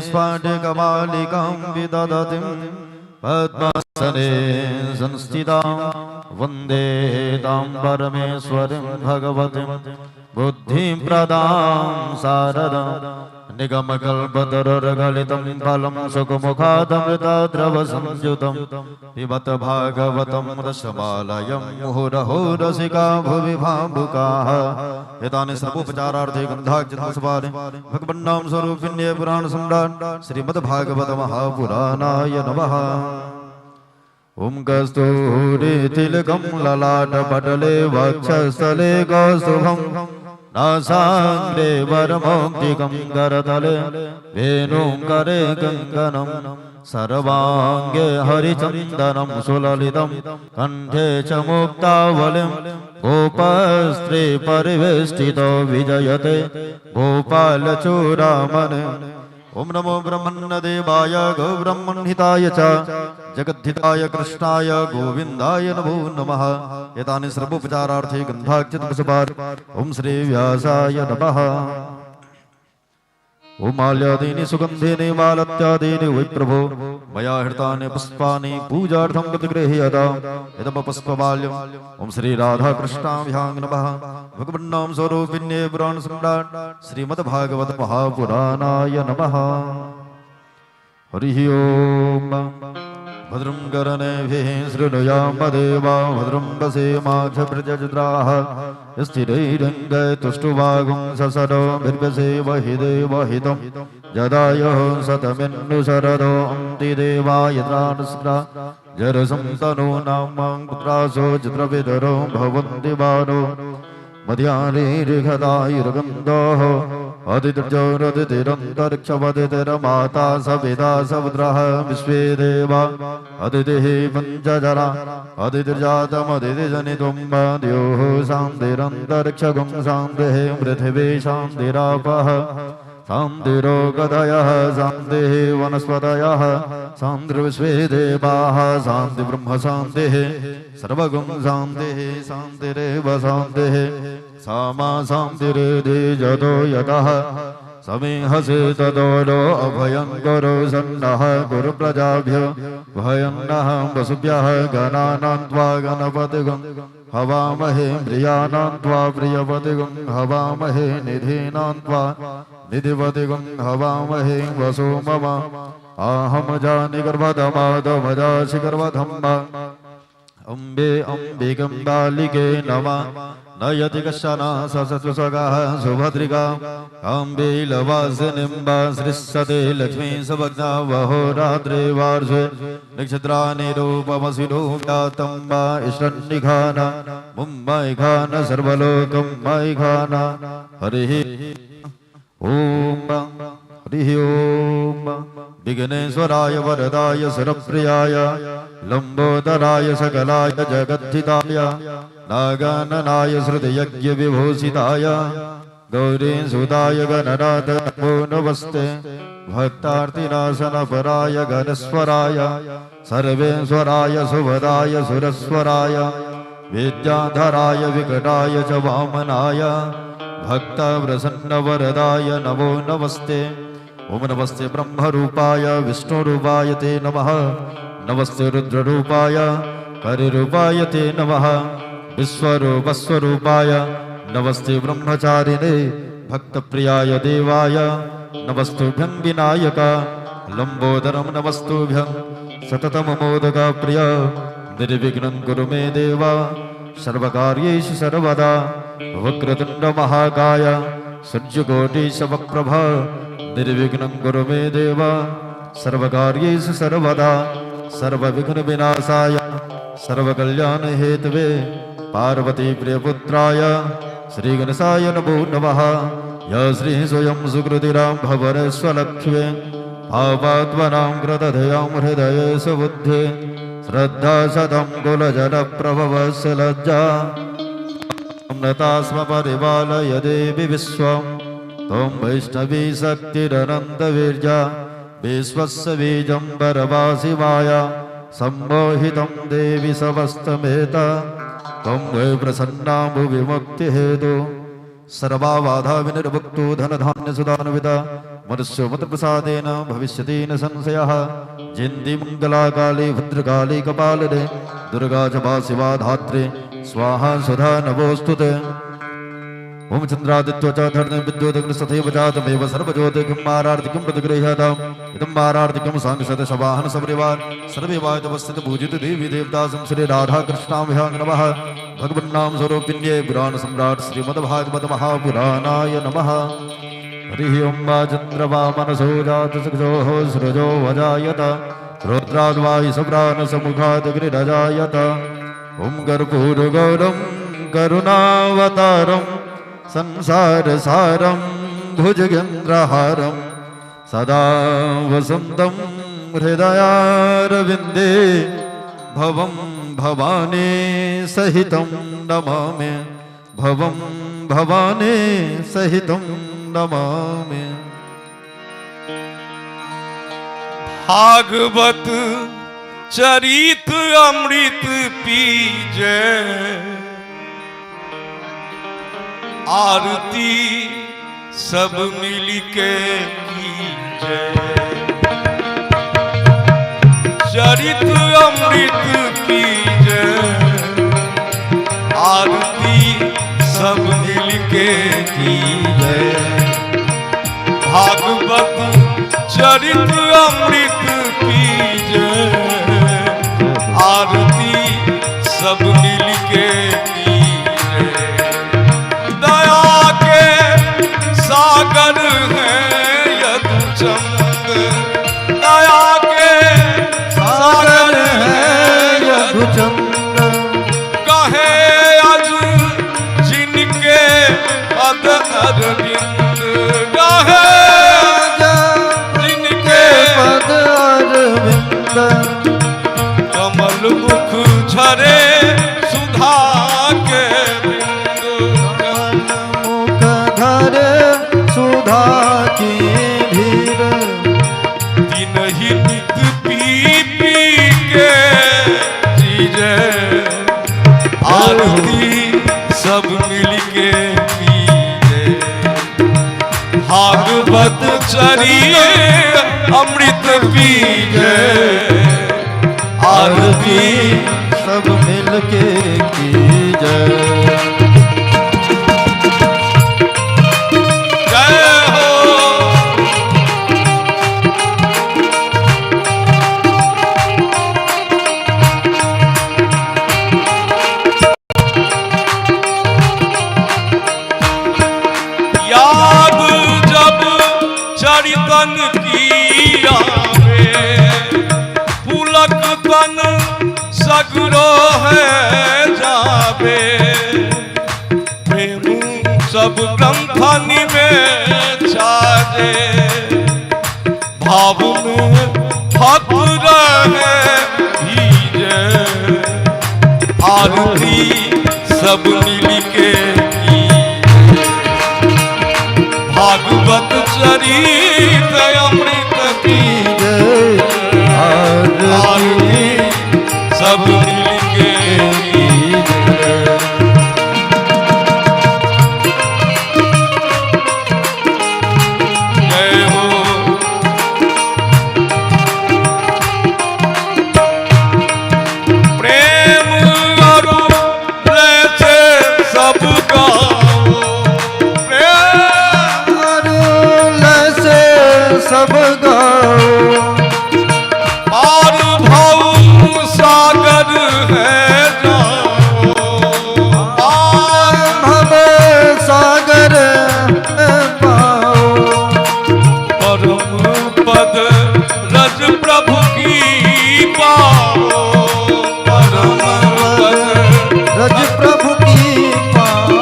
स्फाटिकमालिकां विदधतिं पद्मासने संस्थितां वन्दे तां परमेश्वरीं भगवतीं बुद्धिं प्रदां शारदां निगमकल्पतरुर्गलितं फलं सुखमुखादमृतद्रवसंयुतं पिबत भागवतं रसमालयं मुहुरहो रसिका भुवि भावुकाः। एतानि सर्वोपचारार्थे गन्धाक्षतपुष्पाणि भगवन्नाम स्वरूपिण्ये पुराण सम्राट श्रीमद्भागवत महापुराणाय नमः। ॐ कस्तूरी तिलकं ललाटपटले वक्षस्थले कौस्तुभं नासाग्रे वरमौक्तिकं करतले वेणुं करे कङ्कणं सर्वाङ्गे हरिचन्दनं सुललितं कण्ठे च मुक्तावलिं गोपस्त्री परिवेष्टितो विजयते गोपालचूडामणि। ॐ नमो ब्रह्मण्यदेवाय गोब्रह्मण्हिताय च जगद्धिताय कृष्णाय गोविन्दाय नमो नमः। एतानि सर्वोपचारार्थे गन्धाक्षतपुष्पाणि ॐ श्री व्यासाय नमः। ॐ माल्यादीनि सुगन्धेनि मालत्यादीनि वै प्रभो मया हृतानि पुष्पाणि पूजार्थं प्रतिगृह्यताम् इदं पुष्पमाल्यम्। ॐ श्री राधाकृष्णाभ्यां नमः। भगवन्नाम स्वरूपिण्ये पुराण सम्राट श्रीमद्भागवत महापुराणाय नमः। हरिः ओम। भद्रं कर्णेभिः शृणुयाम देवा भद्रं वसेमाक्षप्रजत्राः स्थिरैरङ्गैस्तुष्टुवागुं ससरो भिर्वसेवहि देवहितं जदायुः शतमिन्नु शरदो अन्ति देवा यत्रानुस्रा जरसं तनूनां पुत्रासो चित्रविदरो भवन्ति बालो मध्याह्नेर्घदायुर्गन्धोः अदितिर्जोरदितिरन्तरिक्षमदितिर्माता सविता समुद्रः विश्वे देवा अदितिः पञ्चजरा अदितिर्जातमदितिजनितुं द्योः शान्तिरन्तरिक्षगुं शान्तिः पृथिवी शान्तिरापः शान्तिरोगधयः शान्तिः वनस्पतयः शान्तिर्विश्वे देवाः शान्तिब्रह्म शान्तिः सर्वगुं शान्तिः शान्तिरेव शान्तिः सामा शान्तिरेधि जतो यतः समेहसे ततो नो अभयं कुरु सन्नः कुरु प्रजाभ्यो भयं नः वसुभ्यः गणानां त्वा गणपतिगुं हवामहे प्रियाणां त्वा प्रियपतिगुं हवामहे निधीनां त्वा निधिपतिगुं हवामहे वसो मम आहम जानि गर्भधमादमजासि गर्भधम्म अम्बे अम्बिकं बालिके नमः। नयति कश्चन ससत्वसगः सुभद्रिका अम्बे लवासनिम्बा सृष्यते लक्ष्मी सुभग्ना वहोरात्रे वार्षे नक्षत्राणि रूपमसिनो व्यातं वा इष्टनिघान मुम्बैघान सर्वलोकं मैघान। हरिः ओम। हरिः ओम। विघ्नेश्वराय वरदाय सुरप्रियाय लंबोदराय सकलाय जगद्धिताय नागाननाय श्रुतियज्ञ विभूषिताय गौरीसुताय गणनाथ नमो नमस्ते। भक्तार्तिनाशनपराय गणस्वराय सर्वेश्वराय सुभदाय सुरस्वराय विद्याधराय विकटाय च वामनाय भक्तप्रसन्नवरदाय नमो नमस्ते। ओम नमस्ते ब्रह्मरूपाय विष्णुरूपाय ते नमः। नमस्ते रुद्ररूपाय हरिरूपाय ते नमः। विश्वरूपस्वरूपाय नमस्ते ब्रह्मचारिणे भक्तप्रियाय देवाय नमस्तुभ्यं विनायक लंबोदरं नमस्तुभ्यं सततं मोदकप्रिय निर्विघ्नं कुरु मे देव सर्वकार्येषु सर्वदा। वक्रतुण्ड महाकाय सूर्यकोटिसमप्रभ निर्विघ्नं कुरु मे देव सर्वकार्येषु सर्वदा। सर्वविघ्न विनाशाय सर्वकल्याण हेतवे पार्वती प्रियपुत्राय श्रीगणेशाय नमो नमः। य श्री स्वयं सुकृतिरां भवनेश्वलक्ष्मे पापात्मनां कृतधयां हृदये सुबुद्धे श्रद्धा सतं कुलजनप्रभवस्य लज्जा नता स्म परिपालय देवि विश्वं त्वं वैष्णवी शक्तिरनन्तवीर्या विश्वस्य बीजं वरवासि माया सम्मोहितं देवि समस्तमेत त्वं वै प्रसन्ना भुवि मुक्तिहेतु। सर्वाबाधा विनिर्मुक्तो धनधान्यसुदान्विता मनुष्योमतप्रसादेन भविष्यति न संशयः। जयन्ती मंगलाकाले भद्रकाले कपालिने दुर्गा च शिवा धात्रे स्वाहा सुधा नमोस्तुते। ओम चंद्रादित्य च धर्म विद्युदग्निस्तथैव जातमेव सर्वज्योतिर्किं मारार्तिकं प्रतिगृह्यताम्। इदं मारार्तिकं सांसद सवाहन सपरिवार सर्वे वायुतवस्थित पूजित देवी देवतासं श्री राधा कृष्णाभ्यां नमः। भगवन्नाम स्वरूपिण्ये पुराण सम्राट श्रीमद्भागवत महापुराणाय नमः। हरिः ओम वा चन्द्रमा मनसो जातसृजोः सृजो वजायत रुद्राद्वायु सप्राणसमुखादग्निरजायत। ओम कर्पूरगौरं करुणावतारं संसारसारं भुजगेन्द्रहारं सदा वसन्तं हृदयारविन्दे भवं भवानी सहितं नमामि। भवं भवानी सहितं नमामि। भागवत चरित अमृत पीजे, आरती सब मिलके कीजे। चरित अमृत पीजे, आरती सब मिलके कीजे। भागवत चरित अमृत पीजे, आरती सब मिलके कीजे। दया के सागर है यदुचंद, दया के सागर है यदुचंद। कहे अज जिनके पद अरविंद, कहे जिनके पद अरविंद। कमल मुख झरे सुधा के बिंदु। कमल मुख धरे सुधा की धीर। दिन ही नित पी पी के जीजे, आरती सब मिलके पीजे। भागवत चरिए अमृत पीजे, आरती सब मिलके कीजय। जय हो। याद जब चरितन की आवे, पुलक तन सगरो है जावे। प्रेम सब ग्रंथनि में छाजे, भाव में भक्त रहे भीजे। आरती सब मिलके कीजे। भागवत चरित अमृत कीजय। आरती सब मिलके कीजय। जय हो। प्रेम अरु से सब गाओ, प्रेम अरुल से सब गाओ। पार भव सागर है जाओ, पार भव सागर पाओ। परम पद रज प्रभु की पाओ, परम पद रज प्रभु की पाओ।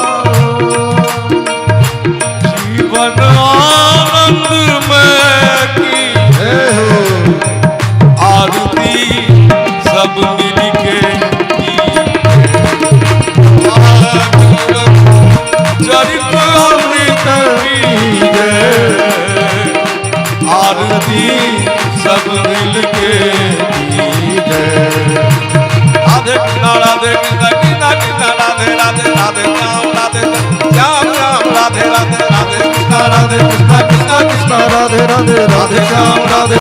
जीवन आनंद में की जय हो। आरती सब मिलके चरित अमृत पीजे, आरती सब मिलके कीजय। राधे कृष्णा राधे कृष्णा कृष्णा कृष्णा राधे राधे, राधे राम राधे श्याम श्याम राधे राधे, राधे कृष्णा राधे कृष्णा कृष्णा कृष्णा राधे राधे राधे श्याम राधे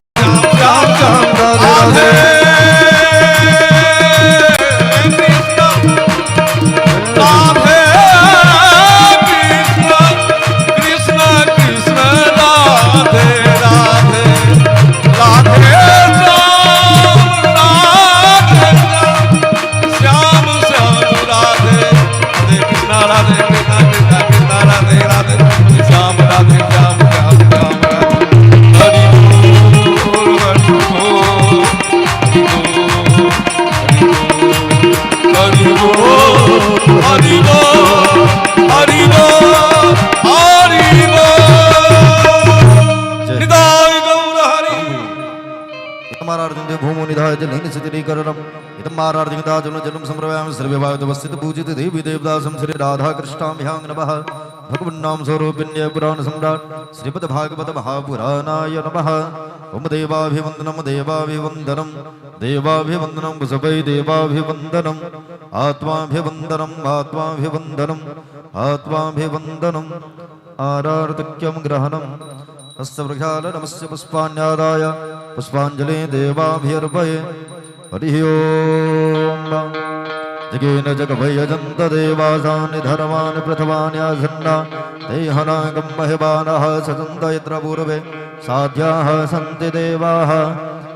श्याम श्याम राधे राधे। ਰਾਧੇ ਕ੍ਰਿਸ਼ਨ ਕ੍ਰਿਸ਼ਨ ਕ੍ਰਿਸ਼ਨ ਰਾਧੇ ਰਾਧੇ ਰਾਧੇ ਰਾਮ ਰਾਧੇ ਸ਼ਿਆਮ ਸ਼ਿਆਮ ਰਾਧੇ ਰਾਧੇ ਕ੍ਰਿਸ਼ਨ ਰਾਧੇ ਕ੍ਰਿਸ਼ਨ ਕ੍ਰਿਸ਼ਨ ਕ੍ਰਿਸ਼ਨ ਰਾਧੇ ਰਾਧੇ ਸ਼ਿਆਮ ਰਾਧੇ ਸ਼ਿਆਮ ਸ਼ਿਆਮ ਸ਼ਿਆਮ ਰਾਧੇ। ਹਰੀ ਬੋਲ ਹਰੀ ਬੋਲ ਹਰੀ ਬੋਲ ਹਰੀ ਬੋਲ ਹਰੀ ਬੋਲ ਹਰੀ ਬੋਲ। ਨਿਤਾਈ ਗੌਰ ਹਰੀ। इतमारार्जुन भूमो निधाय जलेन स्थिरीकरणम् इतमारार्जुन जलं समर्पयामि। सर्वे पूजित देवी देवदासं श्री राधा कृष्णाभ्यां नमः। भगवन्नाम स्वरूपिण्य पुराण सम्राट श्रीमद् भागवत महापुराणाय नमः। ओम देवाभिवंदनम देवाभिवंदनम देवाभिवंदनम कुसुपै देवाभिवंदनम आत्माभिवंदनम आत्माभिवंदनम आत्माभिवंदनम आरार्तक्यम ग्रहणम हस्तप्रक्षालनमस्य पुष्पाण्यादाय पुष्पाञ्जलि देवाभिर्पये। हरिः ओम्। जगेन जगभयजन्त देवासानि धर्मानि प्रथमान्यासन्ना ते हनागं महिमानः ससन्त यत्र पूर्वे साध्याः सन्ति देवाः।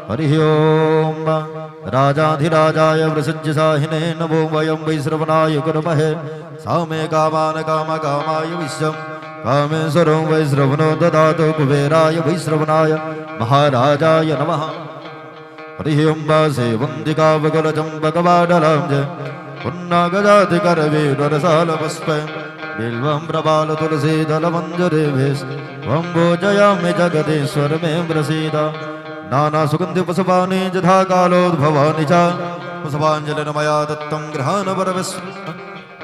हरिः ओम्। राजाधिराजाय वृषज्यसाहिने नमो वयं वैश्रवणाय कुर्महे। सामे कामान् काम कामाय विश्वं कामेश्वरो वैश्रवणो ददातु। कुबेराय वैश्रवणाय महाराजाय नमः। हरिः ओं सेवन्तिकावकुलचम्पकवाडलां च पुन्नागजातिकरवीरसालपुष्प बिल्वं प्रबालतुलसीदलमञ्जरीभिस्त्वं पूजयामि जगदीश्वर मे प्रसीद। नानासुगन्धिपुष्पाणि यथा कालोद्भवानि च पुष्पाञ्जलिर्मया दत्तं गृहाण परमेश्वर।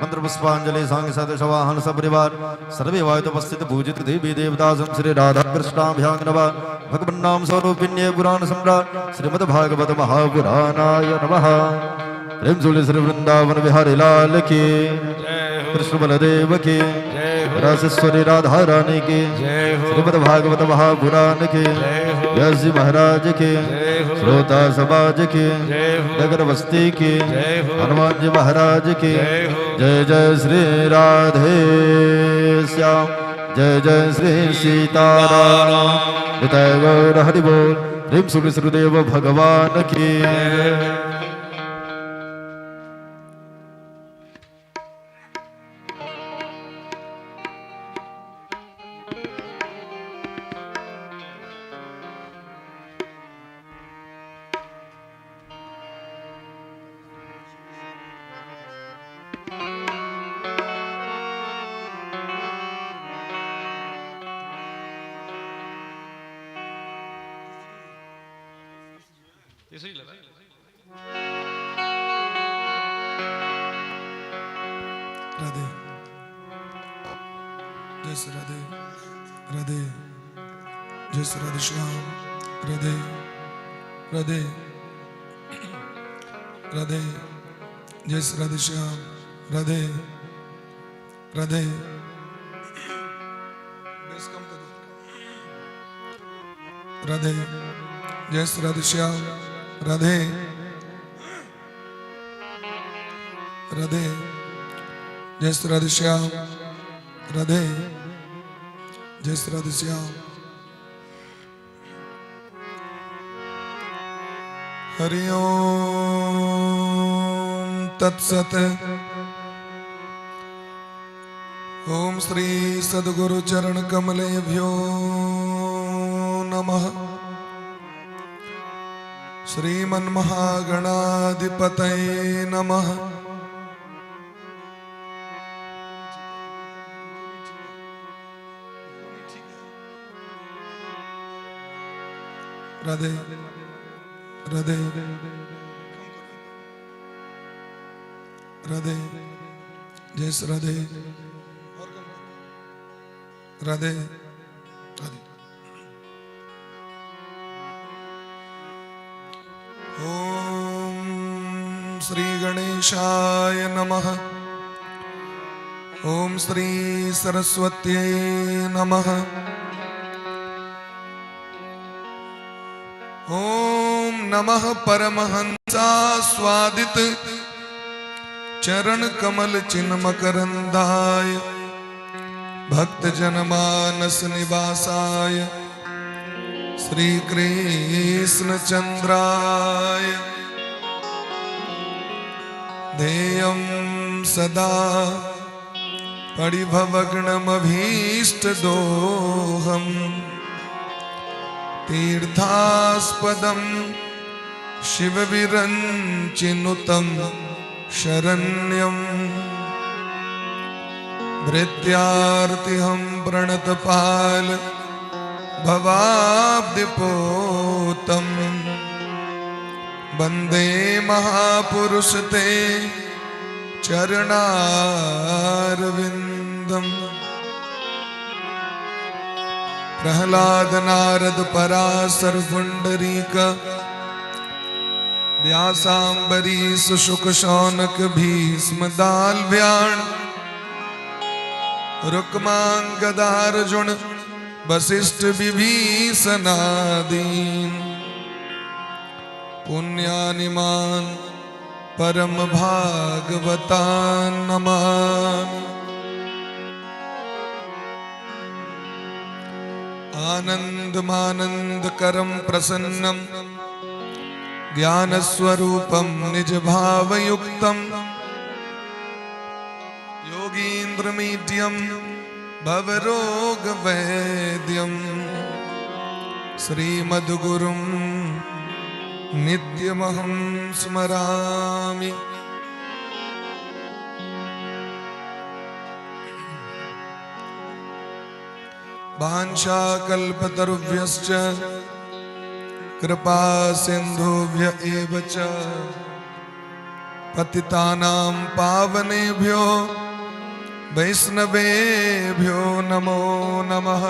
मंत्र पुष्पांजलि सांग सदशवाहन सपरिवार सर्वे वायुपस्थित पूजित देवी देवता श्री राधा कृष्णाभ्यां नमः। भगवन्नाम स्वरूपिण्ये पुराण सम्राट श्रीमद् भागवत महापुराणाय नमः। प्रेम से श्री वृंदावन बिहारी लाल की, कृष्ण बलदेव की, रासेश्वरी राधा रानी की, श्रीमद् भागवत महापुराण की, व्यास जी महाराज की, श्रोता समाज की, नगर बस्ती की, हनुमान जी महाराज की जय। जय श्री राधे श्याम, जय जय श्री सीताराम। निताय गौर हरि बोल। प्रेम सुख श्रीदेव भगवान की। ਤੀਸਰੀ ਲੈ। राधे, जय श्री राधे राधे, जय श्री राधे श्याम राधे राधे राधे, जय श्री राधे श्याम राधे राधे। बेस कम कर दो। राधे, जय श्री राधे श्याम राधे राधे, जय श्री राधे श्याम राधे, जय श्री राधे श्याम। हरि ओम तत्सत। ओम श्री सद्गुरु चरण कमलेभ्यो नमः। श्रीमन्महागणाधिपतये नमः। राधे राधे राधे, जय श्री राधे राधे राधे। ओम श्री गणेशाय नमः। ओम श्री सरस्वत्यै नमः। ओम नमः परमहंसा स्वादित चरण कमल चिन्ह मकरंदाय, भक्त जन मानस निवासाय, श्री कृष्ण चंद्राय। ध्येयं सदा परिभवग्नमभीष्ट दोहं, तीर्थास्पदं शिवविरञ्चिनुतं शरण्यं, भृत्यार्तिहं प्रणतपाल भवाब्धिपोतं, वंदे महापुरुष ते चरणारविन्दम्। प्रहलाद नारद पराशर पुंडरीक, व्यासाम्बरीश शुक शौनक भीष्म दालव्याण, रुक्मांगदार्जुन वशिष्ठ विभीषणादीन, पुण्यानिमान परम भागवतान् नमामि। आनंदमानंद करम प्रसन्नम, ज्ञानस्वरूपं निज भावयुक्तं, योगीन्द्रमीड्यं भवरोग वैद्यं, श्रीमद्गुरुं नित्यमहं स्मरामि। वाञ्छाकल्पतरुभ्यश्च कृपा सिन्धुभ्य एव च, पतितानां पावनेभ्यो वैष्णवेभ्यो नमो नमः।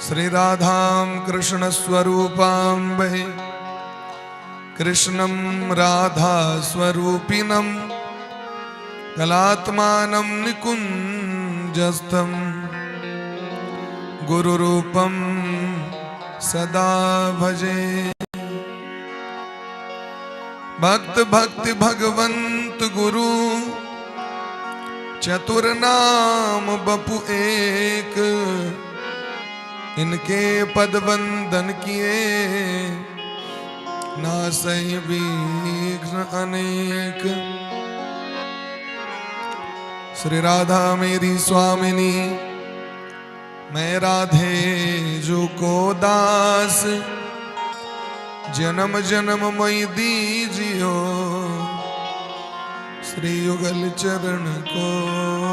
श्री राधां कृष्ण स्वरूपां वै, कृष्णं राधा स्वरूपिणं, कलात्मानं निकुञ्जस्थं, गुरुरूपं सदा भजे। भक्त भक्ति भगवंत गुरु, चतुर नाम बपु एक, इनके पद वंदन किए, नासहि विघ्न अनेक। श्री राधा मेरी स्वामिनी, मैं राधे जो को दास, जन्म जन्म मई दीजियो, श्री युगल चरण को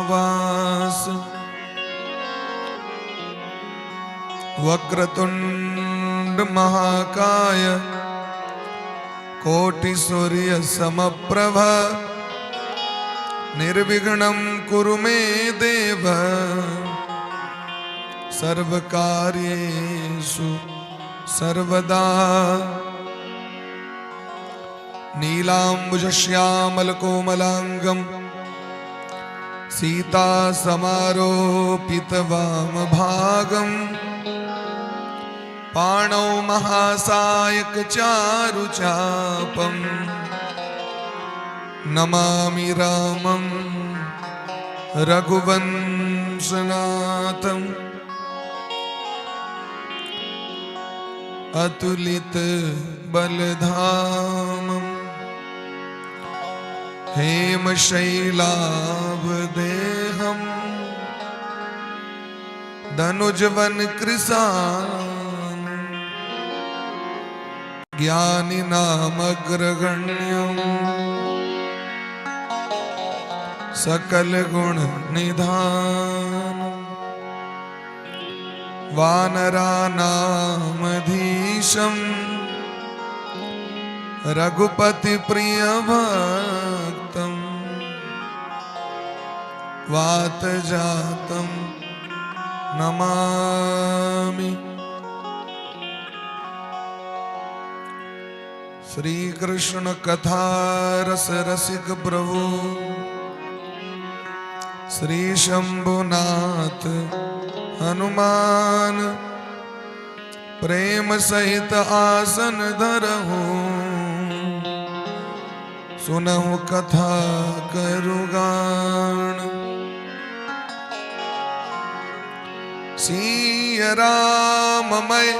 वास। वक्रतुंड महाकाय, कोटि सूर्य समप्रभ, निर्विघ्नं कुरु मे देव, सर्वकार्येषु सर्वदा। नीलांबुज श्यामल कोमलांगम, सीता समारोपित वाम भागम, पाणौ महासायक चारु चापम, नमामि रामं रघुवंशनाथम। अतुलित बलधामम, हेमशैलाभदेहम, धनुजवन कृशान, ज्ञानिनामग्रगण्यम, सकल गुण निधान, वानरानामधीशम, रघुपति प्रिय भक्तम, वात जातम नमामि। श्री कृष्ण कथा रस रसिक प्रभु, श्री शंभुनाथ हनुमान। प्रेम सहित आसन धरहु, सुनहु कथा करु गान। सिय राममय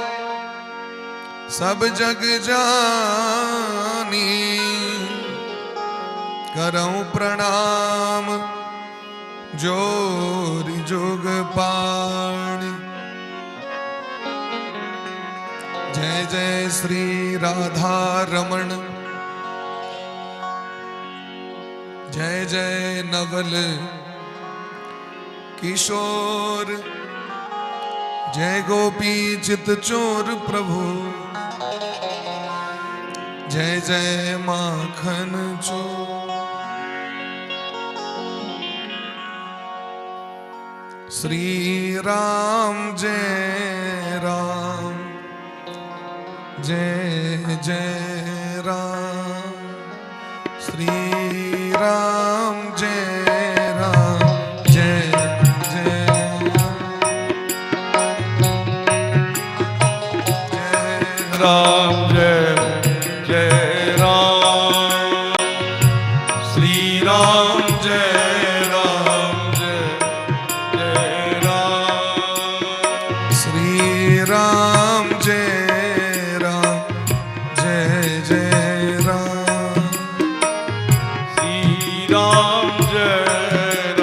सब जग जानी, करऊं प्रणाम जोरि जुग पाणी। जय जय श्री राधा रमण, जय जय नवल किशोर, जय गोपी चित चोर प्रभु, जय जय माखन चोर। श्री राम जय जय राम, श्री राम जय राम जय जय जय राम जय जय राम, श्री राम जय राम जय जय राम, श्री राम जय राम जय जय राम, श्री राम जय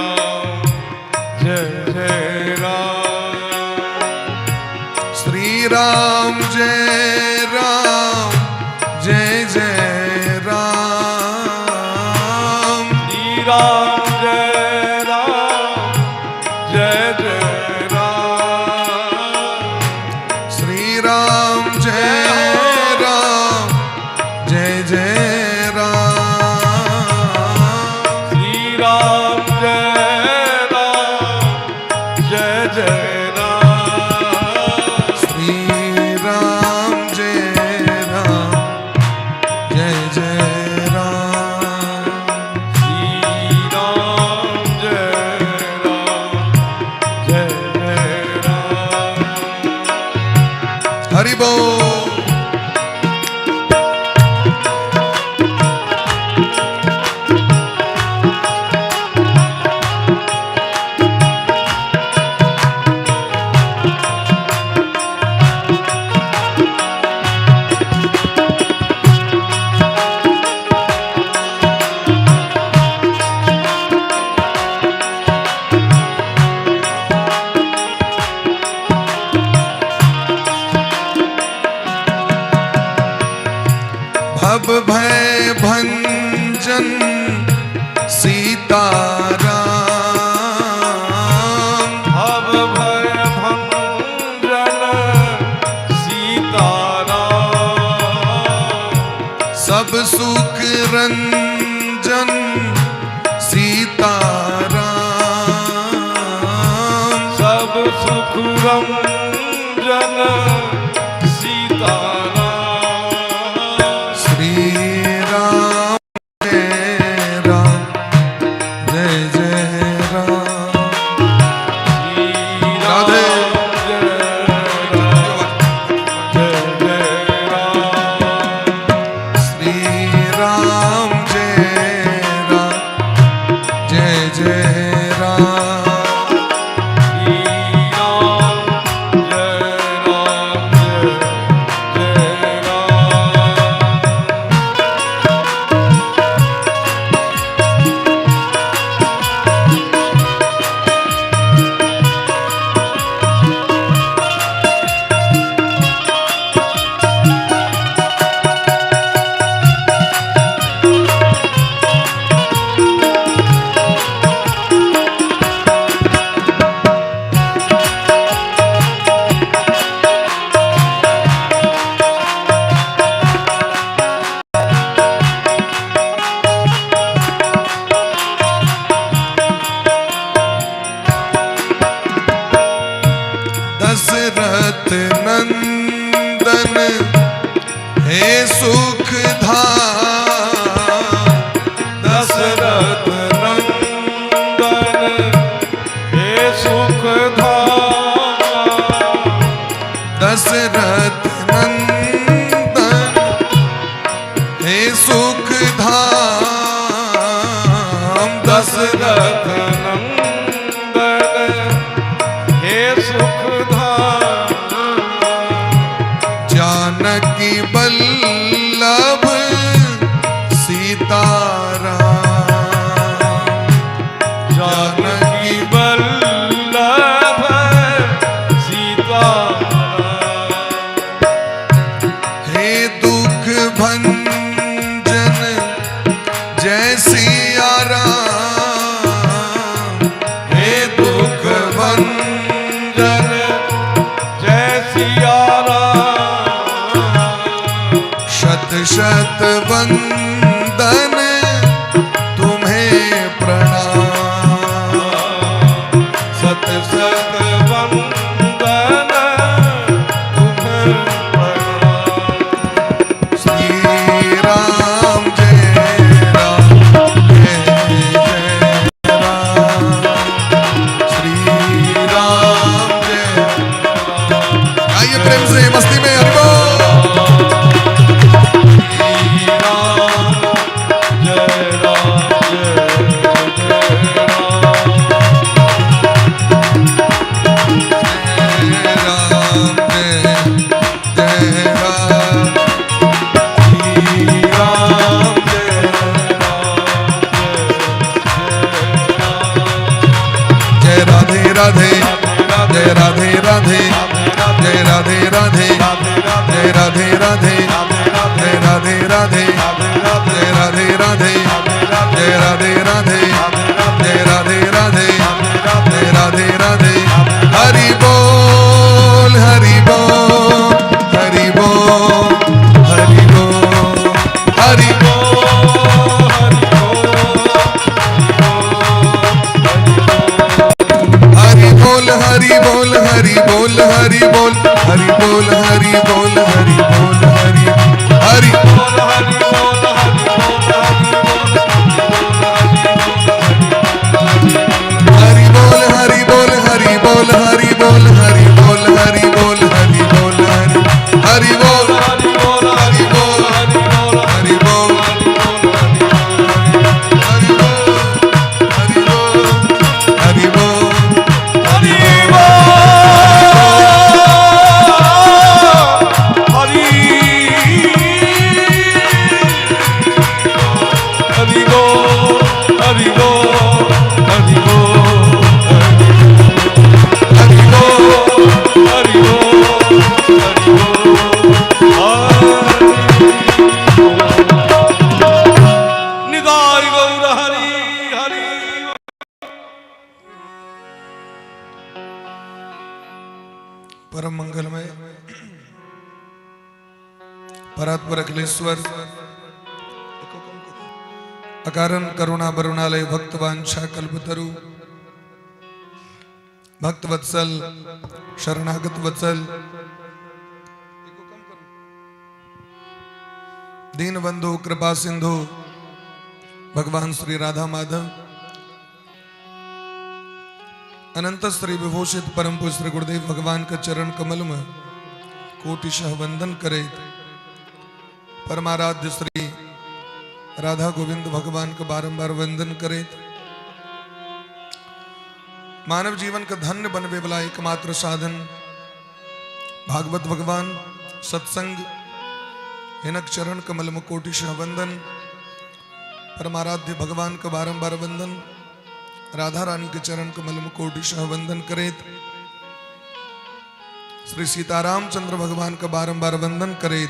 राम जय जय राम, श्री राम जय राम जय जय राम, श्री राम जय राम जय जय राम, श्री राम जय राम जय जय राम, श्री राम जय राम जय जय राम, श्री राम जय राम जय जय राम, श्री राम जय राम जय जय राम। हरि बोल। भव भय भंजन सीता राम, भव भय भंजन सीता राम, सब सुख रंजन सीता राम, सब सुख रंजन सीता राम, श्री राम जय राम जय जय राम, श्री राधे। राम जय राम जय जय राम, श्री राम जय राम जय जय राम, श्री राम जय राम जय जय राम। दशरथ नंदन हे सुख धाम, दशरथ नंदन हे सुख धाम, दशरथ जानकी बल्लभ सीताराम। जानकी बल्लभ सीता। हे दुख भंजन जय सिया राम। हे दुख भंजन जय सिया राम। शत शत वंदन तुम्हें प्रणाम। सत सत वंदन तुम्हें प्रणाम। श्री राम जय राम जय जय राम। श्री राम जय। आइए प्रेम से मस्ती में हरि बोल। श्री राम जय राम जय जय राम। जय राम जय जय राम। श्री राम जय राम जय जय राम। जय राधे राधे जय राधे राधे जय राधे राधे जय राधे राधे जय राधे राधे जय राधे राधे जय राधे राधे जय राधे राधे जय राधे राधे। हरि बोल हरि बोल हरि बोल हरि बोल हरि। हरि बोल हरि बोल हरि बोल हरि बोल हरि बोल हरि बोल हरि बोल हरि हरि। हरि बोल हरि बोल हरि बोल हरि बोल हरि बोल हरि बोल हरि बोल हरि हरि बोल हरि बोल हरि बोल हरि बोल हरि बोल हरि बोल हरि बोल हरि हरि बोल हरि बोल हरि बोल हरि बोल हरि बोल हरि बोल। निताई गौर हरि हरि। परम मंगलमय परात्पर अखिलेश्वर अकारण करुणा वरुणालय भक्त वांछा कल्पतरु भक्त वत्सल शरणागत वत्सल दीन बंधु कृपा सिंधु भगवान श्री राधा माधव अनंत श्री विभूषित परम पूज्य श्री गुरुदेव भगवान का चरण कमल में कोटिशः वंदन करे, परमाराध्य श्री राधा गोविंद भगवान का बारंबार वंदन करे, मानव जीवन का धन्य बनवे वाला एकमात्र साधन भागवत भगवान सत्संग हिनक चरण कमल में कोटिशः वंदन, परमाराध्य भगवान का बारंबार वंदन, राधा रानी के चरण कमल में कोटिशः वंदन करेत, श्री सीताराम चंद्र भगवान का बारंबार वंदन करेत,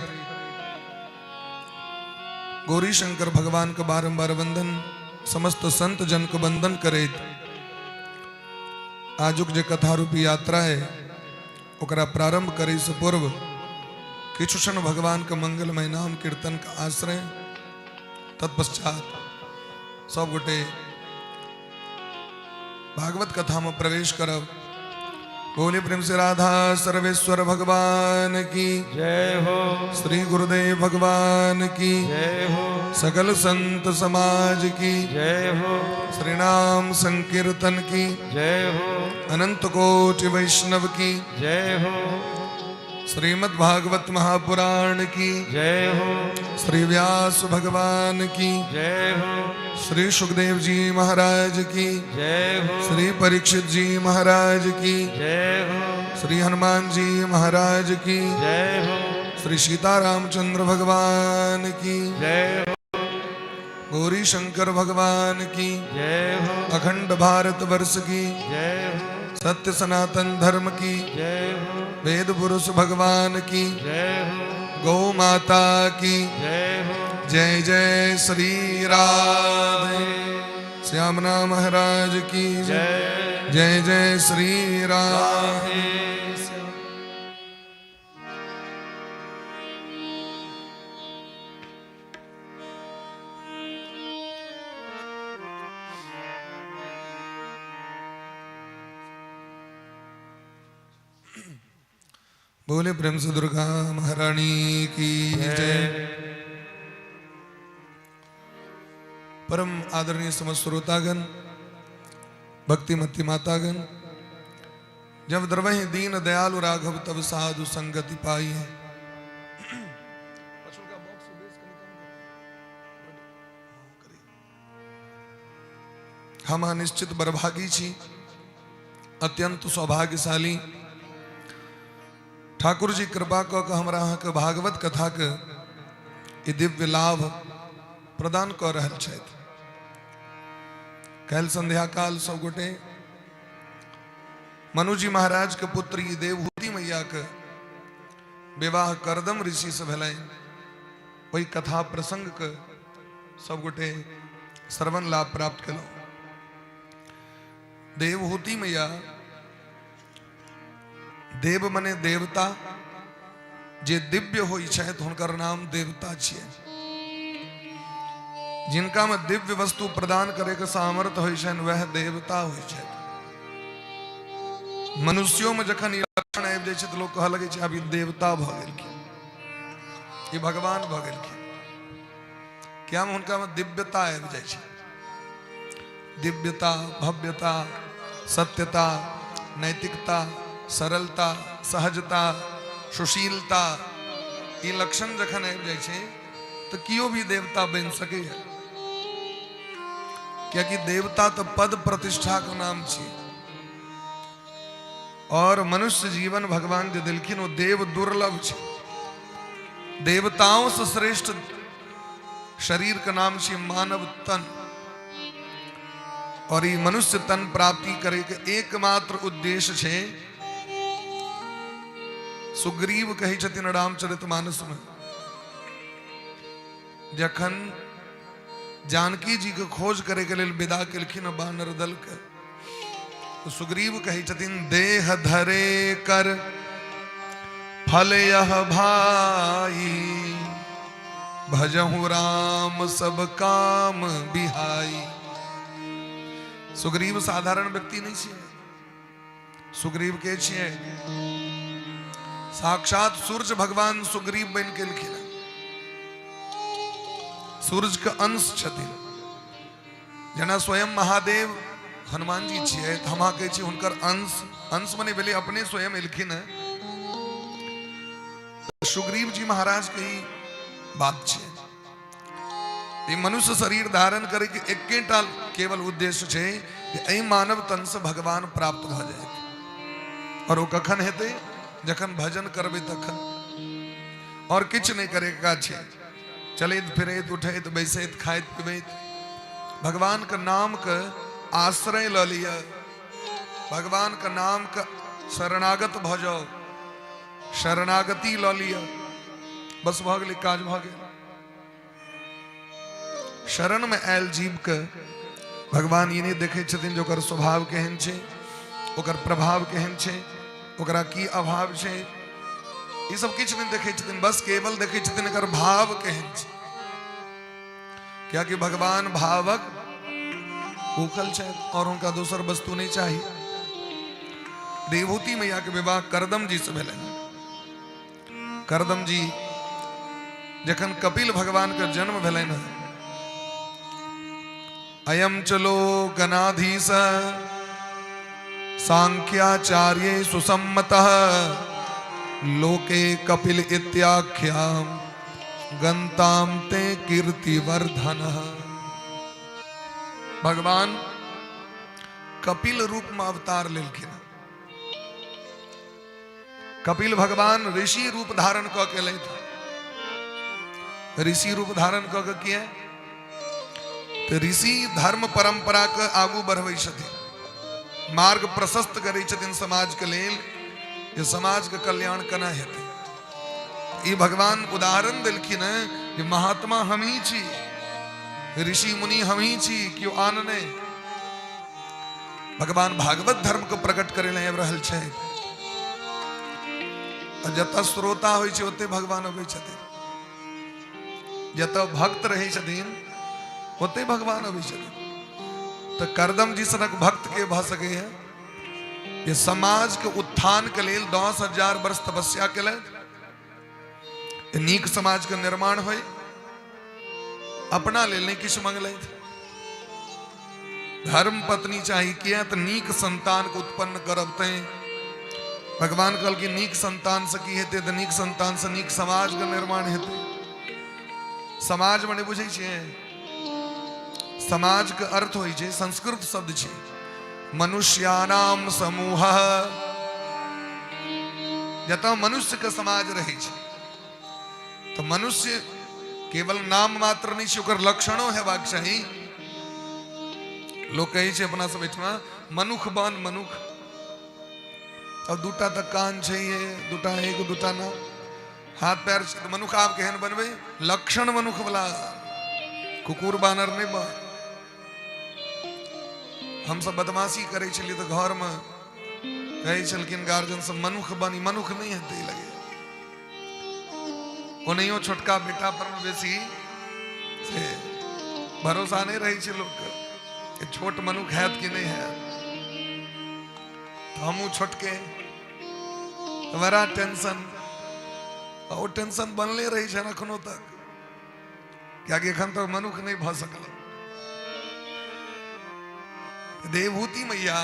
गौरी शंकर भगवान का बारंबार वंदन, समस्त संत जन को वंदन करेत, आजुक जे कथा रूपी यात्रा है ओकरा प्रारंभ करे से पूर्व किछु क्षण भगवान का मंगलमय नाम कीर्तन का आश्रय, तत्पश्चात सब गोटे भागवत कथा में प्रवेश करब। बोले प्रेम से राधा सर्वेश्वर भगवान की जय हो। श्री गुरुदेव भगवान की जय हो। सकल संत समाज की जय हो। श्री नाम संकीर्तन की जय हो। अनंत कोटि वैष्णव की जय हो। श्रीमद् भागवत महापुराण की जय हो। श्री व्यास भगवान की जय हो। श्री सुखदेव जी महाराज की जय हो। श्री परीक्षित जी महाराज की जय हो। श्री हनुमान जी महाराज की जय हो। श्री सीतारामचंद्र भगवान की जय हो। गौरी शंकर भगवान की जय हो। अखंड भारत वर्ष की जय हो। सत्य सनातन धर्म की जय हो। वेद पुरुष भगवान की जय हो। गौ माता की जय हो। जय जय श्री राधे। श्यामना महाराज की जय। जय जय श्री राधे। बोले प्रेम से दुर्गा महारानी की जय। परम आदरणीय समस्त श्रोतागण, भक्तिमती मातागण, जब द्रवहि दीन दयालु राघव तब साधु संगति पाई है। हम निश्चित बरभागी छी, अत्यंत सौभाग्यशाली। ठाकुर जी कृपा कऽ के हमरा अहाँके भागवत कथाके ई दिव्य लाभ प्रदान कऽ रहल छथि। काल्हि संध्या काल सब गोटे मनुजी महाराज के पुत्री देवहूति मैया के विवाह करदम ऋषि से भेलनि, ओहि कथा प्रसंग के सब गोटे श्रवण लाभ प्राप्त केलहुँ। देवहूति मैया, देव मने देवता, जे दिव्य होइ छथि हुनकर नाम देवता छियै। जिनका में दिव्य वस्तु प्रदान करे के सामर्थ्य होइ छनि वह देवता होइ छथि। मनुष्यों में जखन ई लक्षण आबि जाइ छै तऽ लोक कहऽ लगै छै आब ई देवता भऽ गेलखिन, ई भगवान भऽ गेलखिन। किया हुनका में दिव्यता आबि जाइ छै। दिव्यता, भव्यता, सत्यता, नैतिकता, सरलता, सहजता, सुशीलता, ई लक्षण जखन आबि जाइ छै तऽ केओ भी देवता बनि सकैए। कियाकि देवता तऽ पद प्रतिष्ठा के नाम छियै और मनुष्य जीवन भगवान जे देलखिन ओ देव दुर्लभ छै। देवताओं से श्रेष्ठ शरीर के नाम छै मानव तन, और ई मनुष्य तन प्राप्ति करे के एकमात्र उद्देश्य छै। सुग्रीव कहै छथिन रामचरितमानस में, जखन जानकी जी के खोज करे के लेल विदा केलखिन बानर दल के, तो सुग्रीव कहै छथिन देह धरे कर फल यह भाई, भजहु राम सब काम बिहाई। सुग्रीव साधारण व्यक्ति नहीं छियै। सुग्रीव के छियै? साक्षात सूर्य भगवान सुग्रीव बनि के एलखिन। सूर्य के अंश छथिन। जेना स्वयं महादेव हनुमान जी छियै, तऽ हम अहाँ कहै छी हुनकर अंश, अंश मने भेलै अपने स्वयं एलखिन। सुग्रीव जी महाराज के ही बात छै। ई मनुष्य शरीर धारण करे के एकेटा केवल उद्देश्य छै जे एहि मानव तन से भगवान प्राप्त भऽ जाए। और ओ कखन हेतै? जखन भजन करबै तखन, और किछु नहि करे के काज छै। चलैत फिरैत, उठैत बैसैत, खाइत पीबैत भगवान के नाम के आश्रय लऽ लिअ, भगवान के नाम के शरणागत भऽ जाउ, शरणागति लऽ लिअ, बस भऽ गेलै, काज भऽ गेल। शरण में आयल जीव के भगवान ई नहि देखै छथिन जे ओकर स्वभाव केहन छै, ओकर प्रभाव केहन छै, ओकरा की अभाव छै, ई सब किछु नहि देखै छथिन। बस केवल देखै छथिन एकर भाव केहन छै। कियाकि भगवान भावक भूखल छथि और हुनका दोसर वस्तु नहि चाही। देवहूति मैया के विवाह करदम जी से भेलनि। करदम जी जखन कपिल भगवान के जन्म भेलनि, अयम चलो गणाधीश सांख्याचार्य सुसम्मतः लोके कपिल इत्याख्याम गंताम ते कीर्तिवर्धन। भगवान कपिल रूप में अवतार लेलखिन। कपिल भगवान ऋषि रूप धारण कऽ के एलथि। ऋषि रूप धारण कऽ के किया? तऽ ऋषि धर्म परंपरा के आगू बढ़बै छथिन, मार्ग प्रशस्त करै छथिन समाज के लेल, जे समाज के कल्याण केना हेतै। ई भगवान उदाहरण देलखिन हेँ जे महात्मा हमही छी, ऋषि मुनि हमही छी, केओ आन नहि। भगवान भागवत धर्म के प्रकट करे लए आबि रहल छै। आ जतऽ श्रोता होइ छै ओते भगवान अबै छथिन, जतऽ भक्त रहै छथिन ओते भगवान अबै छथिन। तऽ करदम जी सनक भक्त के भऽ सकैए जे समाज के उत्थान के लेल 10,000 वर्ष तपस्या केलथि, नीक समाज के निर्माण होय, अपना लेल नहि किछु मंगलथि। धर्म पत्नी चाही किया? तऽ नीक संतान के उत्पन्न करब। तैं भगवान कहलखिन नीक संतान से की हेतै? तऽ नीक संतान से नीक समाज के निर्माण हेतै। समाज मने बुझै छियै? समाज के अर्थ होइ छै, संस्कृत शब्द छै, मनुष्याणाम समूह। जतऽ मनुष्य के समाज रहै छै तऽ मनुष्य केवल नाम मात्र नहि छै, ओकर लक्षणो हेबाक चाही। लोक कहै छै अपना सब एहिठमा मनुख बन मनुख। अब दूटा तऽ कान छै, दूटा एक दूटा ना हाथ पैर छै, तऽ मनुख आब केहन बनबै? लक्षण मनुख वाला, कुकुर बानर नहि बन। हमसब बदमाशी करै छलियै तऽ घरमे कहै छलखिन गार्जियन सब मनुख बनी, मनुख नहि हेतै लगे। ओनाहियो छोटका बेटा पर मे बेसी से भरोसा नहि रहै छै लोकके कि छोट मनुख हैत कि नहि हैत। तऽ हमहूँ छोटके तऽ बड़ा टेंशन, आ ओ टेंशन बनले रहै छनि एखनो तक, कियाकि एखन तक मनुख नहि भऽ सकल। देवहूति मैया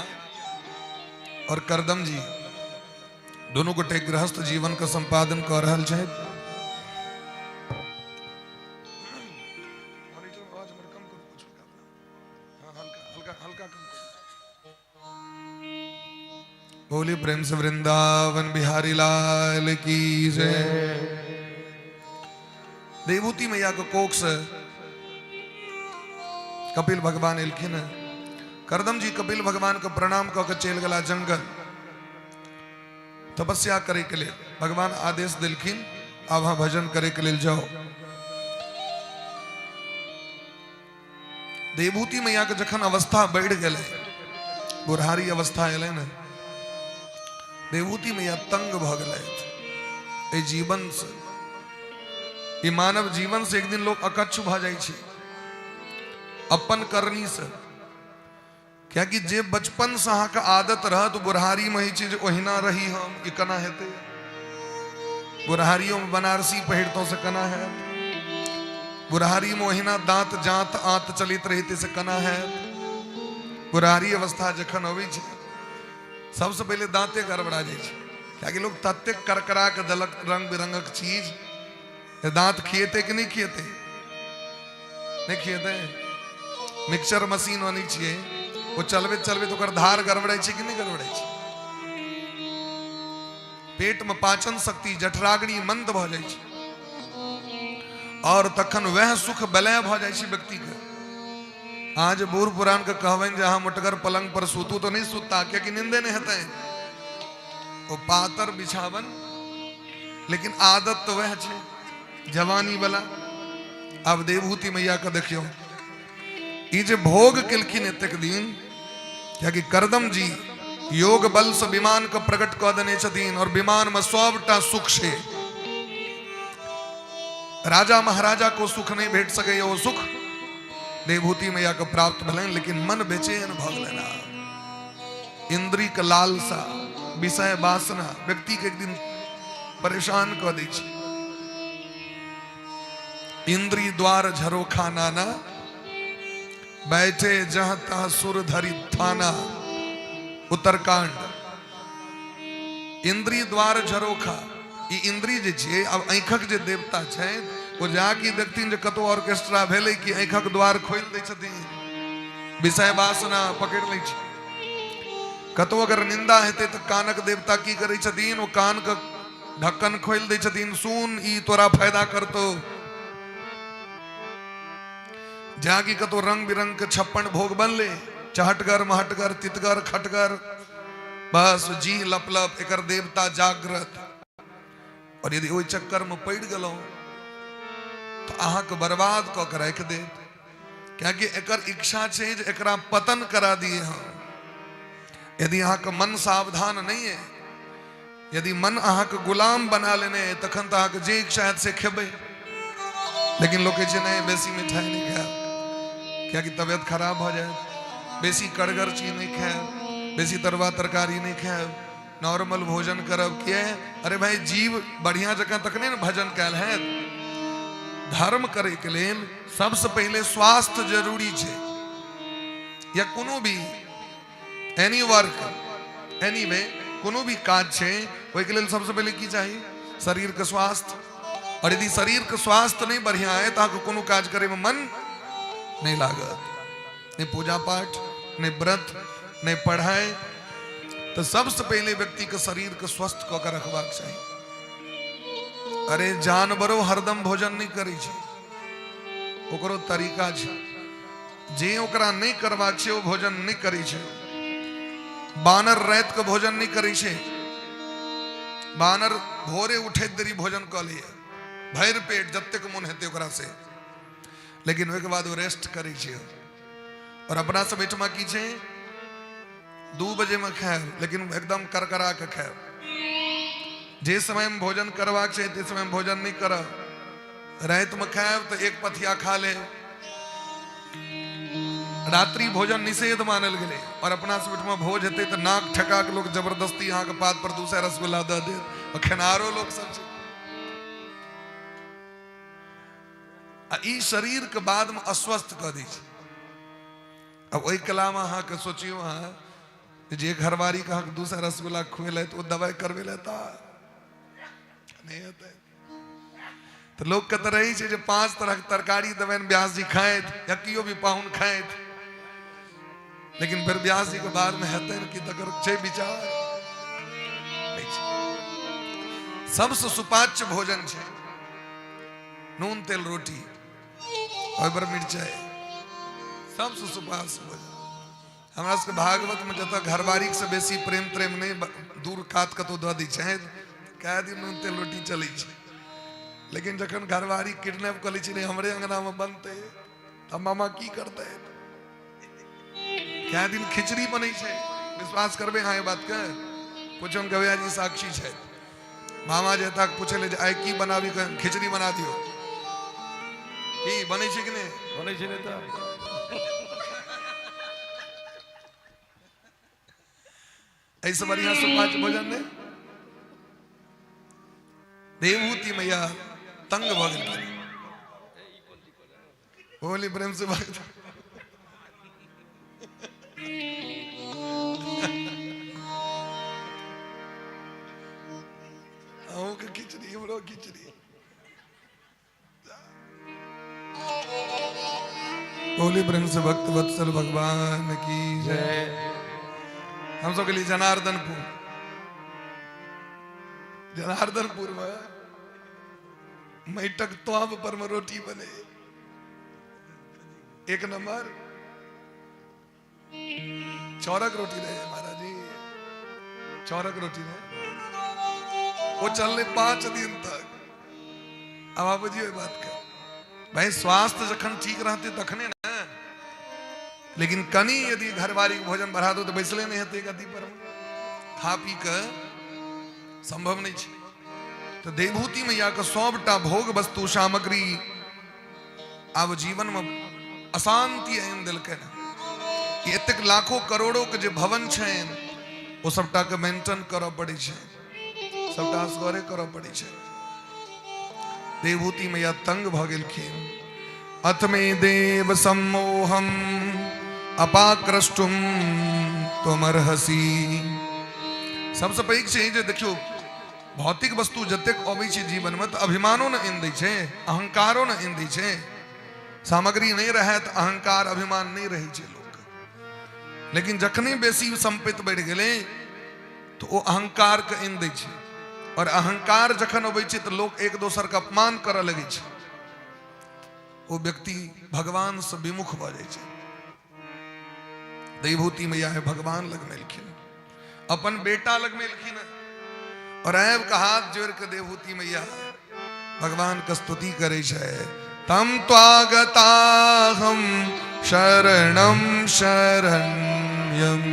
और करदम जी दोनों गोटे गृहस्थ जीवन के संपादन कर रहल छथि। बोली प्रेम से वृंदावन बिहारी लाल की जय। देवहूति मैया के कोख से कपिल भगवान एलखिन। करदम जी कपिल भगवान के प्रणाम कऽ के चलि गेला जंगल तपस्या करे के लेल। भगवान आदेश देलखिन आब अहाँ भजन करे के लेल जाओ। देवहूति मैया के जखन अवस्था बढ़ि गेलै, बुढ़ारी अवस्था एलै ने, देवहूति मैया तंग भऽ गेलथि एहि जीवन से। ई मानव जीवन से एक दिन लोग अकच्छ भऽ जाइ छै अपन करनी से, कियाकि जे बचपन से अहाँके आदत रहत बुढ़ारी में होइ छै जे ओहिना रही हम, ई केना हेतै? बुढ़ारियों में बनारसी पहिरतौं से केना हैत? बुढ़ारी में ओहिना दांत जात आंत चलैत रहितै से केना हैत? बुढ़ारी अवस्था जखन अबै छै सबसे पहिले दांते गड़बड़ा जाइ छै, कियाकि लोग ततेक करकरा के देलक रंग बिरंगक चीज, दांत खिएतै कि नहि खिएतै? नहि खिएतै। मिक्सचर मशीन अनै छियै, ओ चलबैत चलबैत ओकर धार गड़बड़ाइ छै कि नहि गड़बड़ाइ छै? पेट में पाचन शक्ति जठराग्नि मंद भऽ जाइ छै और तखन वएह सुख बलय भऽ जाइ छै व्यक्ति के। अहाँ जे बूढ़ पुरान के कहबनि जे अहाँ मोटगर पलंग पर सुतू तऽ नहि सुतता, कियाकि नींदे नहि हेतै। ओ पातर बिछावन, लेकिन आदत तऽ वएह छै जवानी वाला। आब देवहूति मैया के देखियौ, ई जे भोग केलखिन एतेक दिन, कियाकि करदम जी योग बल से विमान के प्रकट कऽ देने छथिन और विमान में सबटा सुख छै। राजा महाराजा को सुख नहीं भेट सकैए, ओ सुख देवहूति मैया के प्राप्त भेलनि, लेकिन मन बेचैन भऽ गेलनि। इंद्री के लालसा, विषय वासना व्यक्ति के एक दिन परेशान कऽ दै छै। इंद्री द्वार झरोखा नाना, बैठे जह तह सुर धरि थाना। उत्तरकांड। इंद्री द्वार झरोखा, ई इंद्री जे छियै, आब आँखिक जे देवता छै ओ जाके देखथिन जे कतौ ऑर्केस्ट्रा भेलै कि आँखिक द्वार खोलि दै छथिन, विषय वासना पकड़ि लै छै। कतौ अगर निंदा हेतै तऽ कानक देवता की करै छथिन, ओ कान के ढक्कन खोलि दै छथिन, सुन ई तोरा फायदा करतौ। जाकि कतौ रंग बिरंग के 56 भोग बनले, चहटगर महटगर तितगर खटगर, बस जी लप लप, एकर देवता जाग्रत। और यदि ओहि चक्कर में पड़ि गेलहुं तऽ अहाँके बर्बाद कऽ के राखि देत, कियाकि एकर इच्छा छै जे एकरा पतन करा दिए हम। यदि अहाँके मन सावधान नहीं है, यदि मन अहाँके गुलाम बना लेने है, तखन तऽ अहाँके जे इच्छा हैत से खेबै। लेकिन लोक कहै छै नहीं बेसी मिठाई नहीं खायब, कियाकि तबियत खराब भऽ जायत, बेसी कड़गर चीज नहीं खायब, बेसी तरुआ तरकारी नहीं खायब, नॉर्मल भोजन करब। किए? अरे भाई जीव बढ़िया जकाँ तखने ने भजन कयल हैत। धर्म करे के लेल सबसे पहिले स्वास्थ्य जरूरी छै, या कोनो भी एनी वर्क एनी वे कोनो भी काज छै ओहिके लेल सबसे पहिले की चाही? शरीर के स्वास्थ्य। और यदि शरीर के स्वास्थ्य नहीं बढ़िया है तो अहाँके कोनो काज करे में मन नहीं लागत, नहीं पूजा पाठ, नहीं व्रत, नहीं पढ़ाई। तो सबसे पहले व्यक्ति के शरीर के स्वस्थ कऽ के रखबाक चाही। अरे जानवरो हरदम भोजन नहीं करै छै, ओकरो तरीका छै, जे ओकरा नहीं करबाक छै ओ भोजन नहीं करै छै। बानर राति के भोजन नहीं करै छै, बानर भोरे उठैत देरी भोजन कऽ लैए भरि पेट, जतेक मोन हेतै ओकरा से, लेकिन ओहिके बाद ओ रेस्ट करै छै। और अपना सब एहिठमा की छै, 2 बजे में खायब लेकिन एकदम करकरा के खायब। जे समय में भोजन करबाक छै ते समय में भोजन नहीं करब। राति में खायब तो एक पथिया खा ले। रात्रि भोजन निषेध मानल गेलै। और अपना सब एहिठमा भोज हेतै तऽ नाक ठेका के लोग जबरदस्ती अहाँके पात पर 200 रसगुल्ला दऽ देत, और खेनारो लोग सब छै। आ ई शरीर के बाद में अस्वस्थ कऽ दै छै। अब ओहि कला में अहाँके सोचियौ अहाँ जे घरवारी के अहाँके 200 रसगुल्ला खुएलथि ओ दवाइ करबे लेता नहीं हेतै। तऽ लोकके तऽ रहै छै जे 5 तरहक तरकारी देबनि व्यास जी खाथि या केओ भी पाहुन खाथि, लेकिन फेर व्यास जी के बाद में हेतनि कि तकर छै विचार नहीं छै। सबसँ सुपाच्य भोजन छै नून तेल रोटी, ओहि पर मिरचाइ, सबसँ सुपाच्य भोजन। हमरा सबके भागवत में जतऽ घरवारी से बेसी प्रेम त्रेम नहीं, दूर कात कतौ दऽ दै छै, कए दिन नून तेल रोटी चलै छै। लेकिन जखन घरवारी किडनैप कऽ लै छै, नहीं हमरे अंगना में बनतै, तब मामा की करतै? कए दिन खिचड़ी बनै छै। विश्वास करबै अहाँ एहि बात के? पूछम गवैया जी साक्षी छै। मामा जे तक पूछे ले जे आइ की बनाबी, कहे खिचड़ी बना दियो। की बनै छै कि नहि? बनै छै नहि तऽ। एहिसँ बढ़िया सुपाच्य भोजन नहि। देवहूति मैया तंग भऽ गेलखिन। बोली प्रेम से भक्त। अहूँके खिचड़ी हमरो खिचड़ी। बोली प्रेम से भक्त वत्सल भगवान की जय। हम सब के लिए जनार्दनपुर, जनार्दनपुर में मैटक तोप पर में रोटी बने, एक नंबर चौरक रोटी रहे महाराज जी, चौरक रोटी रहे। वो चलने 5 दिन तक। अब आप बुझियो बात के भाई, स्वास्थ्य जखन ठीक रहते तखने ना। लेकिन कनी यदि घरवारी के भोजन बढ़ा दो तो बैसले नहीं हेतै गद्दी पर, खा पी के संभव नहीं छै। तो देवहूति मैया के सबटा भोग वस्तु सामग्री आब जीवन में अशांति आनि देलकै। एतेक लाखों करोड़ों के जे भवन छनि ओ सबटा के मेंटेन करऽ पड़ै छै, सबटा असगरे करऽ पड़ै छै। देवहूति मैया तंग भऽ गेलखिन। अथ मे देव सम्मोहम अपाक्रष्टुम त्वमर्हसि। सबसँ पैघ छै जे देखियौ भौतिक वस्तु जतेक अबै छै जीवन में तऽ अभिमानो ने आनि दै छै, अहंकारो ने आनि दै छै। सामग्री नहीं रहे तऽ अहंकार अभिमान नहीं रहै छै लोक। लेकिन जखने बेसी सम्पत्ति बढ़ि गेलै तऽ ओ अहंकारके आनि दै छै आओर अहंकार जखन अबै छै तऽ लोक एक दोसरके अपमान करऽ लगै छै। ओ व्यक्ति भगवानसँ विमुख भऽ जाइ छै। देवभूति मैया है भगवान लगमे एलखिन, अपन बेटा लगमे एलखिन और आबि के हाथ जोड़ के देवभूति मैया भगवान के स्तुति करे छै। तम त्वागता हम शरणम शरण्यम,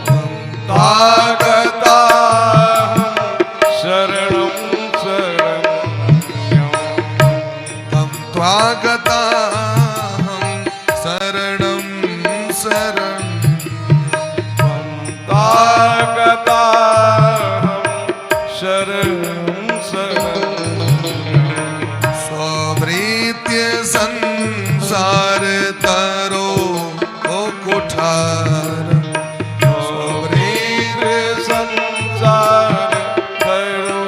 तम त्वागता शरणम शरण्यम, तम त्वागता हम शरणम शरण, त्वागता शरणम शरण, स्ववृत्य संसार तरो ओ कुठार, स्ववृत्य संसार तरो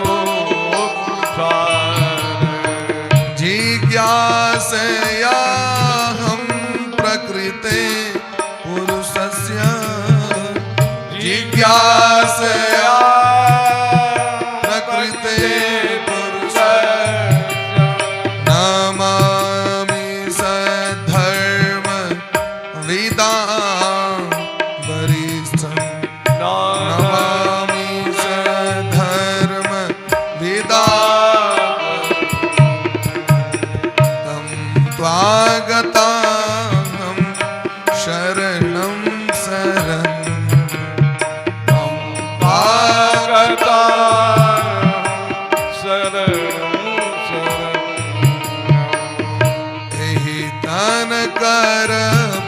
कुठार, जिज्ञासया हम प्रकृते पुरुषस्य, जिज्ञासया प्रकृते पुरुषस्य, नमामि सद्धर्म विदां वरिष्ठं, नमामि सद्धर्म विदां, तं त्वागताहं शरणं शरणं, त्वागता शरणं शरणं, एहि तन कर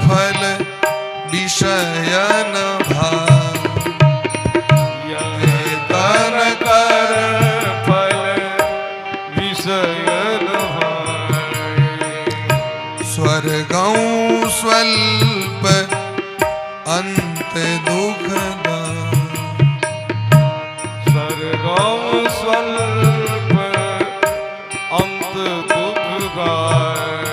फल विषयन भाव, एहि तन कर फल विषयन भाय, स्वर्गौ स्वल्प अंत दुख स्वर्गौ स्वल्प अंत दुखदाय।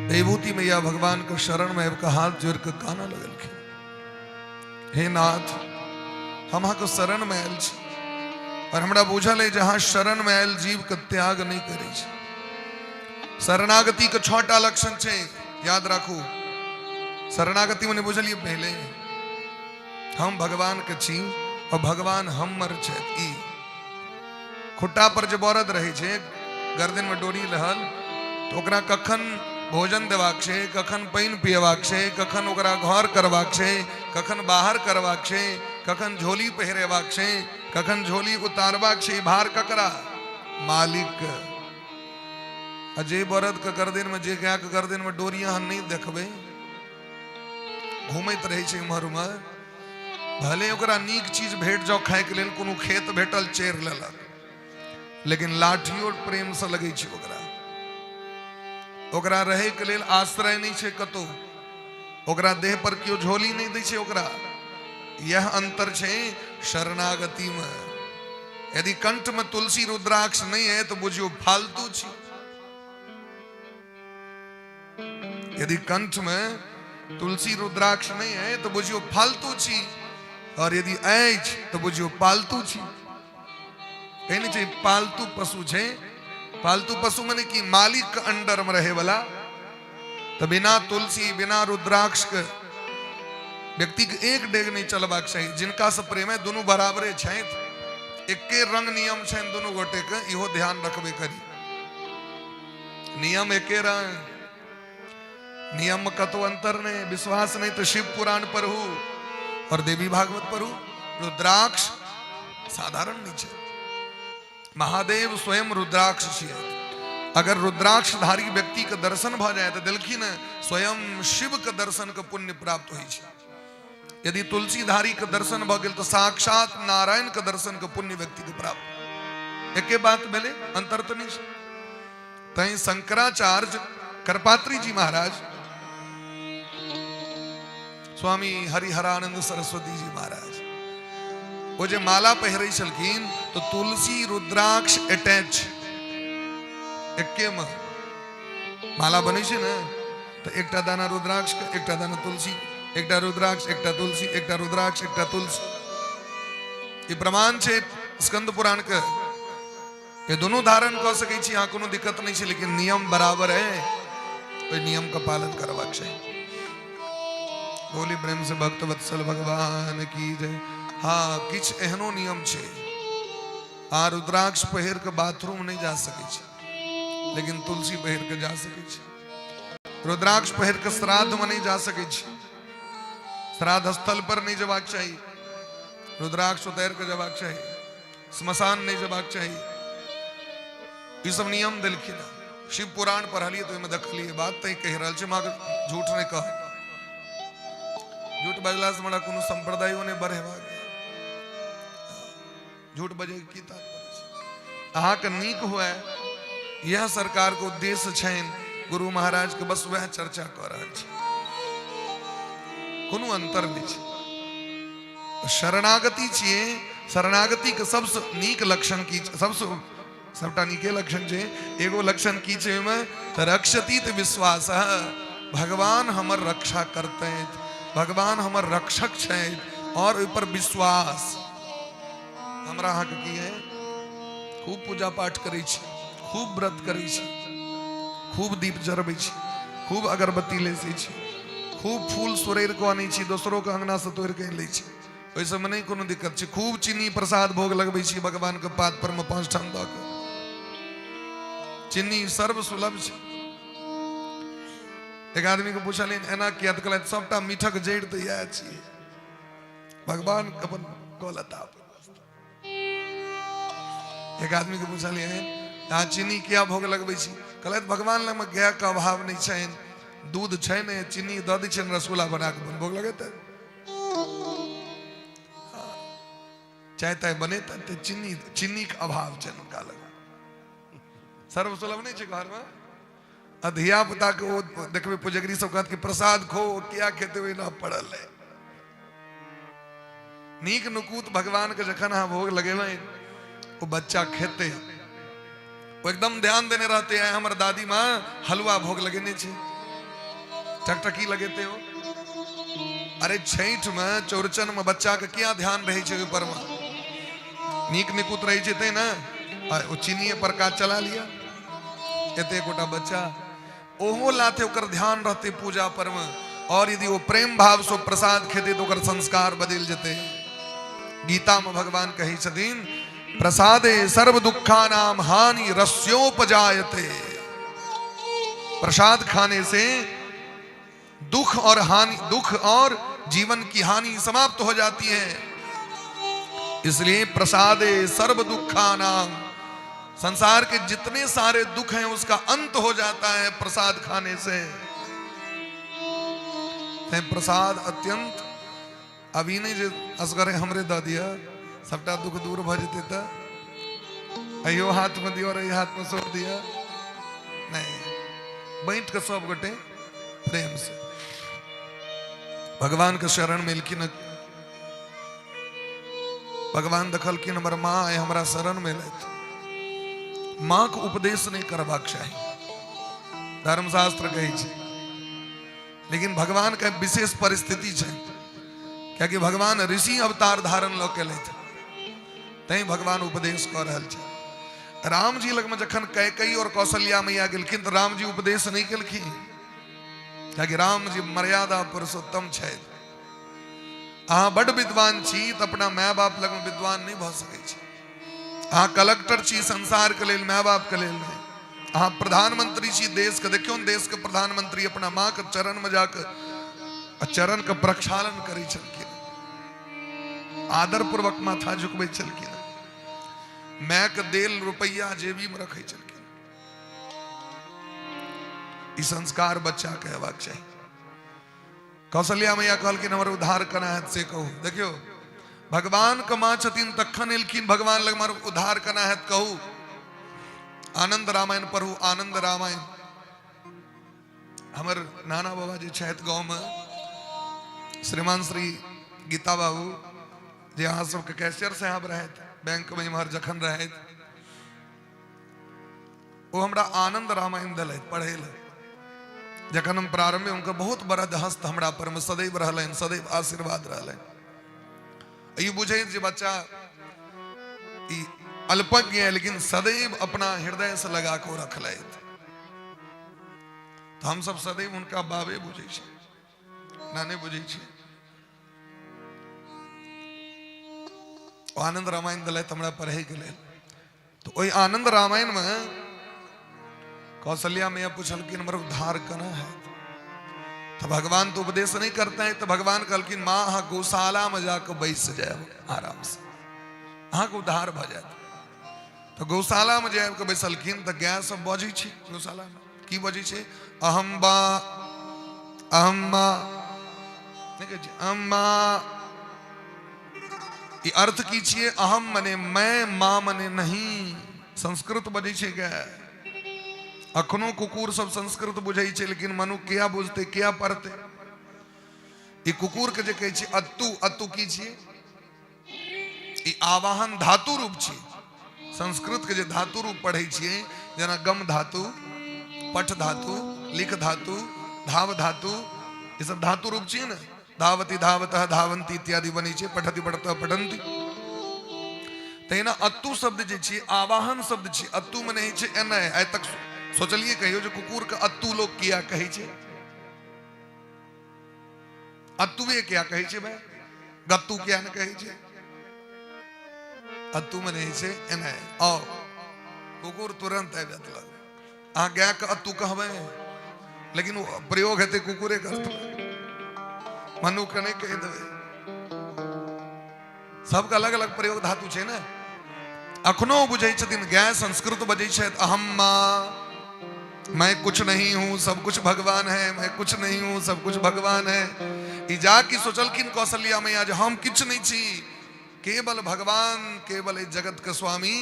देवूति मैया भगवान के शरण में आबि के हाथ जोड़ के कानऽ लगलखिन, हे नाथ, हम अहाँके शरण में आयल छी और हमरा बुझल है जे अहाँ शरण में आयल जीव के त्याग नहीं करै छी। शरणागति के 6टा लक्षण छै, याद राखू। शरणागति मने बुझलिए पहले, हम भगवान के छी और भगवान हमर छथि। ई खुट्टा पर जे बरद रहै छै, गर्दन में डोरी रहल, तऽ ओकरा कखन भोजन देबाक छै, कखन पानि पियबाक छै, कखन ओकरा घर करबाक छै, कखन बाहर करबाक छै, कखन झोली पहिरेबाक छै, कखन झोली उतारबाक छै, भार ककरा? मालिक के। आ जे बरद के गर्दन में, जे गाय के गर्दन में डोरी अहाँ नहि देखबै, घूमैत रहै छै इम्हर उम्हर, भले ओकरा नीक चीज भेट जाओ खायके लेल, कोनो खेत भेटल चेर लेलक, लेकिन लाठियो प्रेम से लगै छै ओकरा। ओकरा रहै के लेल आश्रय नहि छै कतौ, ओकरा देह पर केओ झोली नहि दै छै ओकरा। यह अंतर छै शरणागति में। यदि कंठ में तुलसी रुद्राक्ष नहीं है तो बुझियो फालतू छी। यदि कंठ में तुलसी रुद्राक्ष नहीं है तो बुझियो फालतू छी, और यदि अछि तो बुझियो पालतू छी। कहै नहि छै पालतू पशु छै, पालतू पशु मने कि मालिक के अंडर में रहे वाला। तो बिना तुलसी बिना रुद्राक्ष के व्यक्ति के एक डेग नहीं चलबाक चाही। जिनका से प्रेम है दुनू बराबरे छथि, एके रंग नियम छनि दुनू गोटे के, इहो ध्यान रखबे करी। नियम एके रंग, नियम में कतो अंतर नहीं। विश्वास नहीं तो शिव पुराण पढ़ू और देवी भागवत पढ़ू। रुद्राक्ष साधारण नहीं छै, महादेव स्वयं रुद्राक्ष छियै। अगर रुद्राक्षधारी व्यक्ति के दर्शन भ जाए तो देलखिन स्वयं शिव के दर्शन के पुण्य प्राप्त होइ छै। यदि तुलसीधारी के दर्शन भ गेल तो साक्षात नारायण के दर्शन के पुण्य व्यक्ति के प्राप्त। एके बात भेलै, अंतर तो नहीं छै। तैं शंकराचार्य करपात्री जी महाराज, स्वामी हरिहरानंद सरस्वती जी महाराज, वो जे माला पहिरै छलखिन तो तुलसी रुद्राक्ष अटैच एके में माला बनै छै ने, तो एकटा दाना रुद्राक्ष के, एकटा दाना तुलसी। एकटा रुद्राक्ष एकटा तुलसी, एकटा रुद्राक्ष एकटा तुलसी। ई प्रमाण छै स्कंद पुराण के। ये दोनों धारण कऽ सकै छी अहाँ, कोनो दिक्कत नहीं छै, लेकिन नियम बराबर है, ओहि नियम के पालन करबाक चाही। बोली प्रेम से भक्त वत्सल भगवान की जय। हाँ, किछु एहनो नियम छै, आ रुद्राक्ष पहिर के बाथरूम नहीं जा सकै छी, लेकिन तुलसी पहिर के जा सकै छी। रुद्राक्ष पहिर के श्राद्ध में नहीं जा सकै छी, श्राद्ध स्थल पर नहीं जबाक चाही, रुद्राक्ष उतार के जबाक चाही, श्मशान नहीं जबाक चाही। ई सब नियम देलखिन। शिव पुराण पढ़लिए तो ओहिमे देखलिए बात, तैं कहि रहल छी, अहाँके झूठ नहीं कह, झूठ बजला से हमरा कोनो संप्रदायो नहीं बढ़ेबाक। झूठ बजे की तात्पर्य छै? अहाँके नीक हुए यह सरकार के उद्देश्य छनि, गुरु महाराज के बस वएह चर्चा कऽ रहल छी, कोनो अंतर नहीं छै। शरणागति छियै, शरणागति के सबसँ नीक लक्षण की, सबसँ सबटा नीके लक्षण छै, एगो लक्षण की छै ओहिमे? तऽ रक्षतीत विश्वास, भगवान हमर रक्षा करतै, भगवान हमर रक्षक छथि, और ओहि पर विश्वास। हमरा अहाँके की है? खूब पूजा पाठ करै छी, खूब व्रत करै छी, खूब दीप जरबै छी, खूब अगरबत्ती लेसै छी, खूब फूल सोरैर कऽ आनै छी, दोसरो के अंगना से तोड़ि कऽ लै छी, ओहि सबमे नहि कोनो दिक्कत छै। खूब चीनी प्रसाद भोग लगबै छी भगवान के पात पर मे 5 ठाम दऽ कऽ, चीनी सर्व सुलभ छै। एक आदमी के पूछलियनि एना किया, तऽ कहलथि सबटा मीठक जड़ि तऽ इएह छियै, भगवान अपन कऽ लेता। एक आदमी के पूछलियनि अहाँ चीनी किया भोग लगबै छी? कहलथि भगवान लगमे गायके अभाव नहि छनि, दूध छै ने, चीनी दऽ दै छियनि, रसगुल्ला बना कऽ भोग लगेतै, चाय ताय बनेतै, तऽ चीनी चीनीके अभाव छनि हुनका लग। सर्वसुलभ नहि छै घरमे। आ धिया पुता के ओ देखबै पुजगरी सब कहत कि प्रसाद खो, किया खेते, ओहिना पड़ल है। नीक नुकूत भगवान के जखन अहाँ भोग लगेबै, ओ बच्चा खेते, ओ एकदम ध्यान देने रहते हैं, हमर दादी माँ हलवा भोग लगेने छै, टकटकी लगेते हो। अरे छठि में चौरचन में बच्चा के किया ध्यान रहे छै ओहि पर में? नीक निकुत रहे छै तै ने। आ ओ चीनीए पर काज चला लिया, एते गोटा बच्चा ओहो लाथे ओकर ध्यान रहते पूजा पर में, और यदि वो प्रेम भाव से प्रसाद खेते तो ओकर संस्कार बदल जेते। गीता में भगवान कहै छथिन, प्रसादे सर्व दुखानाम हानि रस्योपजायते। प्रसाद खाने से दुख और हानि, दुख और जीवन की हानि समाप्त हो जाती है। इसलिए प्रसादे सर्व दुखानाम, संसार के जितने सारे दुख हैं उसका अंत हो जाता है प्रसाद खाने से। प्रसाद अत्यंत अभी नहीं जे असगरे हमरे दऽ दिया सबटा दुख दूर भऽ जेतै, तऽ अहियो हाथ में दियो और एहि हाथ में सौंप दिया, नहीं, बाँटि कऽ सब गोटे प्रेम से भगवान के शरण में एलखिन। भगवान देखलखिन हमर माँ आइ हमरा शरण में एलथि। माँ के उपदेश नहीं करबाक चाही, धर्मशास्त्र कहै छै, लेकिन भगवान के विशेष परिस्थिति छै, कियाकि भगवान ऋषि अवतार धारण लऽ के एलथि, तैं भगवान उपदेश कऽ रहल छै। राम जी लगमे जखन कैकेयी और कौशल्या मैया गेलखिन तऽ राम जी उपदेश नहीं केलखिन, कियाकि राम जी मर्यादा पुरुषोत्तम छथि। अहाँ बड विद्वान छी तऽ अपना माय बाप लगमे विद्वान नहीं भऽ सकै छी। अहाँ कलेक्टर छी संसार के लेल, माय बाप के लेल नहीं। अहाँ प्रधानमंत्री छी देश के, देखियौ ने देश के प्रधानमंत्री अपना माँ के चरण में जाके चरण के प्रक्षालन करै छलखिन, आदर पूर्वक माथा झुकबै छलखिन, माय के देल रुपैया जेबी में रखै छलखिन। ई संस्कार बच्चा के हेबाक चाही। कौशल्या मैया कहलखिन हमर उद्धार केना हैत से कहू। देखियौ भगवान के माँ छथिन तखन एलखिन भगवान लग, हमर उद्धार केना हैत कहू। आनंद रामायण पढ़ू, आनंद रामायण। हमर नाना बाबा जे छथि गाँव में, श्रीमान श्री गीता बाबू जे अहाँ सबके कैशियर साहब रहथि बैंक में, इम्हर जखन रहथि ओ हमरा आनंद रामायण देलथि पढ़ै लए। जखन हम प्रारंभ में हुनकर बहुत बड़ा हस्त हमरा पर में सदैव रहलनि, सदैव आशीर्वाद रहलनि। ई बुझैत जे बच्चा ई अल्पज्ञ है, लेकिन सदैव अपना हृदय से लगा के रखलथि। तो हम सब सदैव हुनका बाबे बुझै छी, नाने बुझै छी। ओ आनंद रामायण दिलथि हमरा पढ़ै के लेल। तो ओहि आनंद रामायण में कौशल्या मैया पुछलखिन हमर उद्धार केना हैत? तो भगवान तो उपदेश नहीं करते हैं। तो भगवान कहलखिन माँ अहाँ गौशाला में जाके बैस जायब आराम से, अहाँके उद्धार भऽ जायत। तो गौशाला में जाबि के बैसलखिन तऽ गाय सब बजै छै गौशाला में। की बजै छै? अहम बा अहम बा, नहि कहै छै अम्मा। ई अर्थ की छियै? अहम मने मैं, माँ मने नहीं। संस्कृत बजै छै गाय। अखनो कुकुर सब संस्कृत बुझै छै, लेकिन मनु किया बुझतै, किया पढ़तै? ई कुकुर के जे कहै छै अत्तू, अत्तू की छियै? ई आवाहन धातु रूप छियै। संस्कृत के जे धातु रूप पढ़ै छियै, जेना गम धातु, पठ धातु, लिख धातु, धाव धातु, ई सब धातु रूप छियै ने। धावती धावतः धावंती इत्यादि बनै छै, पठति पठतः पठंती। तहिना अत्तू शब्द जे छियै आवाहन शब्द छियै। अत्तू मने होइ छै एना। आइ तक सोचलियै कहियो जे कुकुर के अत्तू लोग किया कहै छै? अत्तुए किया कहै छै भाई, गत्तू किया ने कहै छै? अत्तू मने होइ छै एना। आओ कुकुर तुरंत आबि जायत लग। अहाँ गाय के अत्तू कहबै, लेकिन ओ प्रयोग हेतै कुकुरे के अर्थ में, मनु के नहि कहि देबै। सबके अलग अलग प्रयोग धातु छै ने। अखनो बुझै छथिन गाय संस्कृत बजै छथि, अहम माँ, मैं कुछ नहीं हूं, सब कुछ भगवान है, मैं कुछ नहीं हूं, सब कुछ भगवान है। ई जा की सोचलखिन कौशल्या मैया जे हम किछु नहि छी, केवल भगवान, केवल एहि जगत के स्वामी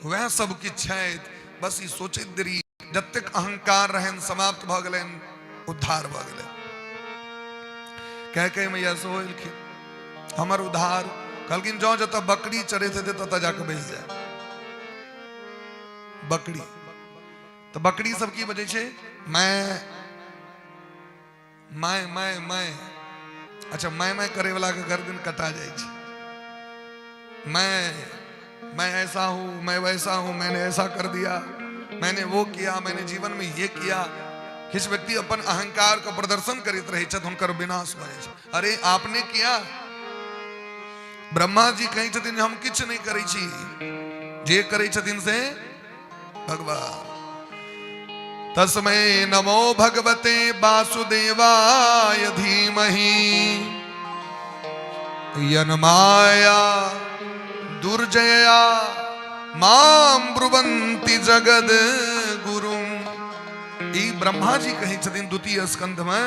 वएह सब किछु छथि। बस ई सोचैत देरी जतेक अहंकार रहनि समाप्त भऽ गेलनि, उद्धार भऽ गेलनि। कह कह मैया सेहो एलखिन हमर उद्धार। कहलखिन जँ जतऽ बकरी चढ़ैत हेतै ततऽ जाकऽ बैस जाय। बकरी तऽ बकरी सब की बजै छै? मैं मैं मैं मैं। अच्छा, मैं मैं करे वाला के गर्दन कटा जाइ छै। मैं ऐसा हूं, मैं वैसा हूं, मैंने ऐसा कर दिया, मैंने वो किया, मैंने जीवन में ये किया। किछु व्यक्ति अपन अहंकार के प्रदर्शन करैत रहै छथि, हुनकर विनाश भऽ जाइ छै। अरे आपने किया? ब्रह्मा जी कहै छथिन हम किछु नहि करै छी, जे करै छथिन से भगवान। तस्मै नमो भगवते वासुदेवाय धीमहि यन्माया दुर्जया मां ब्रुवन्ति जगद गुरुम। ई ब्रह्मा जी कहै छथिन द्वितीय स्कंध में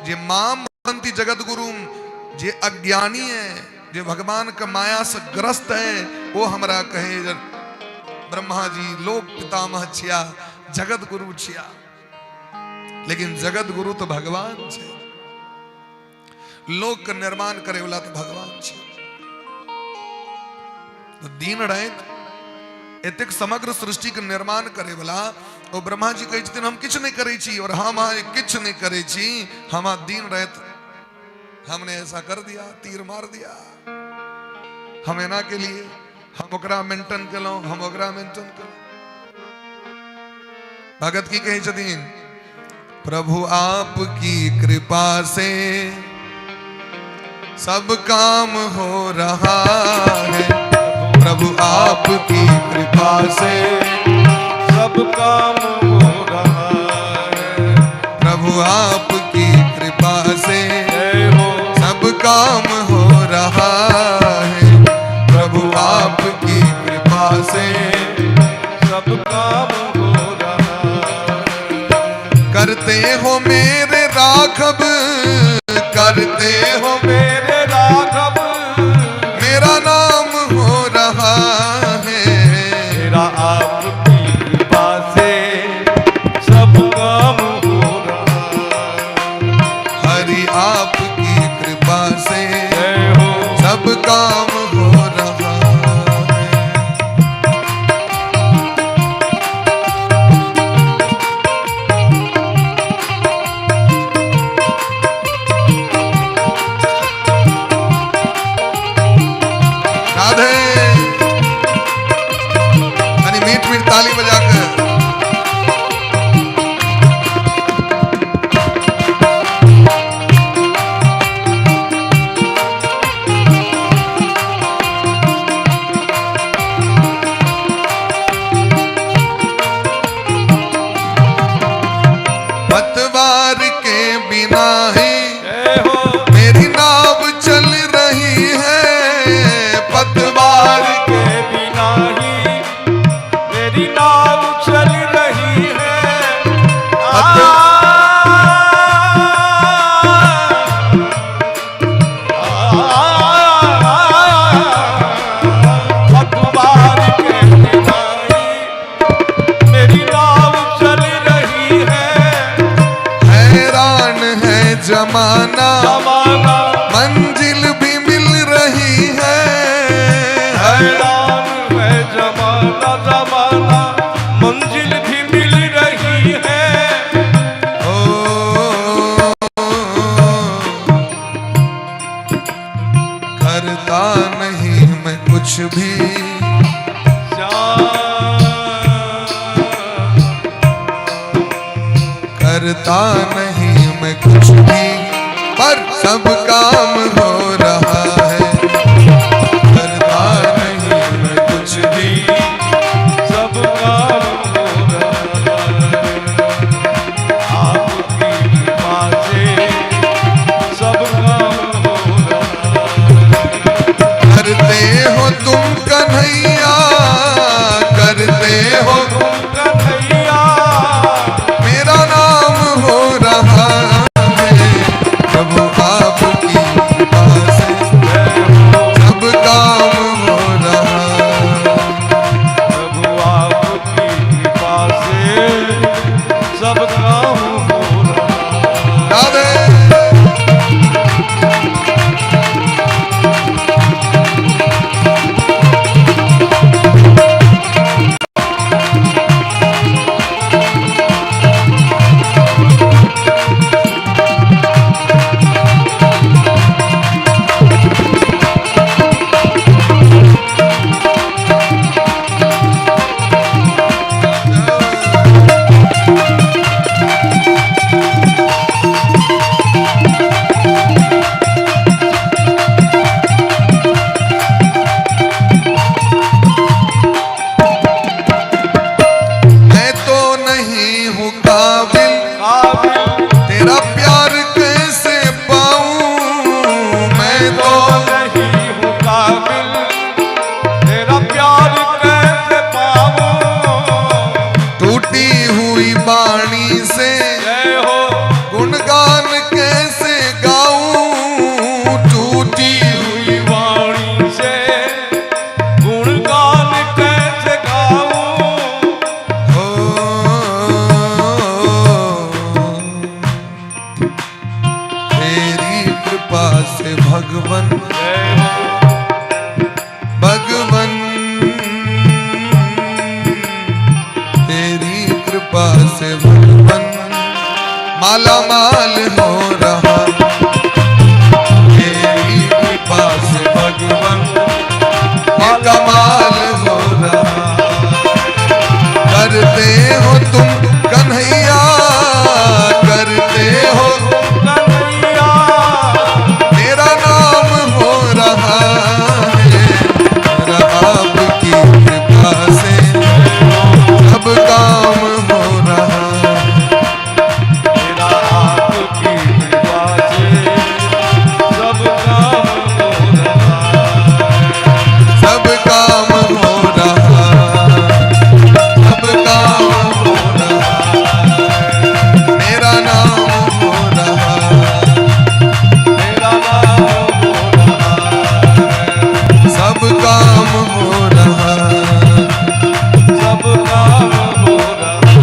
जे मां ब्रुवन्ति जगद गुरुम, जे अज्ञानी है, जे भगवान के माया से ग्रस्त है, वो हमरा कहे ब्रह्मा जी लोक पितामह छिया, जगत गुरु छिया। लेकिन जगत गुरु तो भगवान छे, लोक के निर्माण करे वाला तो भगवान छे। तो दिन राति एतेक समग्र सृष्टि के निर्माण करे वाला ओ ब्रह्मा जी कहै छथिन हम किछु नहि करै छी, और हम अहाँ किछु नहि करै छी, हम दिन राति हमने ऐसा कर दिया, तीर मार दिया, हम एना के लिए, हम ओकरा मेंटेन केलहुँ, हम ओकरा मेंटेन केलहुँ। भगत की कहै छथिन प्रभु आपकी कृपा से सब काम हो रहा है, प्रभु आपकी कृपा से सब काम हो रहा है, प्रभु आपकी कृपा से जय हो, सब काम हो रहा है, प्रभु आपकी कृपा से सब काम हो रहा है। करते हो मेरे राघव, करते हो मेरे राघव, मेरा नाम हो रहा है, मेरा आपकी कृपा से सब काम हो रहा है। हरि आपकी कृपा से जय हो, सब काम हो रहा है। करता नहीं मैं कुछ भी, पर सब काम हो रहा है। करता नहीं मैं कुछ भी, सब काम हो रहा है। आपकी कृपा से सब काम हो रहा है। करते हो तुम कन्हैया, करते हो तुम कन्हैया, मेरा नाम हो रहा है। प्रभु आपकी कृपा से सब काम हो रहा है। प्रभु आपकी कृपा से सब काम हो रहा है। राधे। मैं तो नहीं हूँ काबिल, काबिल तेरा प्यार कैसे पाऊं। मैं तो तो नहीं हूँ काबिल, तेरा प्यार कैसे पाऊं। टूटी हुई वाणी से जय हो। गुणगान कैसे गाऊं। टूटी हुई हुई वाणी से गुणगान कैसे गाऊं। हो, तेरी कृपा से भगवन, जय हो। भगवन तेरी कृपा से भगवन माला माल हो रहा। तेरी कृपा से भगवन ये कमाल हो रहा। करते हो तुम कन्हैया, करते हो कन्हैया, मेरा नाम हो रहा है। मेरा आपकी कृपा से सब काम हो रहा है। मेरा आपकी कृपा से सब काम हो रहा है। सब काम हो रहा, सब काम हो रहा, मेरा नाम हो रहा। मेरा नाम हो रहा है। सब काम हो रहा, सब काम हो रहा है।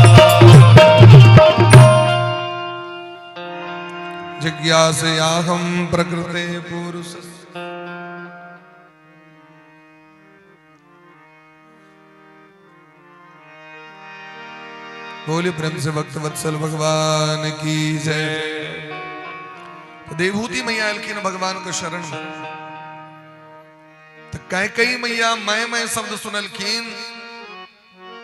जिज्ञासयाहं प्रकृते पुरुष। बोले प्रेम से भक्त वत्सल भगवान की जय। तो देवहूति मैया एलखिन भगवान के शरण में। तो कैकई मैया मैं शब्द सुनलखिन,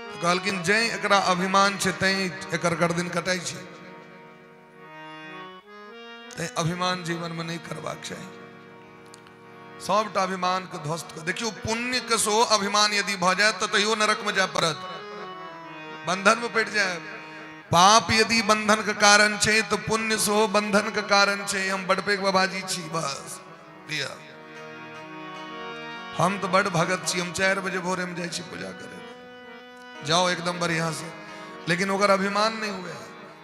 तो कहलखिन जय एकरा अभिमान छै तैं एकर गर्दन कटाइ छै। तैं अभिमान जीवन में नहीं करबाक चाही। सबटा अभिमान के ध्वस्त कर देखियो। पुण्य के सो अभिमान यदि भऽ जाए तऽ तैयो नरक में जाय पड़त, बंधन में पड़ि जाए। पाप यदि बंधन के कारण छै तो पुण्य सो बंधन के कारण छै। हम बड़ पैघ बाबाजी छी, बस लिअ। हम तो बड़ भगत छी, हम 4 बजे भोरे में जाइ छी पूजा करे, जाओ एकदम बढ़िया से। लेकिन ओकर अभिमान नहीं हुए।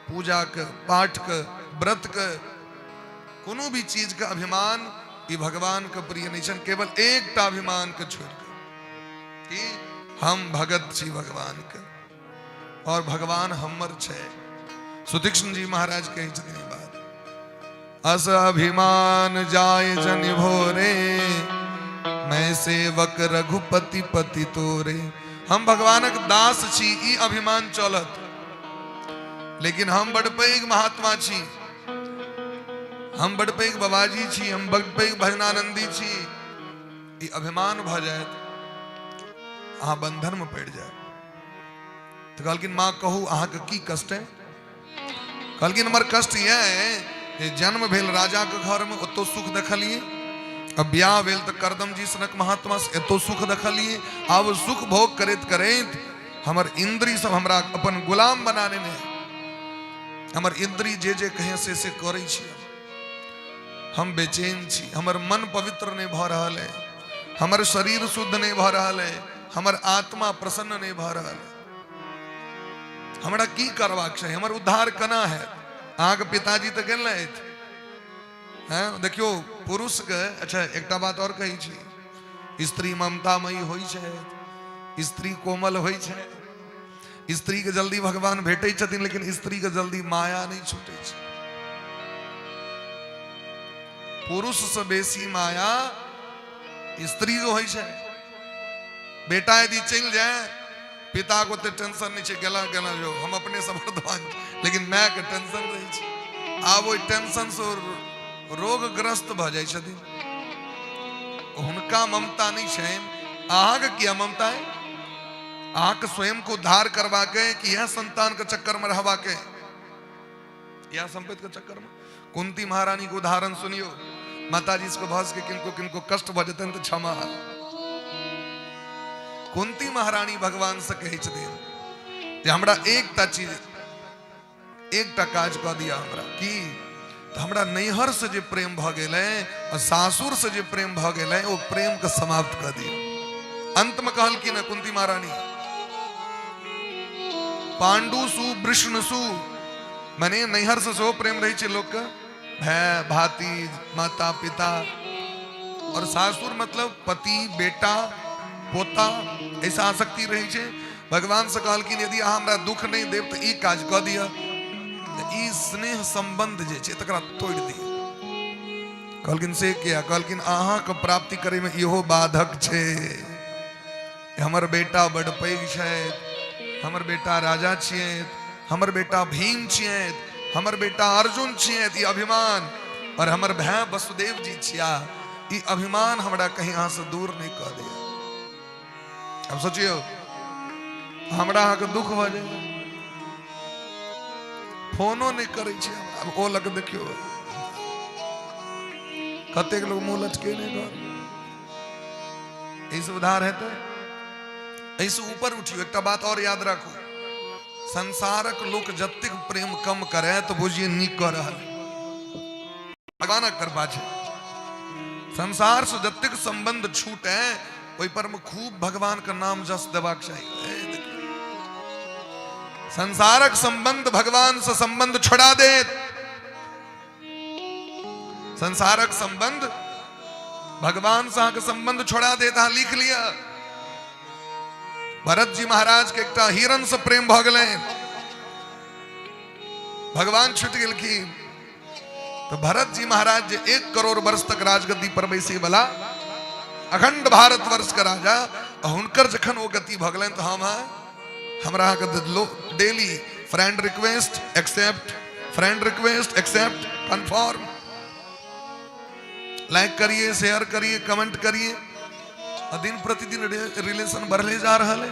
पूजा के, पाठ के, व्रत के, कोनो भी चीज के अभिमान ई भगवान के प्रिय नहीं छन। केवल एकटा अभिमान के छोड़ के कि हम भगत छी भगवान के और भगवान हमर छै। सुतीक्ष्ण जी महाराज कहै छथिन ई बात, अस अभिमान जाय जन भोरे, मैं सेवक रघुपति पति तोरे। हम भगवानक दास छी, ई अभिमान चलत। लेकिन हम बड़ पैघ महात्मा छी, हम बड़ पैघ बाबाजी छी, हम बड़ पैघ भजनानंदी छी, ई अभिमान भऽ जायत, अहाँ बंधन में पड़ि जायब। तऽ कहलखिन माँ कहू अहाँके की कष्ट है। कहलखिन हमर कष्ट इएह है जे जन्म भेल राजाके घरमे, ओतौ सुख देखलियै, अब ब्याह भेल तऽ करदम जी सनक महात्मा से एतो सुख देखलियै, आब सुख भोग करैत करैत हमर इंद्री सब हमरा अपन गुलाम बना लेने, हमर इंद्री जे जे कहे से से करै छी, हम बेचैन छी, हमर मन पवित्र नहीं भऽ रहल है, हमर शरीर शुद्ध नहीं भऽ रहल है, हमर आत्मा प्रसन्न नहीं भऽ रहल है, हमरा की करबाक छै, हमर उद्धार केना हैत? अहाँके पिताजी तऽ गेल रहथि। हैं, देखियौ पुरुष के, अच्छा एकटा बात और कहै छी, स्त्री ममतामयी होइ छै, स्त्री कोमल होइ छै, स्त्री के जल्दी भगवान भेटै छथिन, लेकिन स्त्री के जल्दी माया नहीं छूटै छै। पुरुष से बेसी माया स्त्री के होइ छै। बेटा यदि चलि जाए, पिता को ओते टेंशन नहीं छै, गेला गेला जो हम अपने समर्थवान, लेकिन माय के टेंशन रहै छै। आब ओहि टेंशन से रोगग्रस्त भऽ जाइ छथिन, हुनका ममता नहीं छनि। अहाँके किया ममता है? अहाँके स्वयं को उद्धार करबाक है कि यह संतान के चक्कर में रहबाक है, यह संपत्ति के चक्कर में? कुंती महारानी के उदाहरण सुनियो, माता जी इसको भस के किनको किनको कष्ट भऽ जेतनि तऽ क्षमा। कुंती महारानी भगवान से कहै छथिन जे हमरा एकटा चीज, एकटा काज कऽ दिया हमरा, की तऽ हमरा नैहर से जे प्रेम भऽ गेलै और सासुर से जे प्रेम भऽ गेलै, ओ प्रेम के समाप्त कऽ दियौ। अंत में कहलखिन हँ कुंती महारानी, पांडुसु वृष्णसु, मने नैहर से सेहो प्रेम रहै छै लोकके, भाय भातीज माता पिता, और सासुर मतलब पति बेटा पोता, ऐसा आसक्ति रहै छै। भगवान से कहलखिन यदि अहाँ हमरा दुख नहि देब तऽ ई काज कऽ दिअ, ई स्नेह संबंध जे छै तकरा तोड़ि दिअ। कहलखिन से किया? कहलखिन अहाँके प्राप्ति करैमे इहो बाधक छै, हमर बेटा बड पैघ छथि, हमर बेटा राजा छियै, हमर बेटा भीम छियै, हमर बेटा अर्जुन छियै, ई अभिमान, और हमर भाय वसुदेव जी छिया, ई अभिमान हमरा कहीं अहाँ से दूर नहीं कऽ दिया। अब सोचियो हमरा अहाँके दुख भऽ जाए, फोनो नहीं करै छै, आब ओ लग देखियौ कतेक लोग मुंह लटके नहीं घर, एहिसँ उधार हेतै? एहिसँ ऊपर उठियौ। एकटा बात और याद राखू, संसारक लोक जतेक प्रेम कम करे तो बुझिए नीक कऽ रहल, भगवानक कृपा छै। संसार से जतेक संबंध छूटे ओहि पर में खूब भगवान के नाम जस देबाक चाही। संसारक संबंध भगवान से संबंध छोड़ा देत, संसारक संबंध भगवान से अहाँके संबंध छोड़ा देत। अहाँ लिख लिअ, भरत जी महाराज के एकटा हिरण से प्रेम भऽ गेलनि, भगवान छूटि गेलखिन। तो भरत जी महाराज जे 1 करोड़ वर्ष तक राजगद्दी पर बैसे वाला अखंड भारत वर्ष के राजा, हुनकर जखन ओ गति भऽ गेलनि तऽ हम हमरा अहाँके daily friend request accept, friend request accept, confirm, like करिए, शेयर करिए, कमेंट करिए, आ दिन प्रतिदिन रिलेशन बढ़ले जा रहा है।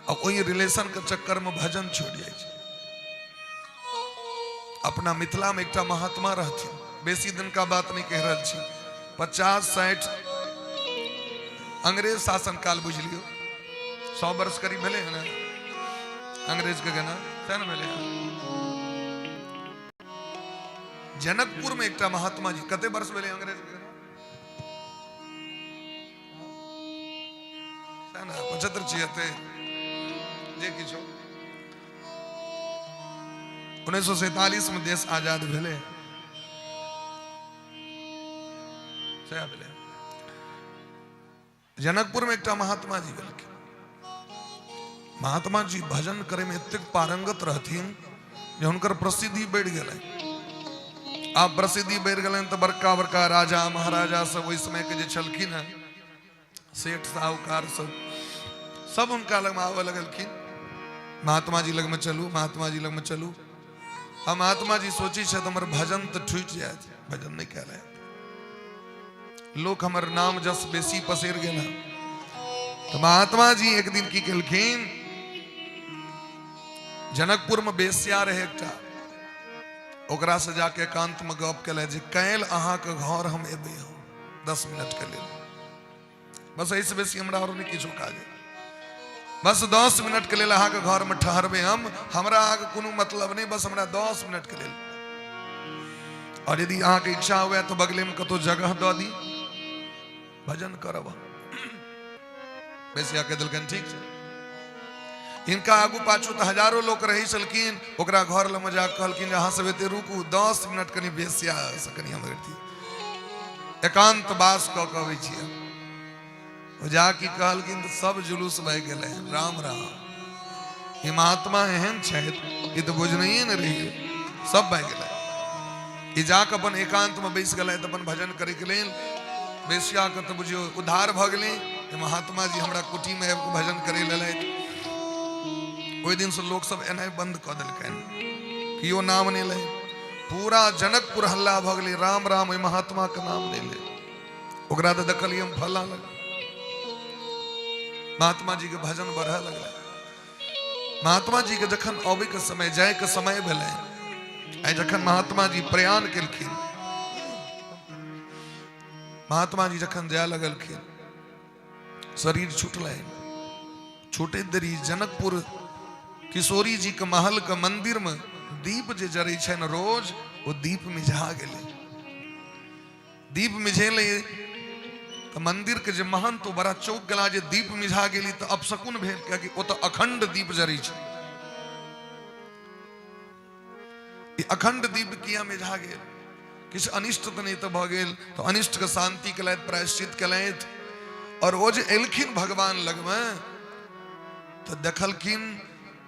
आ ओहि रिलेशन के चक्कर में भजन छूट जाइ छै। अपना मिथिला में एकटा महात्मा रहथिन, बेसी दिन का बात नहीं कह रहल छी, 50-60 अंग्रेज शासन काल बुझ लियो, 100 वर्ष करीब भेलै है ने अंग्रेज के गना, सएह ने भेलै। जनकपुर में एकटा महात्मा जी, कते वर्ष भेलै अंग्रेज के गना? सएह ने, 75 76 जे किछु। 1947 में देश आजाद भेलै, सएह भेलै। जनकपुर में एकटा महात्मा जी भेलखिन। महात्मा जी भजन करे में एतेक पारंगत रहथिन जे हुनकर प्रसिद्धि बढ़ि गेलै। आब प्रसिद्धि बढ़ि गेलनि तऽ बड़का बड़का राजा महाराजा सब ओहि समय के जे छलखिन हेँ, सेठ साहूकार सब सब हुनका लगमे आबऽ लगलखिन, महात्मा जी लगमे चलू, महात्मा जी लगमे चलू। हम महात्मा जी सोचै छथि हमर भजन तऽ छूटि जायत, भजन नहि कयल हैत, लोक हमर नाम जस बेसी पसरि गेल हन। तऽ महात्मा जी एक दिन की केलखिन, जनकपुर में बेस्या रहे एकटा, ओकरासँ जाके एकान्तमे गप केलथि जे काल्हि अहाँके घर हम एबै, हम 10 मिनटके लेल, बस एहिसँ बेसी हमरा आओर नहि किछो काज अइ, बस 10 मिनटके लेल अहाँके घरमे ठहरबै हम, हमरा अहाँके कोनो मतलब नहि, बस हमरा 10 मिनटके लेल, और यदि अहाँके इच्छा हुए तऽ बगलेमे कतहु जगह दऽ दी, भजन करब। बेसिया कहि देलकनि ठीक छै। हिनका आगू पाछू तऽ हजारो लोक रहै छलखिन। ओकरा घर लग जा कहलखिन जे अहाँ सब एते रुकू, 10 मिनट कनि बेसिया से कनि हम अथी एकांत वास कऽ के अबै छियै। ओ जा की कहलखिन तऽ सब जुलूस भए गेलै, राम राम, ई महात्मा एहन छथि, ई तऽ बुझनैये ने रहियै, सब भए गेलै। ई जाकऽ अपन एकांतमे बैस गेलथि अपन भजन करैके लेल। बेसियाके तऽ बुझियौ उद्धार भऽ गेलै, महात्मा जी हमरा कुटीमे आबि कऽ भजन करै लेलथि। ओहि दिनसँ लोकसभ एनाइ बन्द कऽ देलकनि, केओ नाम नहि लै, पूरा जनकपुर हल्ला भऽ गेलै, राम राम, ओहि महात्माके नाम नहि लै, ओकरा तऽ देखलियै हम फल्ला लग। महात्मा जी के भजन बढ़य लगलै। महात्मा जी के जखन अबै के समय, जाय के समय भेलै, आइ जखन महात्मा जी प्रयाण केलखिन, महात्मा जी जखन जाय लगलखिन, शरीर छुटलनि। छूटैत देरी जनकपुर किशोरी जी के महल के मंदिर में दीप जे जरै छनि रोज, ओ दीप मिझा गेलै। दीप मिझेलै तऽ मंदिर के जे महंत ओ बड़ा चौंक गेला जे दीप मिझा गेली, तऽ अपशकुन भेल, कियाकि ओतऽ अखंड दीप जरै छै, ई अखंड दीप किया मिझा गेल, किछु अनिष्ट तऽ नहि तऽ भऽ गेल। तऽ अनिष्ट के शांति केलथि, प्रायश्चित केलथि। और ओ जे एलखिन भगवान लगमे तऽ देखलखिन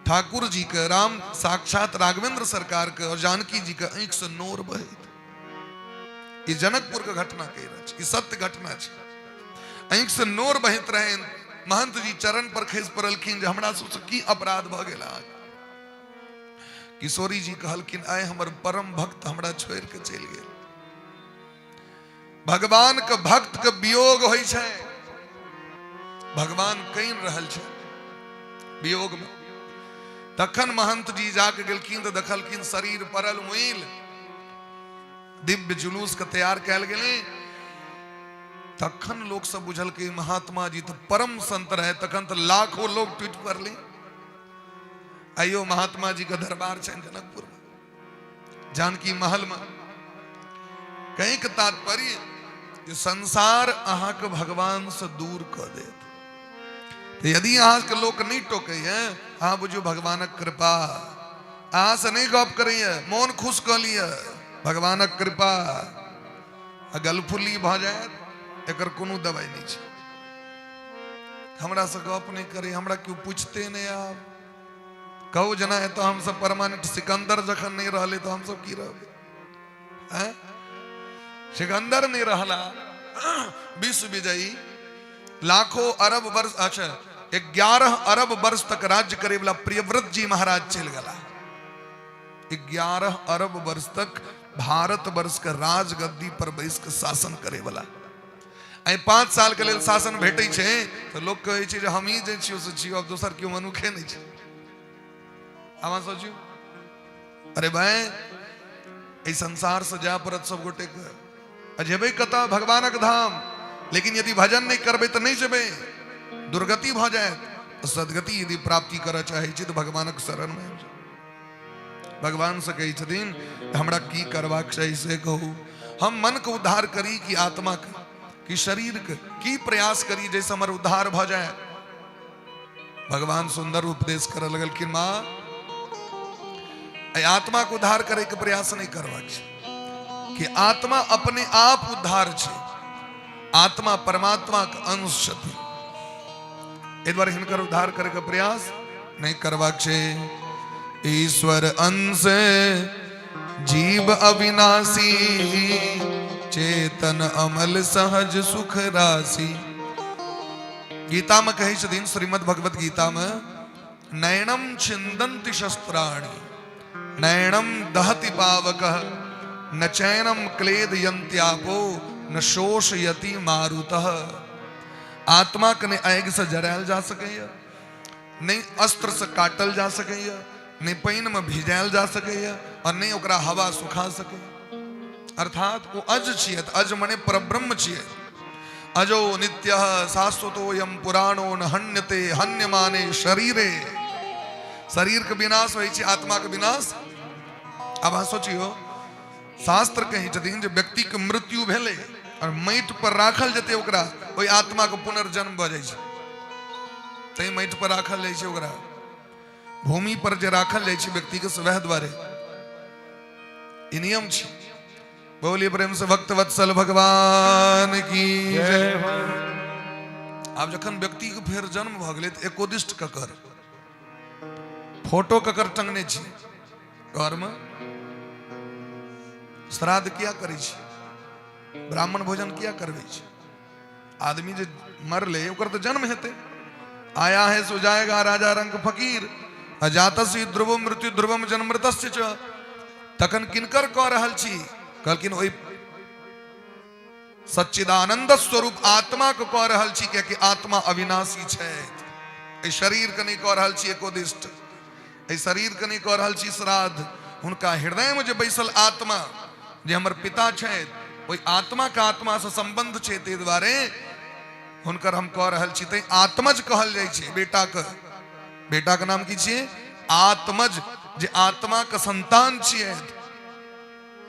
ठाकुर जी के, राम साक्षात राघवेंद्र सरकार के और जानकी जी के आँखि से नोर बहैत। ई जनकपुर के घटना कहि रहल छी, ई सत्य घटना छै। आँखि से नोर बहैत रहे, महंत जी चरण पर खसि पड़लखिन जे हमरा सबसँ की अपराध भऽ गेल अहाँके। किशोरी जी कहलखिन आइ हमर परम भक्त हमरा छोड़ि के चलि गेल। भगवान के भक्त के वियोग होइ छै, भगवान कनि रहल छै वियोग में। तखन महंत जी जाके गेलखिन तऽ देखलखिन शरीर पड़ल मुइल, दिव्य जुलूस के तैयार कयल गेलै। तखन लोक सब बुझलकै महात्मा जी तऽ परम संत रहे, तखन तऽ लाखों लोग टूटि पड़ले। आइयो महात्मा जी के दरबार छनि जनकपुर में, जानकी महल में। कहीं के तात्पर्य जे संसार अहाँके भगवान से दूर कऽ देत, तऽ यदि अहाँके लोक नहि टोकैए, अहाँ बुझियौ भगवानक कृपा। अहाँ से नहि गप करैए, मोन खुश कऽ लिअ, भगवानक कृपा। आ गलफुल्ली भऽ जायत, एकर कोनो दवाइ नहि छै। हमरा से गप नहि करै, हमरा केओ पूछते नहि। आब कहू जेना एतऽ हमसब परमानेंट, सिकंदर जखन नहि रहलै तऽ हमसब की रहबै? आँय? सिकंदर नहि रहला विश्व विजयी, लाखों अरब वर्ष, अच्छा 11 अरब वर्ष तक राज्य करे वाला प्रियव्रत जी महाराज चलि गेला। 11 अरब वर्ष तक भारत वर्ष के राजगद्दी पर बैस के शासन करे वाला। आइ 5 साल के लेल शासन भेटै छै तऽ लोक कहै छै जे हमही जे छियौ से छियौ, आब दोसर केओ मनुखे नहि छै। अहाँ सोचियौ, अरे भाई एहि संसार से जाय पड़त सब गोटे के, आ जेबै कतऽ? भगवानक धाम। लेकिन यदि भजन नहि करबै तऽ नहि जेबै, दुर्गति भऽ जायत। सदगति यदि प्राप्ति करऽ चाहै छी तऽ भगवानक शरण मे आबि जाउ। भगवान से कहै छथिन हमरा की करबाक चाही से कहू, हम मन के उद्धार करी कि आत्मा के कि शरीर के, की प्रयास करी जैसे हमर उद्धार भऽ जाए। भगवान सुंदर उपदेश करऽ लगलखिन, माँ एहि आत्मा के उद्धार करे के प्रयास नहीं करबाक छै कि आत्मा अपने आप उद्धार छै, आत्मा परमात्मा के अंश छथिन, एहि दुआरे हिनकर उद्धार करे के प्रयास नहीं करबाक छै। ईश्वर अंश जीव अविनाशी, चेतन अमल सहज सुख राशि। गीता में कहै छथिन, श्रीमद् भगवत गीता में, नयनम छिंदन्ति शस्त्राणि नयनम दहति पावकः न चैनम क्लेदयन्त्यापो न शोषयति मारुतः। आत्मा के नहि आगि से जरायल जा सकैया, नहि अस्त्र से काटल जा सकैया, नहि पानिमे भिजायल जा सकैए आओर नहि ओकरा हवा सुखा सकैए। अर्थात ओ अज छियै, तऽ अज मने परब्रह्म छियै। अजो नित्य शाश्वतोयम पुराणो न हन्यते हन्यमाने शरीरे। शरीर के विनाश होइ छै, आत्मा के विनाश। आब अहाँ सोचियौ, शास्त्र कहै छथिन जे व्यक्ति के मृत्यु भेलै और माटि पर राखल जेतै ओकरा, ओहि आत्मा के पुनर्जन्म भऽ जाइ छै। तैं माटि पर राखल जाइ छै ओकरा, भूमि पर जे राखल जाइ छै व्यक्ति के, से वएह दुआरे ई नियम छै। बोलिए प्रेम से भक्त वत्सल भगवान की जय। आब जखन व्यक्ति के फेर जन्म भऽ गेलै तऽ एकोदिष्ट ककर फोटो ककर टंगने छी घरमे? श्राद्ध किया करै छी? ब्राह्मण भोजन किया करबै छी? आदमी जे मरले ओकर तऽ जन्म हेतै। आया है सो जाएगा राजा रंग फकीर, अजातस्य ध्रुव मृत्यु ध्रुवम जन्म मृतस्य च। तखन किनकर कऽ रहल छी? कहलखिन ओहि सच्चिदानंद स्वरूप आत्मा के कऽ रहल छी, कियाकि आत्मा अविनाशी छै। एहि शरीर के नहि कऽ रहल छी एकोदिष्ट, एहि शरीर के नहि कऽ रहल छी श्राद्ध। हुनका हृदय में जे बैसल आत्मा, जे हमर पिता छथि, ओहि आत्मा के आत्मा से संबंध छै, ताहि दुआरे हुनकर हम कऽ रहल छी। तैं आत्मज कहल जाइ छै बेटाके। बेटाके नाम की छियै? आत्मज, जे आत्मा के संतान छियै।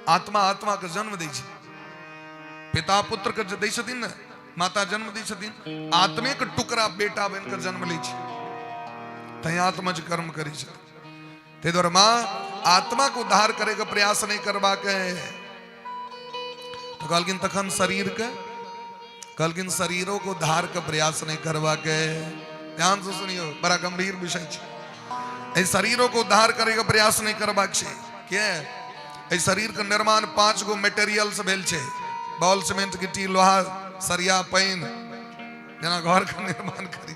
आत्मा आत्मा के जन्म दै छै। पिता पुत्र के जे दै छथिन ने, माता जन्म दै छथिन, आत्मे के टुकड़ा बेटा बनि कऽ जन्म लै छै, तैं आत्मज कर्म करै छै। ताहि दुआरे माँ आत्मा के उद्धार करे के प्रयास नहीं करबाक है। तो कहलखिन तखन शरीर के, कहलखिन शरीरों के उद्धार के प्रयास नहीं करबाक है। ध्यान से सुनियो, बड़ा गंभीर विषय छै। एहि शरीरों के उद्धार करे के प्रयास नहीं करबाक छै। के एहि शरीर के निर्माण 5 गो मटेरियल से भेल छै, बॉल, सीमेंट, गिट्टी, लोहा, सरिया, पानि। जेना घर के निर्माण करी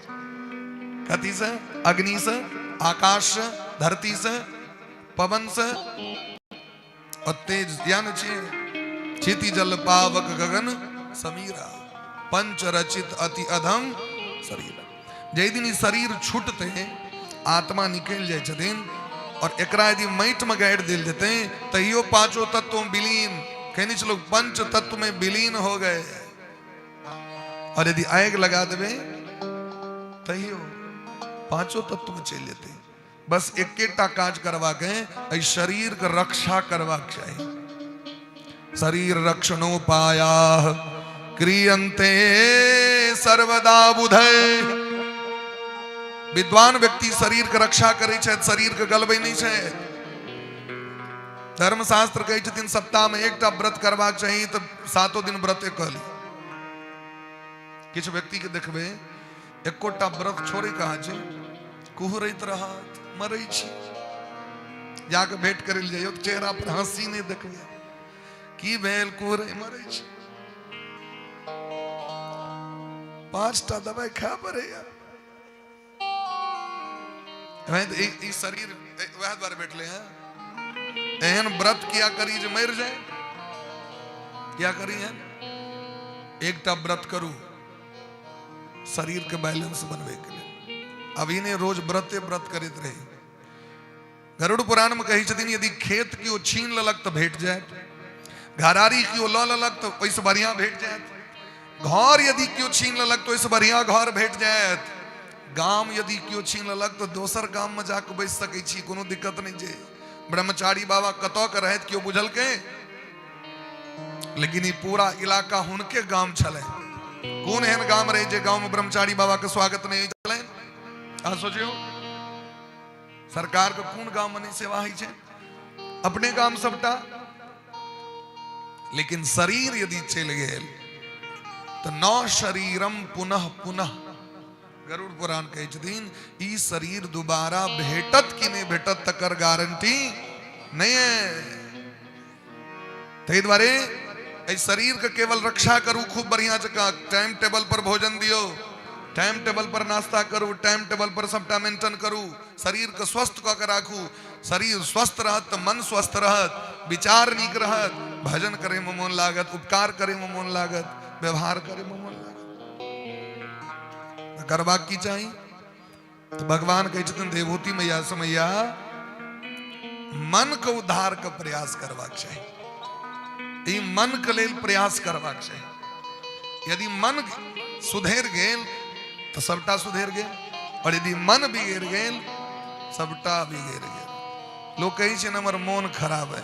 कथी से? अग्नि से, आकाश से, धरती से, पवन से और तेज। ध्यान छियै, क्षिति जल पावक गगन समीरा, पंच रचित अति अधम शरीर। जाहि दिन ई शरीर छूटते, आत्मा निकलि जाइ छथिन, और एकरा यदि माटि में गाड़ि देल जेतै तैयो पांचो तत्व में विलीन, कहने छै लोग पंच तत्व में विलीन हो गए। और यदि आगि लगा देबै तैयो पांचो तत्व में चलि जेतै। बस एकेटा काज करबाक है, एहि शरीर के रक्षा करबाक चाही। शरीर रक्षणोपाया क्रियन्ते सर्वदा बुधै। विद्वान व्यक्ति शरीर के रक्षा करै छथि, शरीर के गलबै नहि छथि। धर्मशास्त्र कहै छथिन सप्ताह में एकटा व्रत करबाक चाही, तऽ 7 दिन व्रते कऽ ली। किछु व्यक्ति के देखबै एकोटा व्रत छोड़े कहाँ छै, कुहरैत रहत, मरै छी। जाके भेंट करै लए जइयौ तऽ चेहरा पर हंसी नहि देखबै, की भेल? कुहरै मरै छी, 5टा दवाइ खाय पड़ैया। ई शरीर वएह दुआरे भेटलै हँ। एहन व्रत किया करी जे मरि जाए? किया करी एहन? एकटा व्रत करू शरीर के बैलेंस बनबै के लेल। अभी ने रोज व्रते व्रत करैत रही। गरुड़ पुराण में कहै छथिन यदि खेत केओ छीन लेलक तऽ भेट जायत, घरारी केओ लऽ लेलक तऽ ओहिसँ बढ़िआँ भेट जायत, घर यदि केओ छीन लेलक तऽ ओहिसँ बढ़िआँ घर भेट जायत, गाम यदि केओ छीन लेलक तऽ दोसर गाममे जाकऽ बैस सकै छी, कोनो दिक्कत नहि छै। ब्रह्मचारी बाबा कतऽ के रहथि केओ बुझलकै? लेकिन ई पूरा इलाका हुनके गाम छलै। कोन एहन गाम रहै जे गाँवमे ब्रह्मचारी बाबा के स्वागत नहि छलै? अहाँ सोचियौ, सरकार के कोन गाम में नहीं सेवा होइ छै? अपने गाम सबटा। लेकिन शरीर यदि चलि गेल तऽ न शरीरम पुनः पुनः। गरुड़ पुराण कहै छथिन ई शरीर दोबारा भेटत कि नहि भेटत तकर गारंटी नहि है। ताहि दुआरे एहि शरीर के केवल रक्षा करू खूब बढ़िया जकाँ, टाइम टेबल पर भोजन दियौ, टाइम टेबल पर नाश्ता करू, टाइम टेबल पर सबटा मेंटेन करू, शरीर के स्वस्थ कऽ के राखू। शरीर स्वस्थ रहत तऽ मन स्वस्थ रहत, विचार नीक रहत, भजन करे में मोन लागत, उपकार करे में मोन लागत, व्यवहार करे में मोन लागत। करबाक की चाही? तऽ भगवान कहै छथिन देवहूति मैया से, मैया मन के उद्धार के प्रयास करबाक चाही। ई मन के लेल प्रयास करबाक चाही। यदि मन सुधरि गेल तऽ सबटा सुधरि गेल, और यदि मन बिगड़ि गेल सबटा बिगड़ि गेल। लोक कहै छै ने हमर मोन खराब है,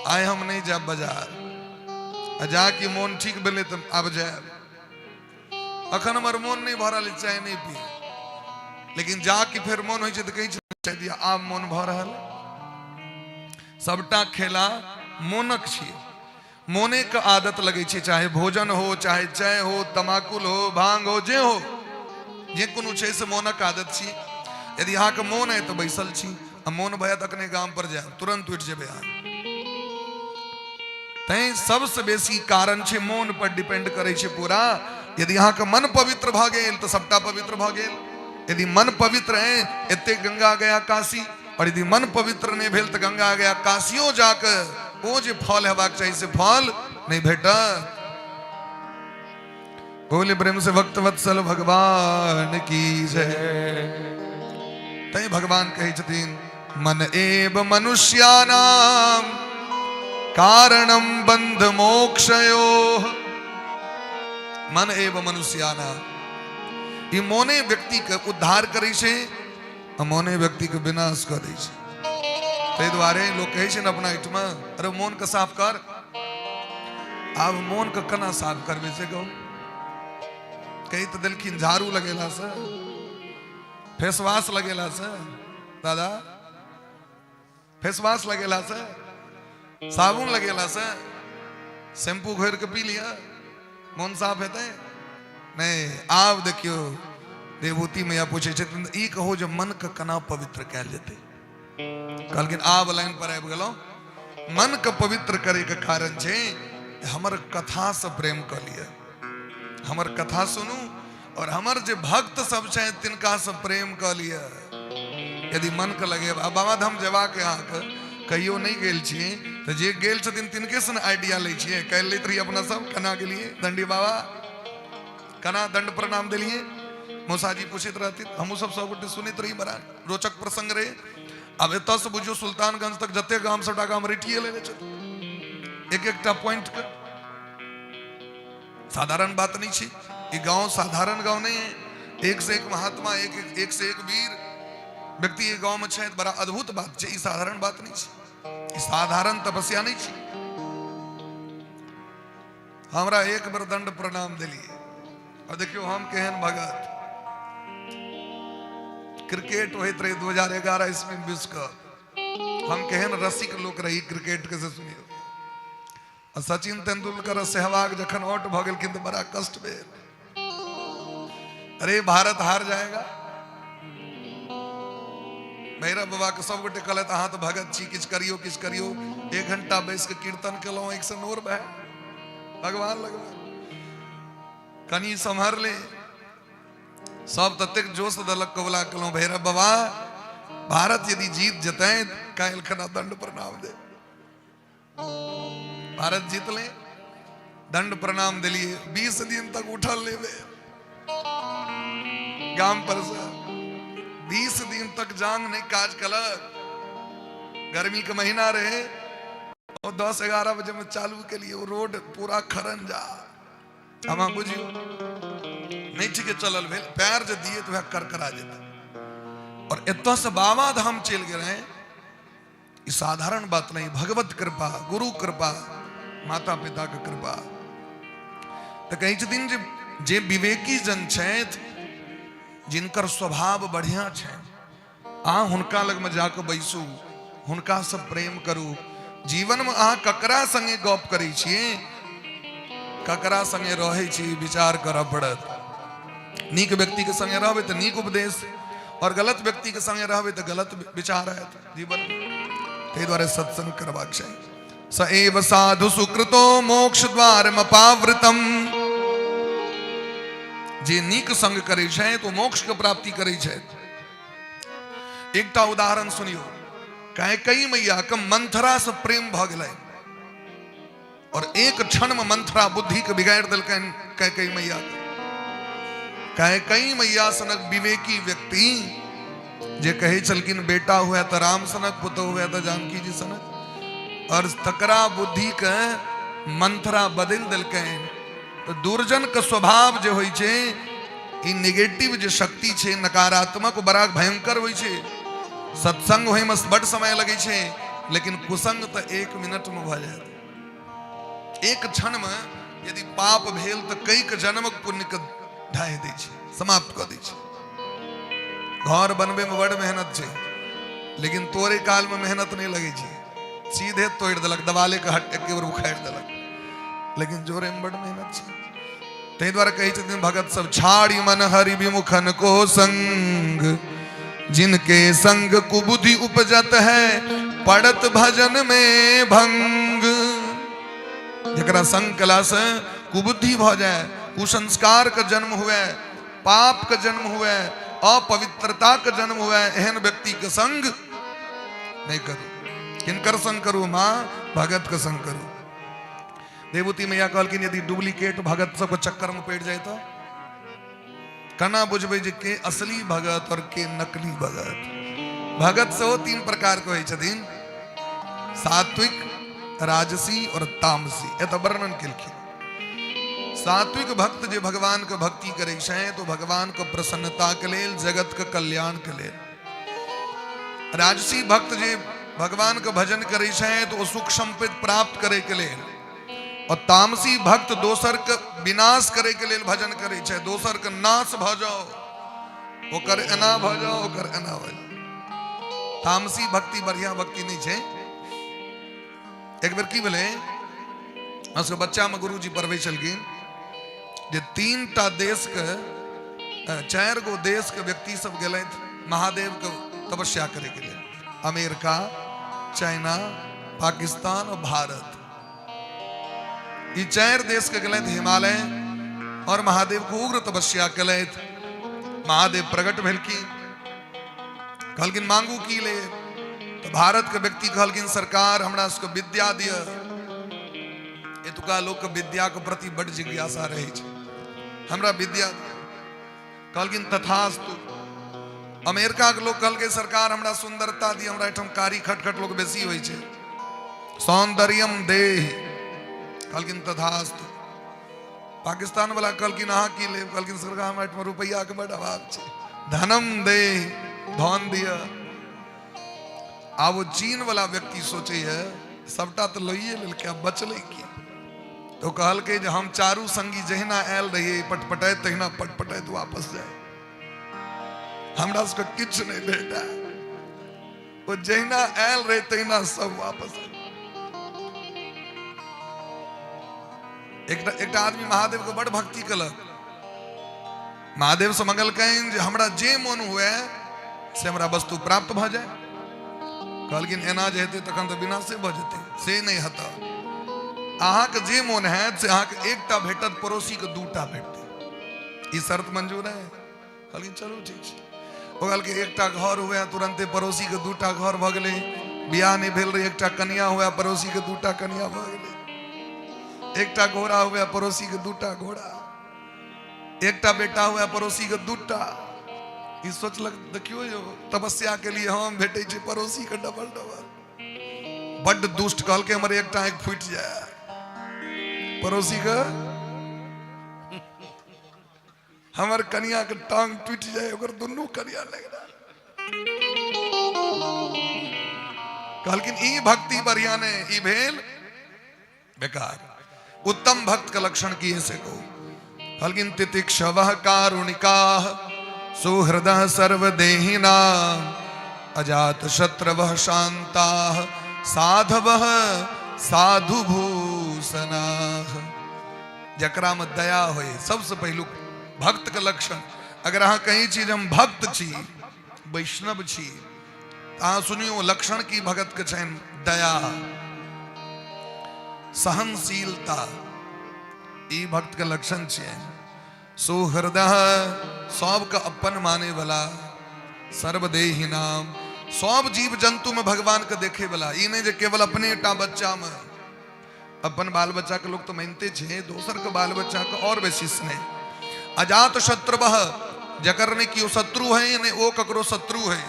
आइ हम नहि जायब बाजार, आ जाके मोन ठीक भेलै तऽ आब जायब, अखन हमर मोन नहि भऽ रहल है चाय नहि पी, लेकिन जाके फेर मोन होइ छै तऽ कहै छै चाय दिअ, आब मोन भऽ रहल। सबटा खेला मोनक छियै, मोने के आदत लगै छै, चाहे भोजन हो, चाहे चाय हो, तमाकुल हो, भांग हो, जे हो, जे कोनो छै से मोनक आदत छी। यदि अहाँके मोन है तऽ बैसल छी, आ मोन भए तखने गाम पर जायब, तुरंत उठि जेबै अहाँ। तैं सबसँ बेसी कारण छै मोन पर डिपेंड करै छै पूरा। यदि अहाँके मन पवित्र भऽ गेल तऽ सबटा पवित्र भऽ गेल। यदि मन पवित्र है एते गंगा गया काशी, और यदि मन पवित्र नहीं भेल तऽ गंगा गया काशियो जाके ओ जे फल हेबाक चाही से फल नहीं भेटत। बोले प्रेम से भक्त वत्सल भगवान की जय। तैं भगवान कहै छथिन मन एव मनुष्याणाम कारणम बंध मोक्षयो। मन एव मनुष्याणाम, ई मोने व्यक्ति के उद्धार करै छै आ मोने व्यक्ति के विनाश कऽ दै छै। ताहि दुआरे लोक कहै छै ने अपना एहिठमा, अरे मोन के साफ कर। आब मोन के केना साफ करबै से कहू? कहि तऽ देलखिन झाड़ू लगेलासँ, फेसवाश लगेलासँ, दादा फेसवाश लगेलासँ, साबुन लगेलासँ, शैम्पू घोरि कऽ पी लिअ, मोन साफ हेतै नहि। आब देखियौ देवहूति मैया पूछै छथिन ई कहू जे मनके केना पवित्र कयल जेतै? कहलखिन आब लाइन पर आबि गेलहुँ। मनके पवित्र करैके कारण छै हमर कथासँ प्रेम कऽ लिअ, हमर कथा सुनू और हमर जे भक्त सब छथि तिनकासँ प्रेम कऽ लिअ। यदि मनके लगेब, आ बाबा धाम जेबाक अहाँके कहियो नहि गेल छी तऽ जे गेल छथिन तिनकेसँ ने आइडिया लै छियै। काल्हि लैत रही अपना सब, केना गेलियै दंडी बाबा, केना दंड प्रणाम देलियै, मौसाजी पूछैत रहथिन, हमहूँ सब सबगोटे सुनैत रही, बड़ा रोचक प्रसंग रहे। आब एतऽसँ बुझियौ सुल्तानगंज तक जते गाम सबटा गाम रटिए लेने छथिन एक एकटा पॉइंट के। साधारण बात नहीं छी, ई गांव साधारण गांव नहीं है, एक से एक महात्मा, एक एक, एक से एक वीर व्यक्ति ये गांव में छथि। बड़ा अद्भुत बात छै, ई साधारण बात नहीं छै, ई साधारण तपस्या नहीं छै। हमरा एक बेर दंड प्रणाम देलिए और देखियो हम केहन भगत। क्रिकेट होइत रहे 2011 ईस्वी में विश्व कप, हम केहन रसिक लोक रही क्रिकेट के से सुनियो। आ सचिन तेंदुलकर आ सहवाग जखन आउट भऽ गेलखिन तऽ बड़ा कष्ट भेल, अरे भारत हार जाएगा। भैरव बाबा के सब गोटे कहलथि अहाँ तऽ भगत छी, किछु करियौ किछु करियौ। एक घंटा बैस के कीर्तन केलहुँ, एक से नोर बहे भगवान लगमे कनि सम्हरले, सब ततेक जोश देलक कबुला केलहुँ भैरव बाबा भारत यदि जीत जेतै काल्हि खना दंड प्रणाम दे। भारत जीतले, दंड प्रणाम दिलिए, 20 दिन तक उठल लेबे गाम पर से, 20 दिन तक जांग नहीं काज कलक। गर्मी के महीना रहे और 10-11 बजे में चालू के लिए वो रोड पूरा खरन जा, हम बुझियो नहीं ठीक चलल भेल, पैर जे दिए तो वह करकरा जेते। और एतऽ से बाबा धाम चलि गेल रहे, ई साधारण बात नहीं, भगवत कृपा, गुरु कृपा, माता पिता के कृपा। तऽ कहै छथिन जे जे विवेकी जन छथि, जिनकर स्वभाव बढ़िया छनि, अहाँ हुनका लगमे जाकऽ बैसू, हुनकासँ प्रेम करू। जीवनमे अहाँ ककरा संगे गप करै छियै, ककरा संगे रहै छी, विचार करऽ पड़त। नीक व्यक्तिके संगे रहबै तऽ नीक उपदेश, और गलत व्यक्तिके संगे रहबै तऽ गलत विचार आयत जीवन। ताहि दुआरे सत्संग करबाक चाही। स एव साधु सुकृतो मोक्ष द्वार मपावृतम। जे नीक संग करै छै तो मोक्ष के प्राप्ति करै छै। एकटा उदाहरण सुनियो, कैकई मैया के मंथरा से प्रेम भऽ गेलै और एक क्षण में मंथरा बुद्धि के बिगाड़ देलकनि कैकई मैया के। कैकई मैया सनक विवेकी व्यक्ति जे कहै छलखिन बेटा हुए तऽ राम सनक, पुतोह हुए तऽ जानकी जी सनक, और तकरा बुद्धि के मंथरा बदलि देलकनि। तऽ दुर्जन के स्वभाव जे होइ छै, ई निगेटिव जे शक्ति छै, नकारात्मक, बड़ा भयंकर होइ छै। सत्संग होय में बड समय लगै छै, लेकिन कुसंग तऽ 1 मिनट में भऽ जायत। एक क्षण में यदि पाप भेल तऽ कैक जन्मक पुण्य के ढाहि दै छै, समाप्त कऽ दै छै। घर बनबै में बड मेहनत छै, लेकिन तोड़े काल में मेहनत नहीं लगै छै, सीधे तोड़ि देलक, दवाले के हट एके बेर उखाड़ि देलक, लेकिन जोड़े में बड मेहनत छै। ताहि दुआरे कहै छथिन भगत सब, छाड़ी मन हरि विमुखन को संग, जिनके संग कुबुद्धि उपजत है, पड़त भजन में भंग। जकरा संग कला से कुबुद्धि भऽ जाए, कुसंस्कार के जन्म हुए, पाप के जन्म हुए, अपवित्रता के जन्म हुए, एहन व्यक्ति के संग नहीं करू। किनकर संग करू माँ? भगत के संग करू। देवूति मैया कहलखिन यदि डुप्लीकेट भगत सबके चक्कर में पड़ि जाए तो केना बुझबै जे के असली भगत और के नकली भगत। भगत सेहो 3 प्रकार के होइ छथिन, सात्विक, राजसी और तामसी। एतऽ वर्णन केलखिन। सात्विक भक्त जे भगवान के भक्ति करै छै तो भगवान के प्रसन्नता के लेल, जगत के कल्याण के लेल। राजसी भक्त जे भगवान के भजन करै छै तो ओ सुख संपत्ति प्राप्त करे के लेल। और तामसी भक्त दोसर के विनाश करे के लेल भजन करै छै, दोसर के नाश भऽ जाओ, ओकर एना भऽ जाओ, ओकर एना भऽ जाओ। तामसी भक्ति बढ़िया भक्ति नहीं छै। एक बेर की भेलै, हम सब बच्चा में गुरुजी पढ़बै छलखिन जे 3टा देश के, 4 गो देश के व्यक्ति सब गेलथि महादेव के तपस्या करे के लेल, अमेरिका, चाइना, पाकिस्तान और भारत। ई 4 देश के गेलथि हिमालय और महादेव के उग्र तपस्या केलथि। महादेव प्रकट भेलखिन, कहलखिन मांगू की ले। तो भारत के व्यक्ति कहलखिन सरकार हमरा सबके विद्या दिअ, एतुका लोक के विद्या के प्रति बड जिज्ञासा रहै छै, हमरा विद्या दिअ। कहलखिन तथास्तु। अमेरिका के लोक कहलकै सरकार हमरा सुंदरता दिअ, हमरा एहिठाम कारी खटखट लोक बेसी होइ छै, सौंदर्यम देह। कहलखिन तथास्तु। पाकिस्तान वाला कहलखिन अहाँ की लेब? कहलखिन सरकार हमरा एहिठाम रुपैआ के बड अभाव छै, धनम दे, धन दिअ। आब ओ चीन वाला व्यक्ति सोचैए सबटा तऽ लइए लेलकै, आब बचलै की? तो कहलकै जे हम चारू संगी जहिना आयल रहियै पटपटाइत तहिना पटपटाइत वापस जाय, हमरा सबके किछु नहि भेटै। ओ जहिना आयल रहे तहिना सब वापस आयल। एकटा एकटा आदमी महादेव के बड़ भक्ति केलक, महादेव से मंगलकनि जे हमरा जे मोन हुए से हमरा वस्तु प्राप्त भऽ जाय। कहलखिन एना जे हेतै तखन तऽ विनाशे भऽ जेतै, से नहि हेतै, अहाँके जे मोन हैत से अहाँके एकटा भेटत, पड़ोसीके दूटा भेटतै, ई शर्त मंजूर है? कहलखिन चलू ठीक छै। ओ कहलकै एकटा घर हुए, तुरंते पड़ोसीके दूटा घर भऽ गेलै। बियाह नहि भेल रहै, एकटा कनिया हुए, पड़ोसीके दूटा कनिया भऽ गेलै। एकटा घोड़ा हुए, पड़ोसीके दूटा घोड़ा। एकटा बेटा हुए, पड़ोसीके दूटा। ई सोचलक देखियौ यौ तपस्या के लिए हम भेटै छै पड़ोसीके डबल डबल। बड्ड दुष्ट, कहलकै हमर एकटा आँखि फूटि जाय, पड़ोसीके हमर कनिया के टांग टूटि जाए, ओकर दुनू कनिया लागि रहल। कहलखिन ई भक्ति बढ़िया ने, ई भेल बेकार। उत्तम भक्त के लक्षण की है से कहू। कहलखिन तितिक्षवः कारुणिकाः सुहृदः सर्वदेहिनाम् अजात शत्रवः शान्ताः साधवः साधुभूषणाः। जकरा में दया होए सबसे पहिलुक भक्त के लक्षण। अगर अहाँ कहीं छी जे हम भक्त छी, वैष्णव छी, अहाँ सुनियो लक्षण की भगत के छनि, दया, सहनशीलता, ई भक्त के लक्षण छियै। सुहृद सबके अपन माने वाला, सर्वदेही नाम सब जीव जंतु में भगवान के देखे वाला, ई नहीं जे केवल अपने टा बच्चा में, अपन बाल बच्चा के लोग तो मानते छे, दोसर के बाल बच्चा के और बेसी स्नेह। अजात शत्रु जकर नहि केओ शत्रु है, नहि ओ ककरो शत्रु है।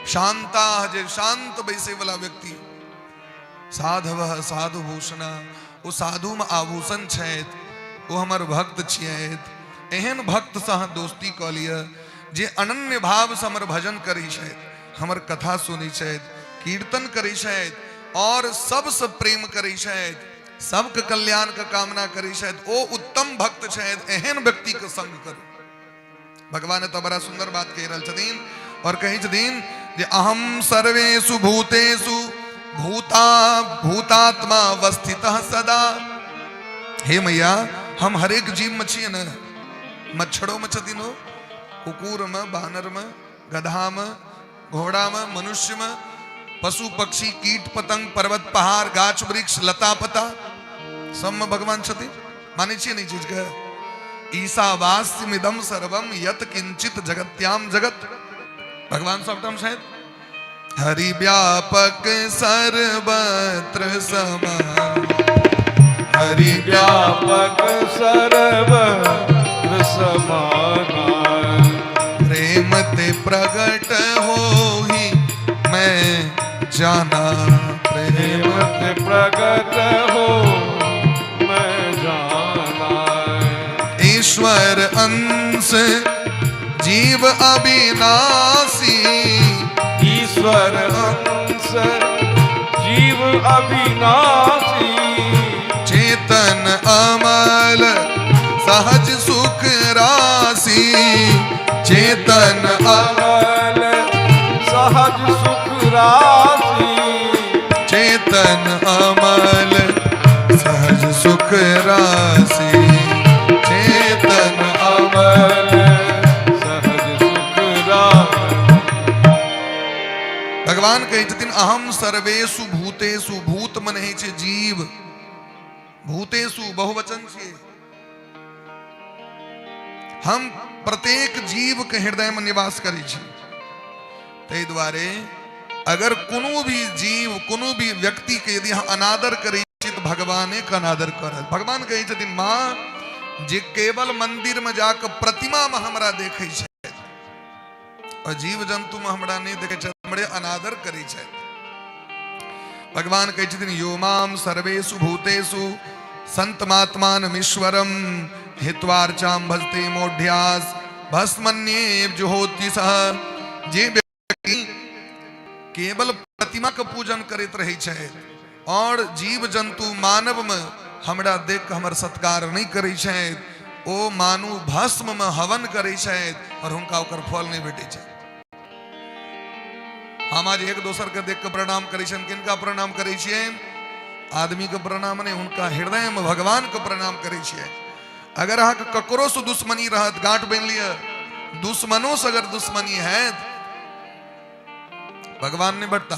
शांता, जे शांत बैसे वाला व्यक्ति। साधव साधु भूषणा, ओ साधु में आभूषण छथि, ओ हमर भक्त छियथि। एहन भक्त से अहाँ दोस्ती कऽ लिअ जे अनन्य भाव से हमर भजन करै छथि, हमर कथा सुनै छथि, कीर्तन करै छथि और सबसे प्रेम करै छथि, सबके कल्याण के कामना करै छथि, ओ उत्तम भक्त छथि। एहन व्यक्ति के संग करू। भगवान तऽ बड़ा सुंदर बात कहि रहल छथिन और कहै छथिन जे अहम सर्वेषु भूतेषु भूता भूतात्मा अवस्थितः सदा। हे मैया, हम हरेक जीव में छियै ने, मच्छरों में छथिन ओ, कुकुर में, बानर में, गधा में, घोड़ा में, मनुष्य में, पशु पक्षी कीट पतंग पर्वत पहाड़ गाछ वृक्ष लता पता सब में भगवान छथिन। मानै छियै ने ई चीज के? ईशावास्यमिदम सर्वम यत किंचित जगत्याम जगत, भगवान सबठाम छथि। हरि व्यापक सर्वत्र समा, हरि व्यापक सर्वत्र समाना, प्रेम ते प्रगट होही मैं जाना, प्रेम प्रेम ते प्रगट हो मैं जाना। ईश्वर अंश जीव अविनाशी, ईश्वर अंश जीव अविनाशी, चेतन अमल सहज सुख राशि, चेतन अमल सहज सुख राशि, चेतन अमल सहज सुख राशि, चेतन अमल सहज सुख राशि। भगवान कहै छथिन अहम सर्वेषु भूतेषु, भूत मने होइ छै जीव, भूतेषु बहुवचन छियै, हम प्रत्येक जीव के हृदय में निवास करै छी। ताहि दुआरे अगर कोनो भी जीव कोनो भी व्यक्ति के यदि अहाँ अनादर करै छी तऽ भगवाने के अनादर कऽ रहल। भगवान कहै छथिन माँ, जे केवल मंदिर में जाके प्रतिमा में हमरा देखै छै और जीव जंतु में हमरा नहि देखै छै, हमरे अनादर करै छै। भगवान कहै छथिन यो माम सर्वेषु भूतेषु संतमात्मानमीश्वरम हित्वार्चाम भजते मोढ्यास भस्मन्ये जुहोति सह। जे व्यक्ति केवल प्रतिमा के पूजन करैत रहै छै और जीव जंतु मानव में हमरा देख के हमर सत्कार नहि करै छै, ओ मानू भस्म में हवन करै छै और हुनका ओकर फल नहि भेटै छै। हम आज एक दोसर के देख के प्रणाम करै छियनि, किनका प्रणाम करै छियनि? आदमी के प्रणाम नहि, हुनका हृदय में भगवान के प्रणाम करै छियै। अगर अहाँके ककरो से दुश्मनी रहत, गांठ बान्हि लिअ, दुश्मनो से अगर दुश्मनी हैत, भगवान नहि भेटता,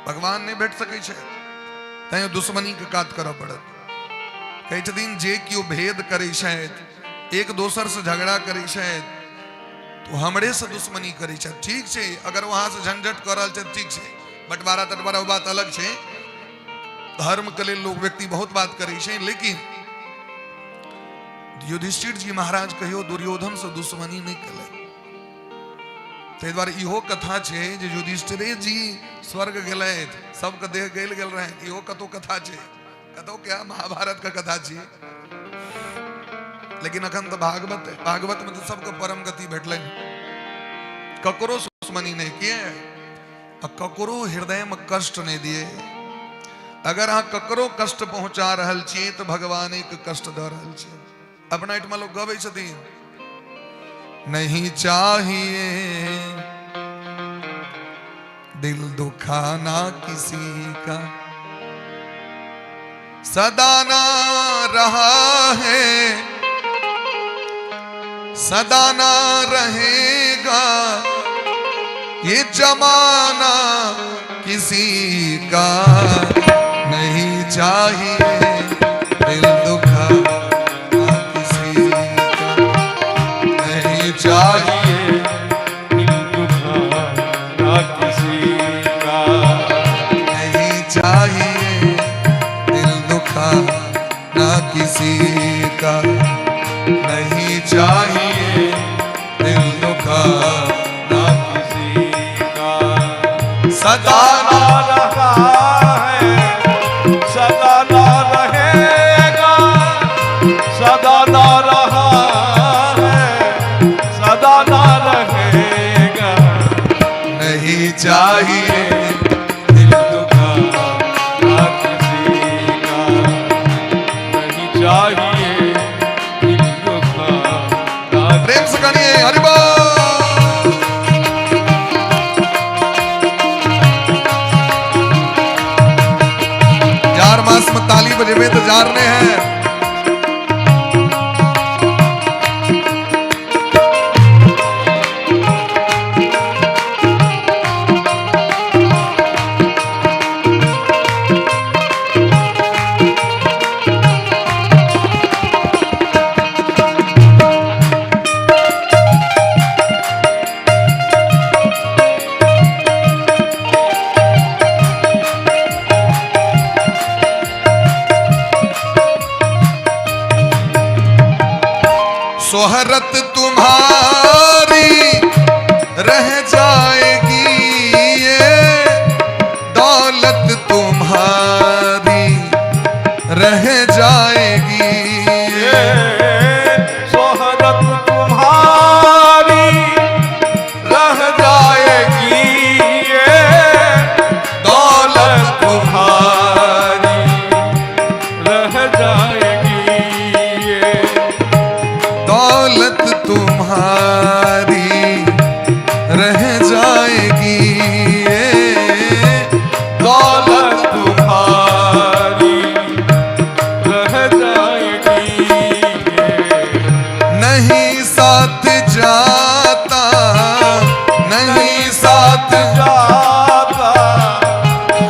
भगवान नहि भेट सकै छै, तैं दुश्मनी के कात करऽ पड़त। कहै छथिन जे केओ भेद करै छथि, एक दोसर से झगड़ा करै छथि, तो हमरे से दुश्मनी करै छथि। ठीक छै, अगर वहां से झंझट कऽ रहल छथि ठीक छै, बंटवारा तटवारा ओ बात अलग छै, धर्म के लेल लोग व्यक्ति बहुत बात करै छै, लेकिन युधिष्ठिर जी महाराज कहियो दुर्योधन से दुश्मनी नहि केलथि। ताहि दुआरे इहो कथा छै जे युधिष्ठिरे जी स्वर्ग गेलथि, सबके देह गलि गेल रहनि, इहो कतौ कथा छै, कतौ क्या महाभारत के कथा छी। लेकिन अखन तऽ भागवत, भागवत में तऽ सबके परम गति भेटलनि, ककरो दुश्मनी नहि किए आ ककरो हृदय में कष्ट नहि दिए। अगर अहाँ ककरो कष्ट पहुंचा रहल छी तऽ भगवाने के कष्ट दऽ रहल छी। अपना एहिठमा लोग गबै छथिन, नहीं चाहिए दिल दुखाना किसी का, सदा ना रहा है सदा ना रहेगा, ये जमाना किसी का, नहीं चाहिए दिल दुखाना किसी का, नहीं चाहिए दिल दुखाना किसी का, नहीं चाहिए दिल दुखाना किसी दुखा ना किसी का। सदा ना रहा है सदा ना रहेगा, सदा ना रहा है सदा ना रहेगा। नहीं चाहिए दिल दुखा ना किसी का, नहीं चाहिए दिल दुखा ना। प्रेम से गानिए हरि बोल। जार मास में ताली बजेबे तो जारने हैं। सोहरत तुम्हारी रह जाएगी, ये दौलत तुम्हारी रह जाएगी। ये सोहरत तुम्हारी रह जाएगी, ये दौलत तुम्हारी रह जाएगी, ये दौलत तुम्हारी रह जाएगी, ये दौलत तुम्हारी रह जाएगी। नहीं साथ जाता, नहीं साथ जाता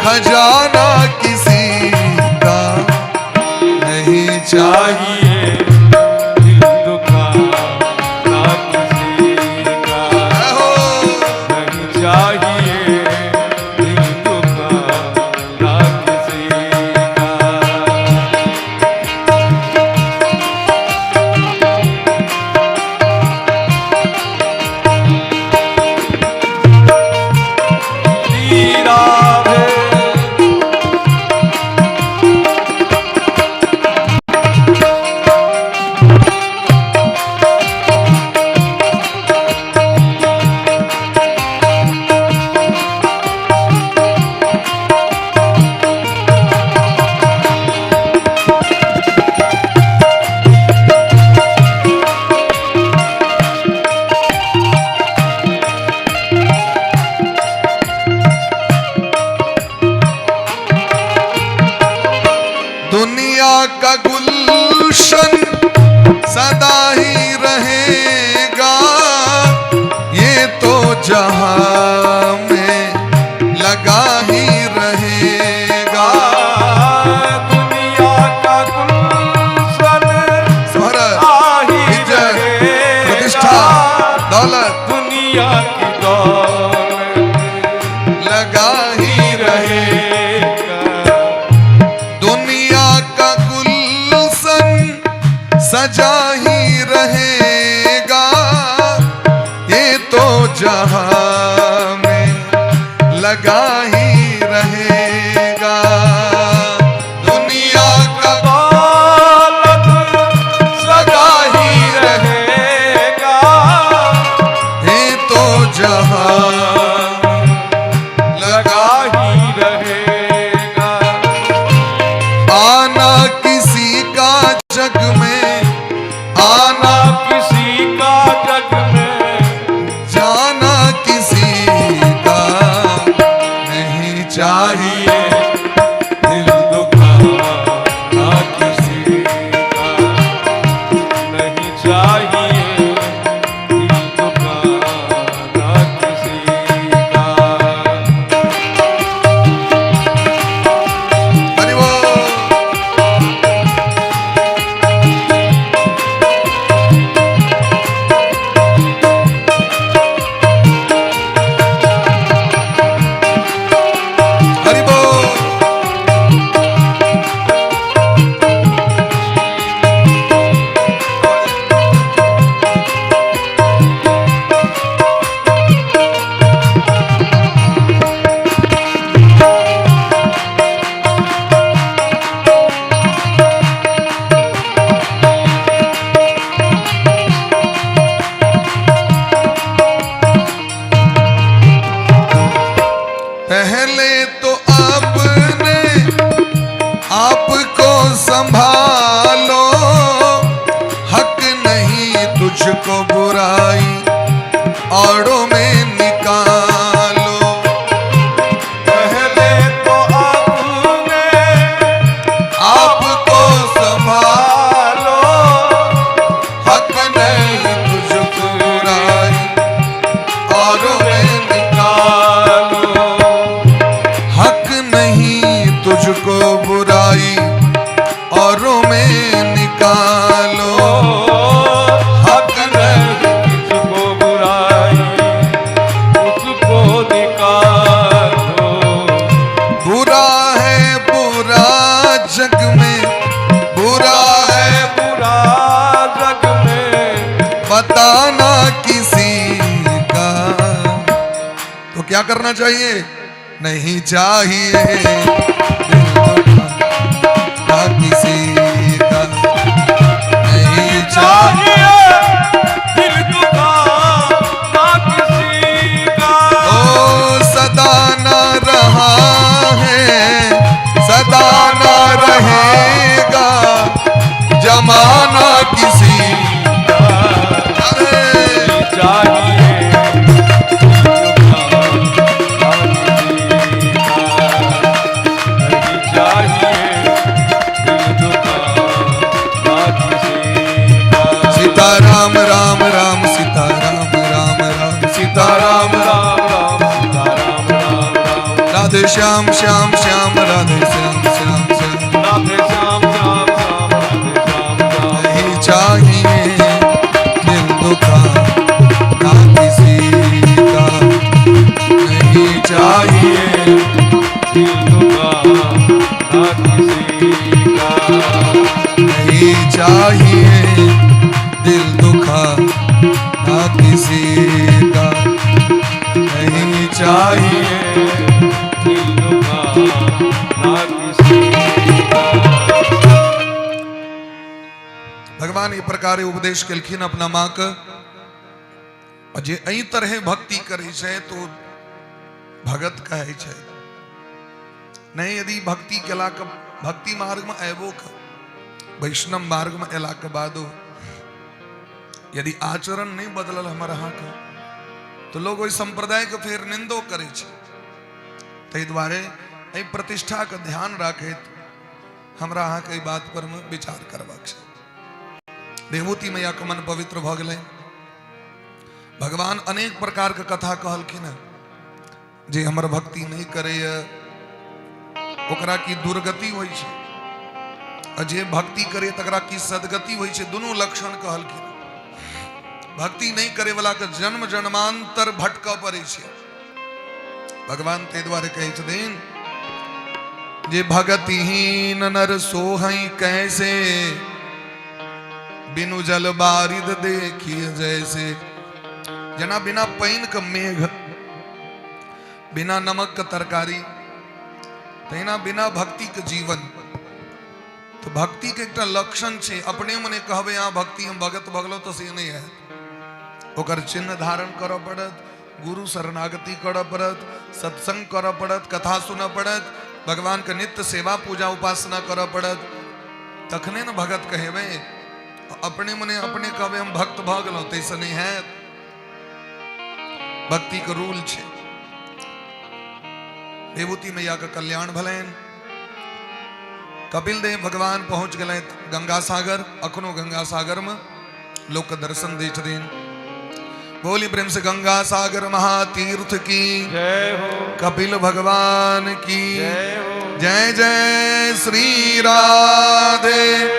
खजाना किसी का, नहीं चाहिए चाहिए दिल दुखा ना किसी का, हो। नहीं चाहिए दिल दुखा ना किसी का। श्री राधे। दुनिया का गुलशन सदा ही रहेगा, ये तो जहां में लगा ही रहेगा। दुनिया का गुलशन शोहरत, ही इज्जत, रहेगा, प्रतिष्ठा, दौलत दुनिया की दौलत लगा ही रहे। रहेगा। दुनिया का गुलशन सजा ही रहेगा, ये तो जहां में लगा ही रहेगा। दुनिया का दौलत सजा ही रहे, रहेगा, ये तो जहां लगा लगा ही रहेगा। आना किसी का जग में, आना किसी का जग में, जाना किसी का नहीं औरों में निकालो। पहले तो आपने आपको संभालो, लो हक नहीं तुझको बुराई औरों में निकालो। हक नहीं तुझको बुराई औरों में निकालो। हक नहीं तुझको बुराई उसको निकालो। बुरा है बुरा जग में, बुरा है बुरा जग में बताना किसी का। तो क्या करना चाहिए? नहीं चाहिए दिल दुखाना किसी का, नहीं चाहिए चाहिए दिल दुखाना किसी का। ओ सदा ना रहा है, सदा ना रहेगा जमाना किसी का। अरे चाहिए दिल दुखाना किसी का, नहीं चाहिए दिल दुखाना किसी का। सीता राम राम राम सीता राम राम राम सीता राम राम राम सीता राम राम राम राधे श्याम श्याम श्याम राधे श्याम श्याम श्याम राधे श्याम श्याम श्याम राधे श्याम श्याम। नहीं चाहिए दिल दुखाना किसी का, नहीं चाहिए दिल दुखाना किसी का, नहीं चाहिए दिल दुखाना किसी का, नहीं चाहिए दिल दुखाना किसी का। भगवान ई प्रकारे उपदेश केलखिन अपना माँ के, आ जे एहि तरहे भक्ति करै छै तो भगत कहै छै। नहीं यदि भक्ति केला के, भक्ति मार्ग में अयबो के, वैष्णव मार्ग में अयला के बादो यदि आचरण नहीं बदलल हमर अहाँके, तो लोग ओहि संप्रदाय के फेर निंदो करै छै। ताहि दुआरे एहि प्रतिष्ठा के ध्यान राखैत हमरा अहाँके एहि बात पर में विचार करबाक छै। देवहूति मैया के मन पवित्र भऽ गेलै। भगवान अनेक प्रकार के कथा कहलखिन हँ, जे हमर भक्ति नहीं करैए ओकरा की दुर्गति होइ छै, आ जे भक्ति करे तकरा की सदगति होइ छै। दुनू लक्षण कहलखिन। भक्ति नहीं करे वाला के जन्म जन्मांतर भटकऽ पड़ै छै। भगवान ताहि दुआरे कहै छथिन जे भगतिहीन नर सोहई कैसे, बिनु जल बारिद देखिए जैसे। जेना बिना पानि के मेघ, बिना नमक के तरकारी, तहिना बिना भक्ति के जीवन। तो भक्ति के एकटा लक्षण छै, अपने मने कहबै अहाँ भक्ति हम भगत भगलो तो से नहीं हैत। ओकर चिन्ह धारण करऽ पड़त, गुरु शरणागति करऽ पड़त, सत्संग करऽ पड़त, कथा सुनऽ पड़त, भगवान के नित्य सेवा पूजा उपासना करऽ पड़त, तखने ने भगत कहेबै। अपने मने अपने कहबै हम भक्त भऽ गेलहुँ, ताहिसँ नहि हैत। भक्ति के रूल छै। विभूति मैया के कल्याण भेलनि। कपिल देव भगवान पहुंच गेलथि गंगा सागर। अखनो गंगा सागर में लोक के दर्शन दै छथिन। बोली प्रेम से गंगा सागर महातीर्थ की जय हो, कपिल भगवान की जय हो, जय जय श्री राधे,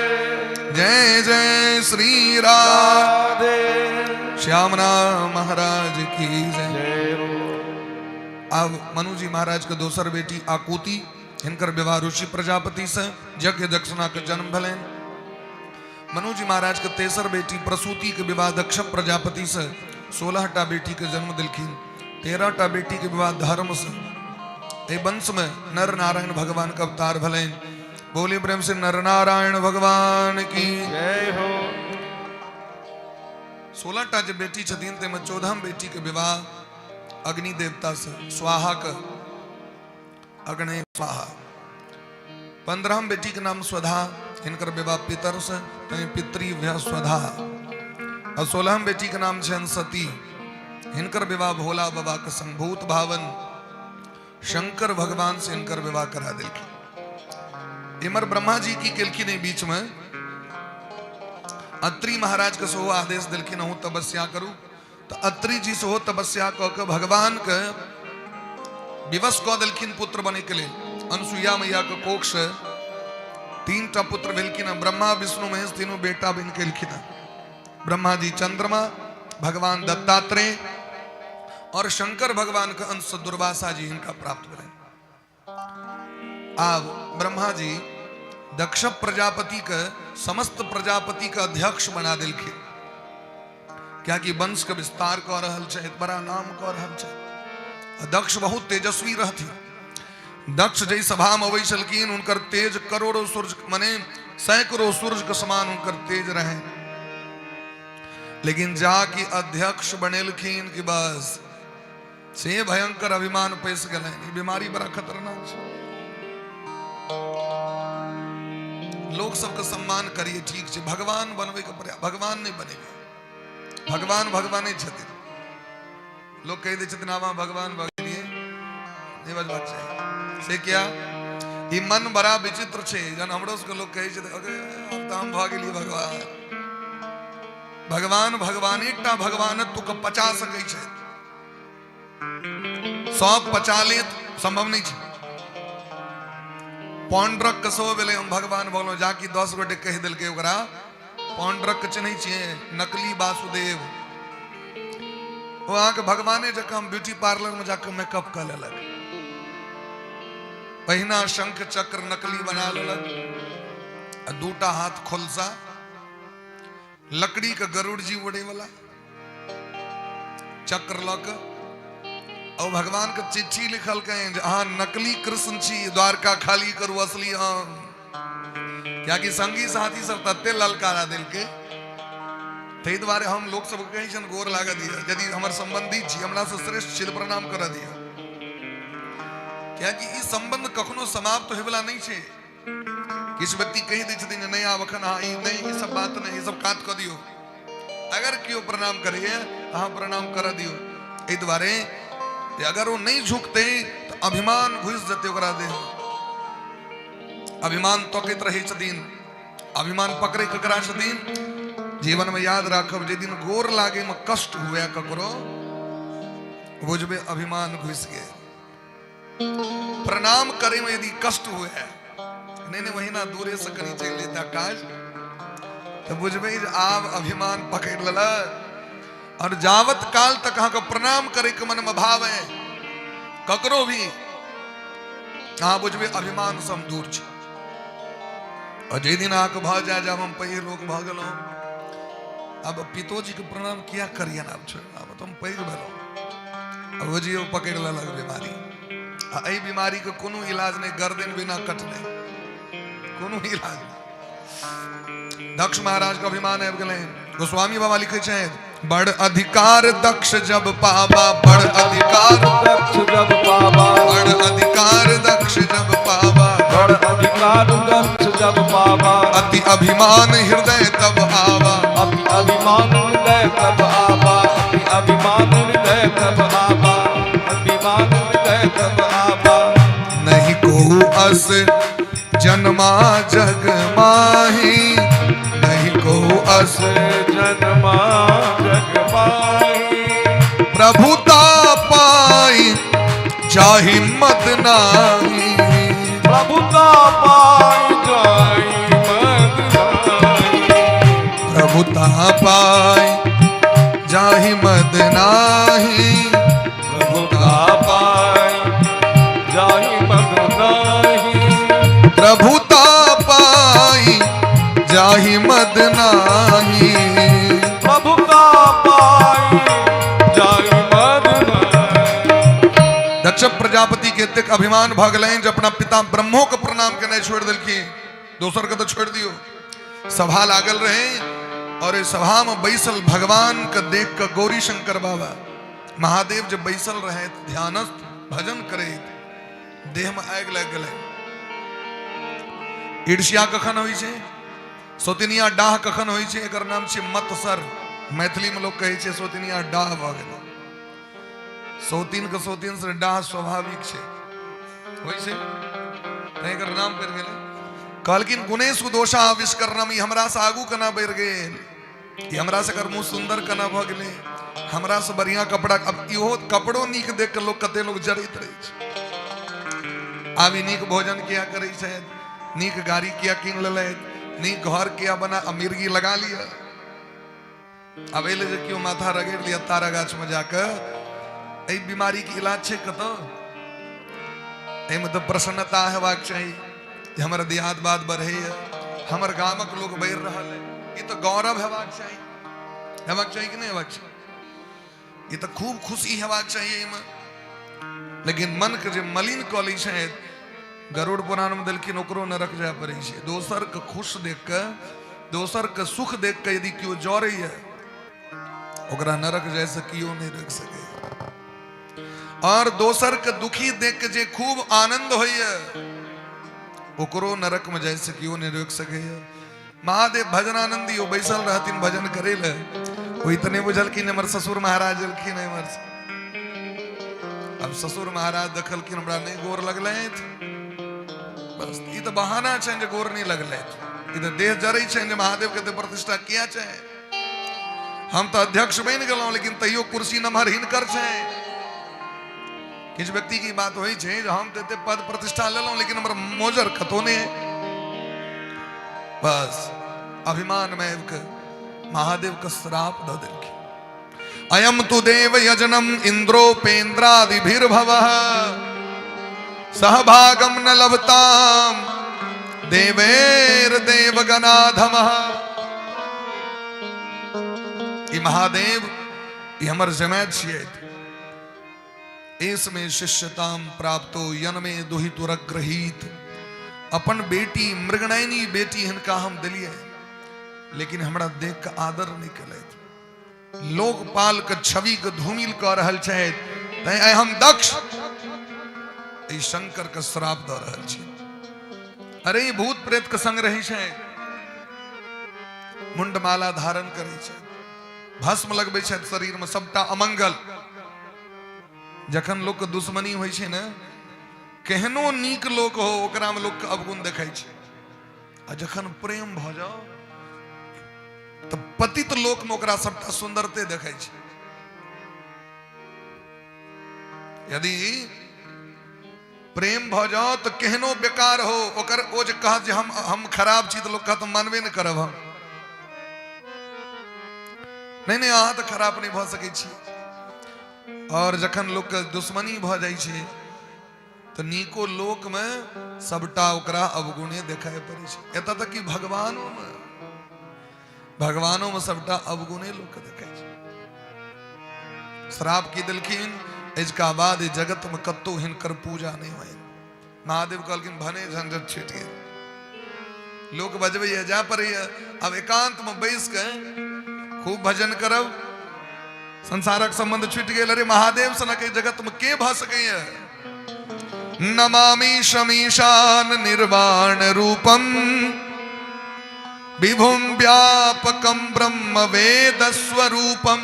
जय जय श्री राधे, राधे श्याम नाम महाराज की जय। जय हो। अब मनु जी महाराज के दोसर बेटी आकूति, हिनकर विवाह ऋषि प्रजापति से यज्ञ दक्षिणा के जन्म भेलनि। मनु जी महाराज के तेसर बेटी प्रसूति के विवाह दक्ष प्रजापति से 16 टा बेटी के जन्म दिलखिन। 13 टा बेटी के विवाह धर्म से। एहि वंश में नर नारायण भगवान के अवतार भेलनि। बोली प्रेम से नर नारायण भगवान की जय हो। 16 टा जे बेटी छथिन ताहिमे 14 बेटी के विवाह अग्नि देवता से स्वाहा के अग्नि स्वाहा। 15 बेटी के नाम स्वधा, हिनकर विवाह पितर से तैं पितृभ्य स्वधा। और 16 बेटी के नाम छनि सती, हिनकर विवाह भोला बाबा के संग भूत भावन शंकर भगवान से हिनकर विवाह करा देलखिन। इमर ब्रह्मा जी की केलखिन एहि बीच में अत्रि महाराज के सेहो आदेश देलखिन अहूँ तपस्या करू। तऽ अत्रि जी सेहो तपस्या कऽ के भगवान के विवश कऽ देलखिन पुत्र बने के लेल। अनसुईया मैया के कोख से 3 टा पुत्र भेलखिन, ब्रह्मा विष्णु महेश तीनों बेटा बनि गेलखिन। ब्रह्मा जी चंद्रमा, भगवान दत्तात्रेय और शंकर भगवान के अंश दुर्वासा जी हिनका प्राप्त भेलनि। आब ब्रह्मा जी दक्ष प्रजापति के समस्त प्रजापति के अध्यक्ष बना देलखिन, कियाकि वंश के विस्तार कऽ रहल छथि, बड़ा नाम कऽ रहल छथि। दक्ष बहुत तेजस्वी रहथिन। दक्ष जै सभा में अबै छलखिन हुनकर तेज करोड़ों सूर्य माने सैकड़ों सूर्य के समान हुनकर तेज रहे। लेकिन जाकि अध्यक्ष बनेलखिन कि बस से भयंकर अभिमान पैस गेलनि। ई बीमारी बड़ा खतरनाक छै। लोक सबके सम्मान करिए ठीक छै, भगवान बनबै के प्रयास, भगवान नहि बनेबै, भगवान भगवाने छथिन। लोक कहि दै छथिन आब अहाँ भगवान भऽ गेलियै, नहि बजबाक चाही। से किया? ई मन बड़ा विचित्र छै। जहन हमरो सबके लोक कहै छै आब तऽ हम भऽ गेलियै भगवान। भगवान भगवाने टा भगवानत्व के पचा सकै छथि, सब पचा लेत संभव नहि छै। पौंड्रक के सेहो भेलै हम भगवान भऽ गेलहुँ, जाकि 10 गोटे कहि देलकै ओकरा। पौंड्रक के चिन्है छियै? नकली वासुदेव। ओ अहाँके भगवाने जकाँ ब्यूटी पार्लर में जाके मेकअप कऽ लेलक, पहिना शंख चक्र नकली बना लेलक आ दूटा हाथ खोलसा लकड़ी के गरुड़ जी उड़े वाला चक्र लऽ कऽ और भगवान के चिट्ठी लिखलकै जे अहाँ नकली कृष्ण छी, द्वारका खाली करू, असली हम। कियाकि संगी साथी सब तते ललकारा देलकै, ताहि दुआरे हम लोक सबके कहै छियनि गोर लागऽ दिअ, यदि हमर संबंधी छी, हमरा से श्रेष्ठ छी तऽ प्रणाम करऽ दिअ। कियाकि ई संबंध कखनो समाप्त होयवला नहि छै। किछु व्यक्ति कहि दै छथिन जे नहि आब एखन अहाँ ई नहि, ई सब बात नहि, ई सब कात कऽ दियौ। अगर केओ प्रणाम करैए अहाँ प्रणाम करऽ दियौ, एहि दुआरे जे अगर ओ नहि झुकतै तऽ अभिमान घुसि जेतै ओकरा देहमे। अभिमान तकैत रहै छथिन, अभिमान पकड़ै ककरा छथिन। जीवन में याद राखब, जे दिन गोर लागे में कष्ट हुए ककरो, बुझबे अभिमान घुसि गेल। प्रणाम करे में यदि कष्ट हुए, नहीं नहीं वही ना दूरे से कनी चलि जेता काज, तो बुझबे जे आब अभिमान पकड़ लेलक। और जावत काल तक अहाँके प्रणाम करे के मन में भाव है ककरो भी, अहाँ बुझबे अभिमान से हम दूर छी। और जाहि दिन अहाँके भऽ जाय जब हम पैघ लोक भऽ गेलहुँ, अब पितोजी के प्रणाम किया करियन, आब छोड़, आब तऽ हम पैघ भेलहुँ। अब बुझियौ पकड़ि लेलक बीमारी। आ एहि बीमारी के कोनो इलाज नहि, गर्दन बिना कटने कोनो इलाज नहि। दक्ष महाराज के अभिमान आबि गेलै। गोस्वामी बाबा लिखै छथि, बड़ अधिकार दक्ष जब पाबा, बड़ अधिकार दक्ष जब पाबा, बड़ अधिकार दक्ष जब पाबा, बड़ अधिकार दक्ष जब पाबा, अति अभिमान हृदय तब आवा, अति अभिमान हृदय तब आवा, अति अभिमान हृदय तब आवा, अभिमान हृदय तब आवा। नहीं को अस जन्मा जग माही, नहीं को अस जन्मा जग माही, प्रभुता पाई जाहि मत नाही, प्रभुता पाई जाहि मत नाही, प्रभुता पाई जाहि मद नाही, प्रभुता पाई जाहि मद नाही, प्रभुता पाई जाहि मद नाही, प्रभुता पाई जाहि मद नाही। दक्ष प्रजापति के एतेक अभिमान भऽ गेलनि जे अपना पिता ब्रह्मो के प्रणाम केनाइ छोड़ि देलखिन, दोसर के तऽ छोड़ि दियौ। सभा लागल रहे और सभा में बैसल भगवान के देख के गौरी शंकर बाबा महादेव जब बैसल रहे ध्यानस्थ भजन करे, देह में आगि लागि गेलै। ईर्ष्या कखन होइ छै? सोतिनिया डाह कखन होइ छै? एकर नाम छै मत्सर। मैथिली में लोग कहै छै सोतिनिया डाह भऽ गेलै। सौतीन के सौतीन से डाह स्वाभाविक छै, होइ छै, तैं एकर नाम पड़ि गेलै। कहलखिन गुणेशु दोषाविष्करणम, ई हमरा से आगू केना बढ़ि गेल, ई हमरा से एकर मुँह सुन्दर केना भऽ गेलै, हमरा से बढ़िया कपड़ा। अब इहो कपड़ो नीक देख के लोग कते लोग जरैत रहै छै। आब ई नीक भोजन किया करै छथि, नीक गाड़ी किया कीन लेलथि, नीक घर किया बना, आ मिर्गी लगा लिअ। आब एलै जे केओ माथा रगड़ि लिअ तारा गाछमे जाकऽ, एहि बीमारीके इलाज छै कतऽ? एहिमे तऽ प्रसन्नता हेबाक चाही जे हमर देहात बाद बढ़ैए, हमर गामक लोक बढ़ि रहल है, ई तऽ गौरव हेबाक चाही। हेबाक चाही कि नहि हेबाक चाही? ई तऽ खूब खुशी हेबाक चाही एहिमे। लेकिन मनके जे मलिन कऽ लै छै, गरुड़ पुराणमे देलखिन ओकरो नरक जाय पड़ै छै। दोसरके खुश देख कऽ, दोसरके सुख देख कऽ यदि केओ जरैए, ओकरा नरक जाय से केओ नहि रोकि सकैए। और दोसरके दुखी देख के जे खूब आनंद होइए, ओकरो नरक में जाय से केओ नहि रोकि सकैए। महादेव भजनानंदी ओ बैसल रहथिन भजन करे ले, ओ इतने बुझलखिन हमर ससुर महाराज एलखिन एम्हर से। अब ससुर महाराज देखलखिन हमरा नहि गोर लगलथि, बस ई तऽ बहाना छनि जे गोर नहि लगलथि, ई तऽ देह जरै छनि जे महादेव के तऽ प्रतिष्ठा किया छै, हम तऽ अध्यक्ष बनि गेलहुँ लेकिन तैयो कुर्सी नम्हर हिनकर छै। किछु व्यक्ति के बात होइ छै जे हम तऽ एते पद प्रतिष्ठा लेलहुँ लेकिन हमर मोजर कतौ नहि है। बस अभिमान में आबि कऽ महादेव के श्राप दऽ देलखिन। अयम तु देव यजनम इंद्रोपेन्द्रादिभिर्भव सहभागम न लभताम देवेर देवगणाधमः। ई महादेव ई हमर जमाय छियै, एस में शिष्यताम प्राप्तो यन में दुहितुरग्रहीत। अपन बेटी मृगनयनी बेटी हिनका हम दिलियै, लेकिन हमरा देख के आदर नहीं केलथि, लोकपाल के छवि के धूमिल कऽ रहल छथि, तैं आइ हम दक्ष एहि शंकर के श्राप दऽ रहल छी। अरे ई भूत प्रेत के संग रहै छै, मुंडमाला धारण करै छै, भस्म लगबै छथि शरीर में, सबटा अमंगल। जखन लोक के दुश्मनी होइ छै ने, केहनो नीक लोक हो ओकरा में लोक के अवगुण देखै छै, आ जखन प्रेम भऽ जाओ तऽ पतित लोक में ओकरा सबटा सुंदरते देखै छै। यदि प्रेम भऽ जाओ तऽ केहनो बेकार हो ओकर, ओ जे कहत जे हम खराब छी तऽ लोक कहत मानबे नहि करब हम, नहीं नहीं अहाँ तऽ खराब नहि भऽ सकै छी। और जखन लोकके दुश्मनी भऽ जाइ छै तऽ नीको लोकमे सबटा ओकरा अवगुणे देखाइ पड़ै छै। एतऽ तक कि भगवानोमे, भगवानोमे सबटा अवगुणे लोकके देखाइ छै। श्राप की देलखिन, एजका बाद ई जगतमे कतहु हिनकर पूजा नहि होइ। महादेव कहलखिन भने झंझट छूटि गेल, लोक बजबैया जाय पड़ैया, आब एकांत में बैस के खूब भजन करब, संसारक संबंध छूटि गेल। अरे महादेव सनक एहि जगत में के भऽ सकैया? नमामि शमीशान निर्वाण रूपम विभुम व्यापकम ब्रह्म वेद स्वरूपम।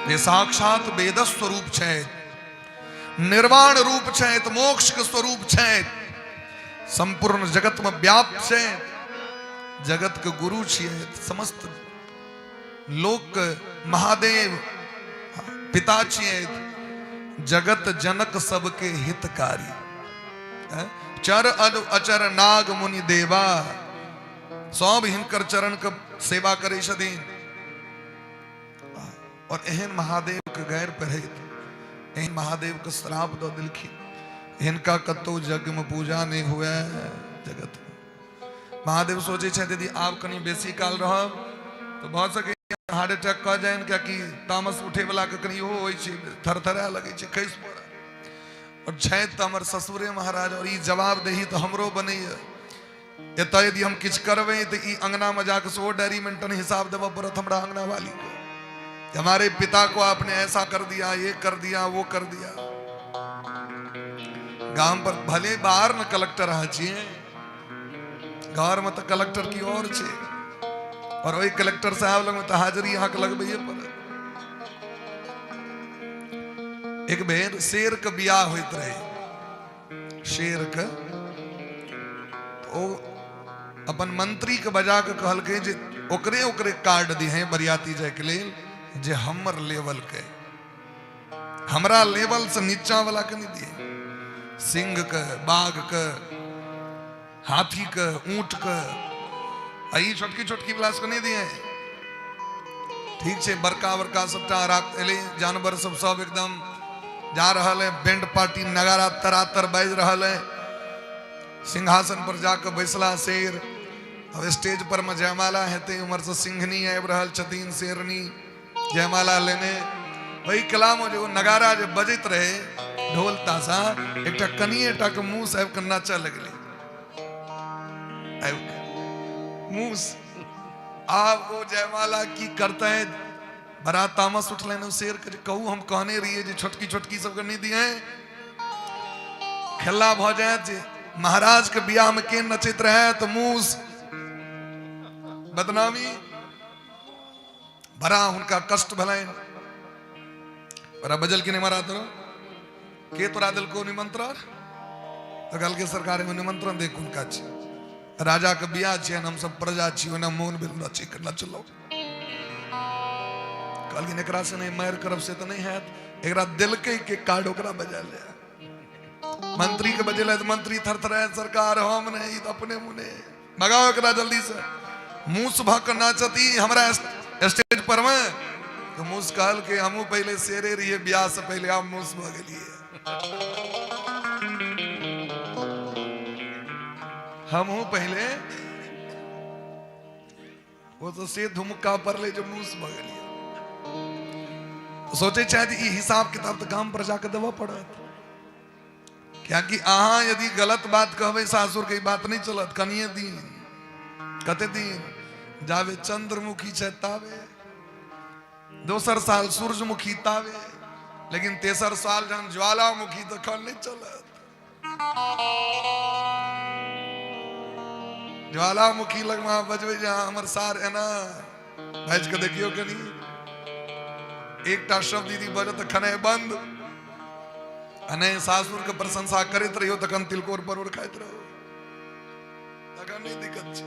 ये साक्षात वेद स्वरूप छै, निर्वाण रूप छै, मोक्ष के स्वरूप छै, संपूर्ण जगत में व्याप्त छै, जगत के गुरु छियै, समस्त लोक के महादेव पिता छियै, जगत जनक सबके हितकारी, चर अचर नाग मुनि देवा सब हिनकर चरण के सेवा करै छथिन। और एहन महादेव के गैर पढ़ैत एहन महादेव के श्राप दऽ देलखिन, हिनका कतौ यज्ञ में पूजा नहीं हुए जगत में। महादेव सोचै छथि यदि आब कनि बेसी काल रहब तऽ भऽ सकैए हार्ट अटैक कऽ जाइन, कियाकि तामस उठे वाला के कनि इहो होइ छै, थरथराए लगै छै, खसि पड़त। और छथि तऽ हमर ससुरे महाराज, और ई जवाबदेही तऽ हमरो बनैए, एतऽ यदि हम किछु करबै तऽ ई अंगनामे जाके सेहो डायरी मेंटेन हिसाब देबऽ पड़त हमरा अंगना वाली के, हमारे पिता को आपने ऐसा कर दिया, ये कर दिया, वो कर दिया। गाम पर भले बाहर न कलेक्टर अहाँ छियै, घर में तऽ कलेक्टर की और छै, और ओहि कलेक्टर साहब लग में तऽ हाजिरी अहाँके लगबैए पड़त। एक बेर शेर के बियाह होइत रहे, शेर के। तो ओ अपन मंत्री के बजा के कहलकै जे ओकरे ओकरे कार्ड दिहे बरियाती जाय के लेल जे हमर लेवल के, हमरा लेवल से नीचा वाला के नहीं दिए। सिंह के, बाघ के, हाथी के, ऊंट के, आ ई छोटकी छोटकी वाला के नहीं दिए। ठीक छै, बड़का बड़का सबटा राख एलै जानवर सब, सब एकदम जा रहल है, बैंड पार्टी नगारा तरातर बाजि रहल है। सिंहासन पर जाके बैसला शेर। अब स्टेज पर में जयमाला हेतै, उम्हर से सिंहनी आबि रहल छथिन, शेरनी जयमाला लेने। ओहि कला में जे ओ नगारा जे बजैत रहे ढोल ताशा, एकटा कनिए टा के मुँह से आबि कऽ नाचऽ लगलै, आबि कऽ मुँह। आब ओ जयमाला की करतै, बड़ा तामस उठलनि ओ शेर के, कहू हम कहने रहियै जे छोटकी छोटकी सबके नहि दिहे, खेला भऽ जायत जे महाराज के बियाह में के नचैत रहे तऽ मूस बदनामी। बड़ा हुनका कष्ट भेलनि। बड़ा बजल कि नहीं मारा तोरा के तोरा देलको निमंत्रण? तऽ कहलकै सरकार एगो निमंत्रण दे कोन काज छै, राजा के बियाह छियनि, हम सब प्रजा छी, ओना मोन भेल नचे के नचलहुँ। कहलखिन एकरा से नहि मारि करब से तऽ नहि हैत, एकरा देलकै के कार्ड ओकरा बजा ले। मंत्री के बजेला तऽ मंत्री थरथराय, सरकार हम नहि, ई तऽ अपने मुने, भगाओ एकरा जल्दी से, मूस भऽ कऽ नाचत ई हमरा स्टेज पर मे। तऽ मूस कहलकै हमहूँ पहिले शेरे रहियै बियाह से पहिले, आब मूस भऽ गेलियै। हमहूँ पहिले ओ तऽ से धुमुक्का पड़लै जे मूस भऽ गेलियै। सोचै छथि ई हिसाब किताब तऽ गाम पर जाके देबऽ पड़त, कियाकि अहाँ यदि गलत बात कहबै सासुर के, ई बात नहि चलत। कनिए दिन, कते दिन जाबे चंद्रमुखी छै ताबे, दोसर साल सूरजमुखी ताबे, लेकिन तेसर साल जहन ज्वालामुखी तखन नहि चलत। ज्वालामुखी लगमे अहाँ बजबै जे अहाँ हमर सार एना बाजि कऽ देखियौ कनि, एकटा शब्द यदि बजत तऽ खनाइ बंद। आ नहि सासुरके प्रशंसा करैत रहियौ तखन तिलकोर परोड़ खाइत रहू, तखन नहि दिक्कत छै।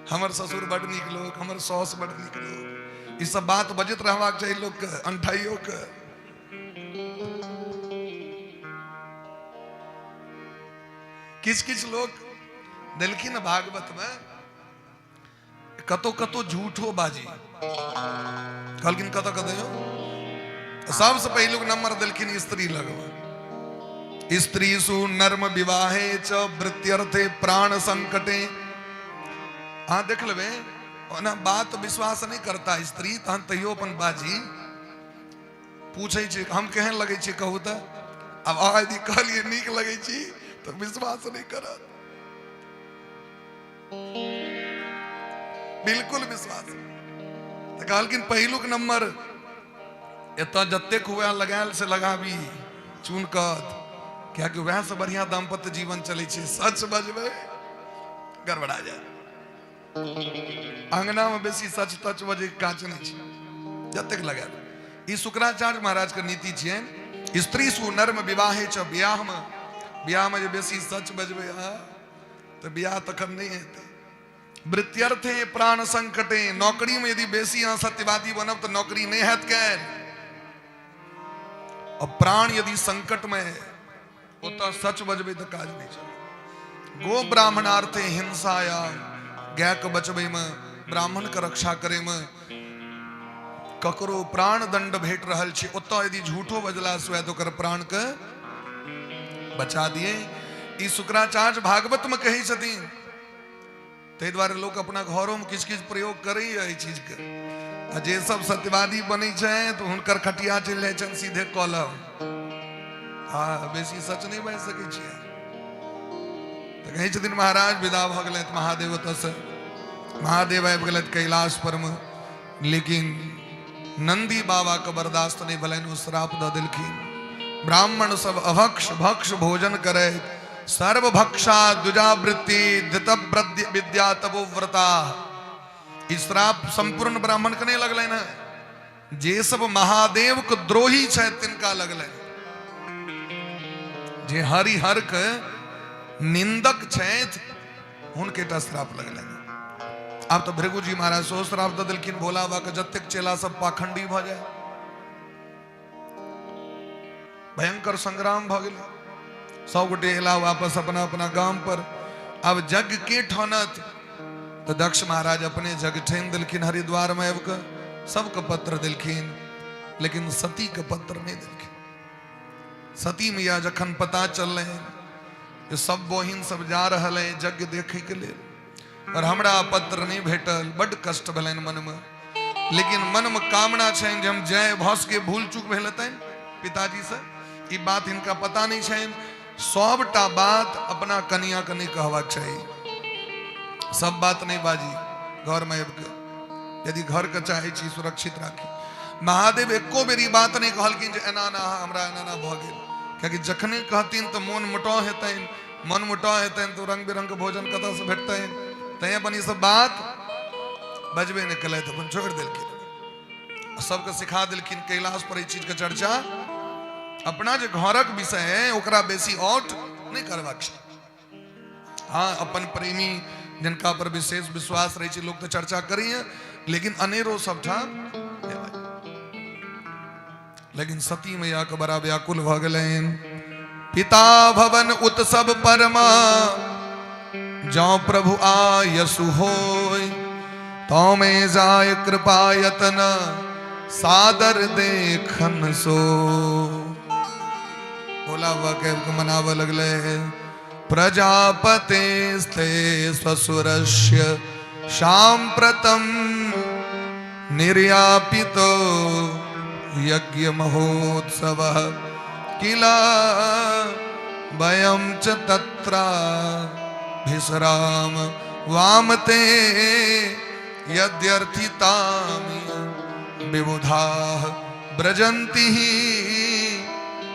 हमर ससुर बड नीक लोक, हमर साउस बड नीक लोक, ई सब बात बजैत रहबाक चाही लोकके, अंठाइयो के। किछु किछु लोक देलखिन भागवत में कतो कतो झूठो बाजी कहलखिन, कतऽ कतऽ यौ। सबसे पहिलुक नंबर देलखिन स्त्री लगमे, स्त्री सु नर्म विवाहे च वृत्त्यर्थे प्राण संकटे। अहाँ देख लेबै, ओना बात विश्वास नहि करता स्त्री, तहन तैयो अपन बाजी पूछै छै हम केहन लगै छी कहू तऽ। आब अहाँ यदि कहलियै नीक लगै छी तऽ विश्वास नहि करत, बिल्कुल विश्वास। तऽ कहलखिन पहिलुक नंबर एतऽ जतेक हुए लगायल से लगाबी चून कत, कियाकि वएह से बढ़िया दाम्पत्य जीवन चलै छै। सच बजबै गड़बड़ा जाय, अंगना में बेसी सच तच बजै के काज नहि छै, जतेक लगायल। ई शुक्राचार्य महाराज के नीति छियनि, स्त्री सु नर्म विवाहे च, बियाह में, बियाह में जे बेसी सच बजबै अहाँ तऽ बियाह तखन नहि हेतै। वृत्त्यर्थे प्राण संकटे, नौकरी में यदि बेसी अहाँ सत्यवादी बनब तऽ नौकरी नहि हैत कैल। और प्राण यदि संकट में है ओतऽ सच बजबै तऽ काज नहि चलत। गो ब्राह्मणार्थे हिंसाया, गाय के बचबै में, ब्राह्मण के रक्षा करे में ककरो प्राण दंड भेट रहल छै, ओतऽ यदि झूठो बजला से तऽ ओकर प्राण के बचा दिए। ई शुक्राचार्य भागवत में कहै छथिन। ताहि दुआरे लोक अपना घरोमे किछु किछु प्रयोग करैए एहि चीजके। आ जे सब सत्यवादी बनै छै तऽ हुनकर खटिया चलि जाइ छनि सीधे कलम। हँ, बेसी सच नहि बाजि सकै छियै। तऽ कहै छथिन महाराज विदा भऽ गेलथि महादेव ओतऽसँ। महादेव आबि गेलथि कैलाश परमे, लेकिन नंदी बाबा के बर्दाश्त नहीं भेलनि, ओ श्राप दऽ देलखिन। ब्राह्मण सब अभक्ष भक्ष भोजन करे, सर्वभक्षा द्विजावृत्ति धृतव्रत विद्या तपोव्रता। ई श्राप संपूर्ण ब्राह्मण के नहीं लगलनि हैं, जे सब महादेव के द्रोही छथि तिनका लगलनि। जे हरिहर के निंदक छथि हुनके टा श्राप लगलनि। आब तऽ भृगुजी महाराज सेहो श्राप दऽ देलखिन भोला बाबा के जतेक चेला सब पाखंडी भऽ जाय। भयंकर संग्राम भऽ गेलै। सब गोटे एला वापस अपना अपना गाम पर। आब यज्ञ के ठानत? तऽ दक्ष महाराज अपने यज्ञ ठानि देलखिन हरिद्वार में आबि कऽ सबके पत्र देलखिन, लेकिन सती के पत्र नहि देलखिन। सती मैया जखन पता चललनि जे सब बहिन सब जा रहल है यज्ञ देखै के लेल और हमरा पत्र नहि भेटल, बड्ड कष्ट भेलनि मनमे। लेकिन मनमे कामना छनि जे हम जाय, भऽ सके भूल चूक भेल हेतनि पिताजी से, ई बात हिनका पता नहि छनि। सबटा बात अपना कनिया के नहि कहबाक चाही, सब बात नहि बाजी घरमे आबि कऽ, यदि घरके चाहै छी सुरक्षित राखी। महादेव एको बेर ई बात नहि कहलखिन जे एना एना हमरा एना एना भऽ गेल, कियाकि जखने कहथिन तऽ मोन मोटाव हेतनि, मन मोटाव हेतनि तऽ रंग बिरंग के भोजन कतऽसँ भेटतनि। तैं अपन ई सब बात बजबे नहि केलथि, अपन छोड़ि देलखिन। सबके सिखा देलखिन कैलाश पर एहि चीजके चर्चा, अपना जे घरक विषय है ओकरा बेसी औट नहि करबाक छै। हाँ, अपन प्रेमी जिनका पर विशेष विश्वास रहै छै लोक तऽ चर्चा करैए, लेकिन अनेरो सबठाम। लेकिन सती मैया के बड़ा व्याकुल भऽ गेलनि। पिता भवन उत्सव परमा जौ प्रभु आयसु होय, तो में जाय कृपा यतन सादर देखन सो। भोला बाबा के मनाबऽ लगले। प्रजापते स्ते स्वसुरस्य सांप्रतम निर्यापितो यज्ञ महोत्सव किल वयं च तत्राभिसराम वामते यद्यर्थितामि विबुधाः ब्रजन्ति।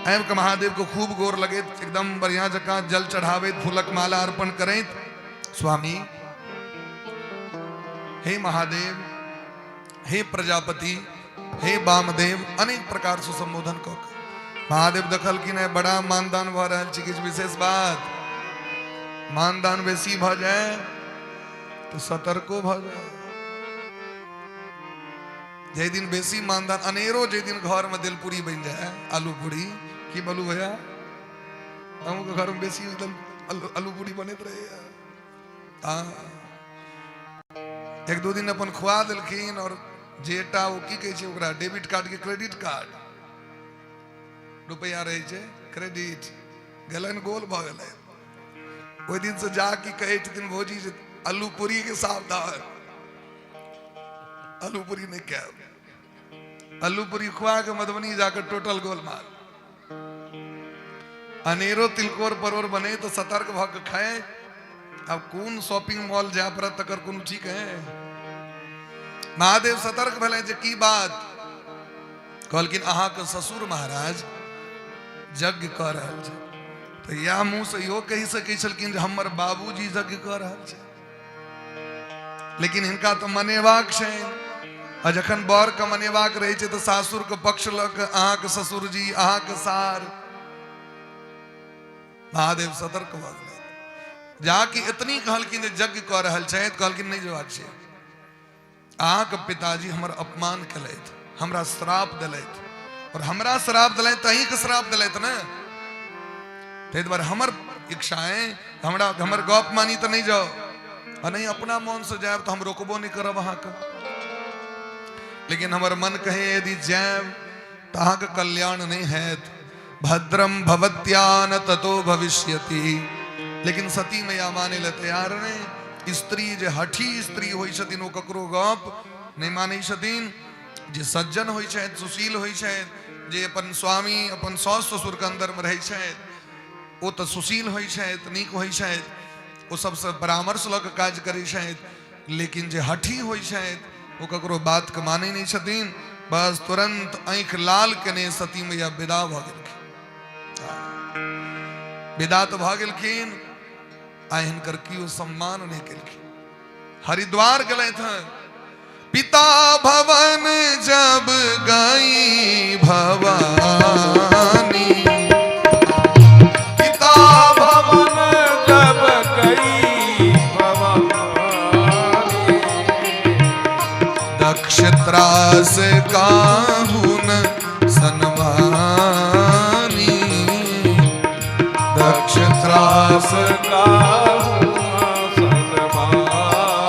आबि कऽ महादेव को खूब गोर लगैत, एकदम बढ़िया जकाँ जल चढ़ाबैत, फूलक माला अर्पण करैत, स्वामी हे महादेव, हे प्रजापति, हे वामदेव, अनेक प्रकार से संबोधन कऽ कऽ महादेव देखलखिन है बड़ा मानदान भऽ रहल छै, किछु विशेष बात। मानदान बेसी भऽ जाय तऽ सतर्को भऽ जाय। जाहि दिन बेसी मानदान अनेरो, जाहि दिन घर में दलपूरी बनि जाय, आलू पूरी, की बोलू भैया, अहूँके घर में बेसी आलू पूरी बनैत रहैया। हाँ, एक दू दिन अपन खुआ देलखिन और जेटा ओ की कहै छै ओकरा, डेबिट कार्ड के क्रेडिट कार्ड रुपैआ रहै छै, क्रेडिट गेलनि गोल भऽ गेलै। ओहि दिन से जा की कहै छथिन भौजी जे आलू पूरी के सावधान, आलू पूरी नहि खायब। आलू पूरी खुआ के मधुबनी जाकर टोटल गोलमाल। अनेरो तिलकोर परोर बने तो सतर्क भऽ के खाए। अब कोन शॉपिंग मॉल जाय पड़त तकर कोनो ठीक है। महादेव सतर्क भेलै जे की बात। कहलखिन अहाँके ससुर महाराज यज्ञ कऽ रहल छै। तऽ इएह मुँह से इहो कहि सकै छलखिन जे हमर बाबूजी यज्ञ कऽ रहल छै, लेकिन हिनका तऽ मनेबाक छनि। आ जखन बरके मनेबाक रहै छै तऽ सासुरके पक्ष लऽ कऽ अहाँके ससुरजी, अहाँके सार। महादेव सतर्क भऽ गेलै। जाकि एतनी कहलखिन जे यज्ञ कऽ रहल छथि, कहलखिन नहि जेबाक छै। अहाँके पिताजी हमर अपमान केलथि, हमरा श्राप देलथि, और हमरा श्राप देलथि तऽ अहीँके श्राप देलथि ने, ताहि दुआरे हमर इच्छा है हमरा हमर गप मानी तऽ नहि जाउ, आ नहि अपना मोनसँ जायब तऽ हम रोकबो नहि करब अहाँके, लेकिन हमर मन कहे यदि जायब तऽ अहाँके कल्याण नहि हैत। भद्रम भवत्या न ततो भविष्यति। लेकिन सती मैया माने लए तैयार नहि। स्त्री जे हठी स्त्री होइ छथिन ओ ककरो गप नहि मानै छथिन। जे सज्जन होइ छथि, सुशील होइ छथि, जे अपन स्वामी अपन सास ससुरके अन्दरमे रहै छथि, ओ तऽ सुशील होइ छथि, नीक होइ छथि, ओ सबसँ परामर्श लऽ कऽ काज करै छथि। लेकिन जे हठी होइ छथि ओ ककरो बातके मानै नहि छथिन। बस तुरंत आँखि लाल केने सती मैया विदा भऽ गेलखिन। विदा तऽ भऽ गेलखिन, आ हिनकर केओ सम्मान नहि केलखिन। हरिद्वार गेलथि हँ। पिता भवन जब गई भवानी, त्रास काहू सनमानी।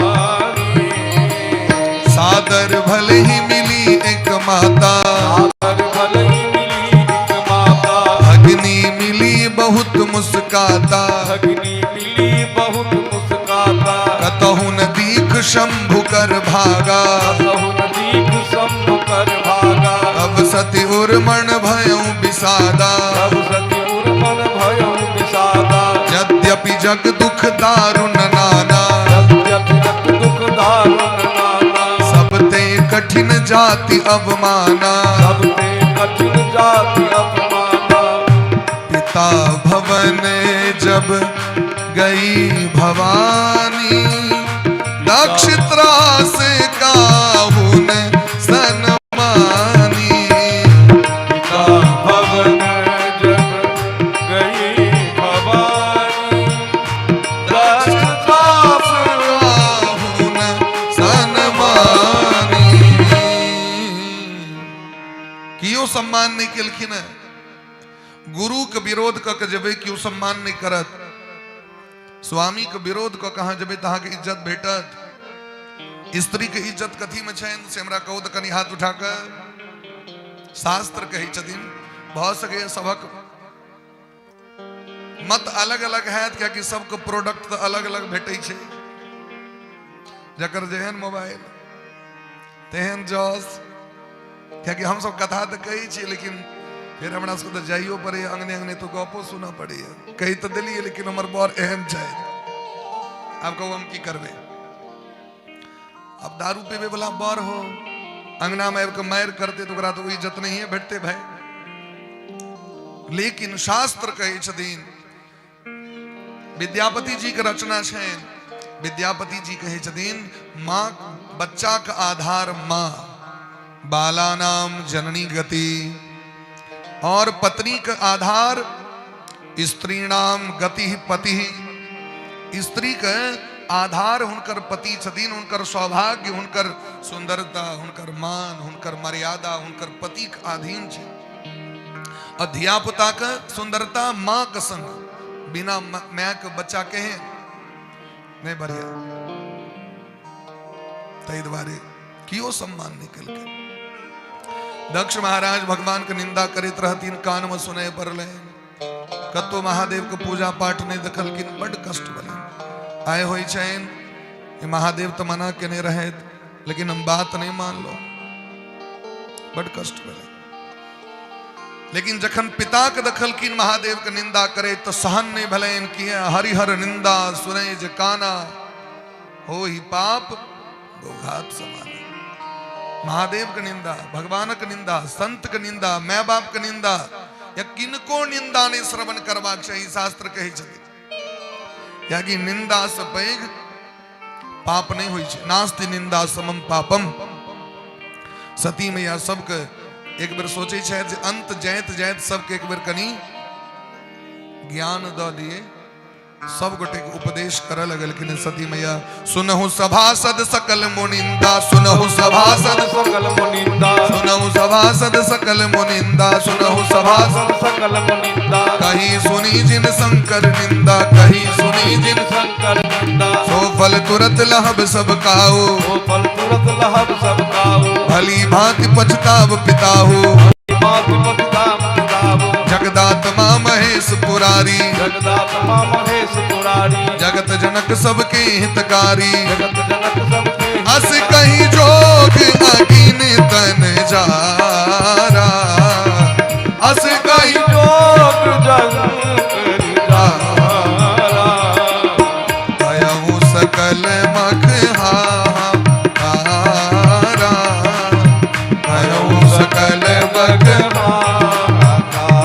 सादर भले ही मिली एक माता, सादर भले ही मिली एक माता, भगनी मिली बहुत मुस्काता, भगनी मिली बहुत मुस्काता, कतहु न दीख शंभु कर भागा, कतहु न दीख शंभु कर भागा, तब सति उर्मण भयउ विषादा, तब सति उर्मन भयउ विषादा, यद्यपि जग दुख दारुण नाना, यद्यपि जग दुख दारुण नाना, सब ते कठिन जाति अवमाना, सब ते कठिन जाति अपमाना। पिता भवन जब गई भवानी, दक्ष त्रास काहुन सनमानी। पिता भवन जब गई भवानी, दक्ष त्रास काहुन सनमानी। कियो सम्मान नहीं केलखिन है। गुरु के विरोध क के जेबै केओ सम्मान नहीं करत, स्वामी के विरोध क कहाँ जेबै तऽ अहाँके इज्जत भेटत। स्त्री के इज्जत कथी में छनि से हमरा कहू तऽ कनि हाथ उठा कऽ। शास्त्र कहै छथिन, भऽ सकैए सभक मत अलग अलग हैत, कियाकि सबके प्रोडक्ट तऽ अलग अलग भेटै छै। जकर जेहन मोबाइल तेहन जस। कियाकि हमसब कथा तऽ कहै छियै, लेकिन फेर हमरा सबके तऽ जाइयो पड़ैए अंगने अंगने, तऽ गपो सुनऽ पड़ैए। कहि तऽ देलियै, लेकिन हमर बर एहन छथि, आब कहू हम की करबै? आब दारू पीबै वाला बर हो, अंगना में आबि कऽ मारि करतै तऽ ओकरा तऽ ओ इज्जत नहिए भेटतै भाय। लेकिन शास्त्र कहै छथिन, विद्यापति जी के रचना छनि, विद्यापति जी कहै छथिन, माँ बच्चा के आधार माँ, बाला नाम जननी गति, और पत्नी के आधार स्त्री नाम गति पति। स्त्री के आधार हुनकर पति छथिन, हुनकर सौभाग्य, हुनकर सुंदरता, हुनकर मान, हुनकर मर्यादा हुनकर पति के अधीन छै। और धिया पुता के सुंदरता माँ के संग, बिना my के बच्चा केहन नहीं बढ़िया। ताहि दुआरे कियो सम्मान नहीं केलकै। दक्ष महाराज भगवान के निंदा करैत रहथिन, कान में सुनय पड़लै। कतौ महादेव के पूजा पाठ नहीं देखलखिन, बड कष्ट भेलनि। आइ होइ छनि, महादेव तऽ मना केने रहथि, लेकिन हम बात नहीं मानलहुँ, बड कष्ट भेलै। लेकिन जखन पिता के देखलखिन महादेव के निंदा करे तो सहन नहीं भेलनि कि हरिहर निंदा सुनै जे काना, हो ही पाप गोघात समान। महादेव के निंदा, भगवान के निंदा, संत के निंदा, my बाप के निंदा या किनको निंदा नहीं श्रवण करबाक चाही, शास्त्र कहै छथिन। कियाकि निंदा से पैघ पाप नहीं होइ छै। नास्ति निंदा समम पापम। सती मैया सबके एक बेर सोचै छथि जे अंत जाइत जाइत सबके एक बेर कनि ज्ञान दऽ दिए। सब गोटे के उपदेश करऽ लगलखिन सती मैया। सुनहु सभासद सकल मुनिंदा, सुनहु सभासद सकल मुनिंदा, सुनहु सभासद सकल मुनिंदा, सुनहु सभासद सकल मुनिंदा, कही सुनी जिन शंकर निंदा, कही सुनी जिन शंकर निंदा, सो फल तुरत लहब सब काऊ, सो फल तुरत लहब सब काऊ, भली भांति पछताव पिताहू, भांति पछताव पिताहू, जगदात्मा महेश पुरारी, जगदात्मा महेश पुरारी, जगत जनक सबके हितकारी, जगत जनक सबके। अस कही जोग अगिन तन जारा, अस कही जोग जग जारा, भयउ सकल मख हाहाकारा, भयउ सकल मख हाहाकारा।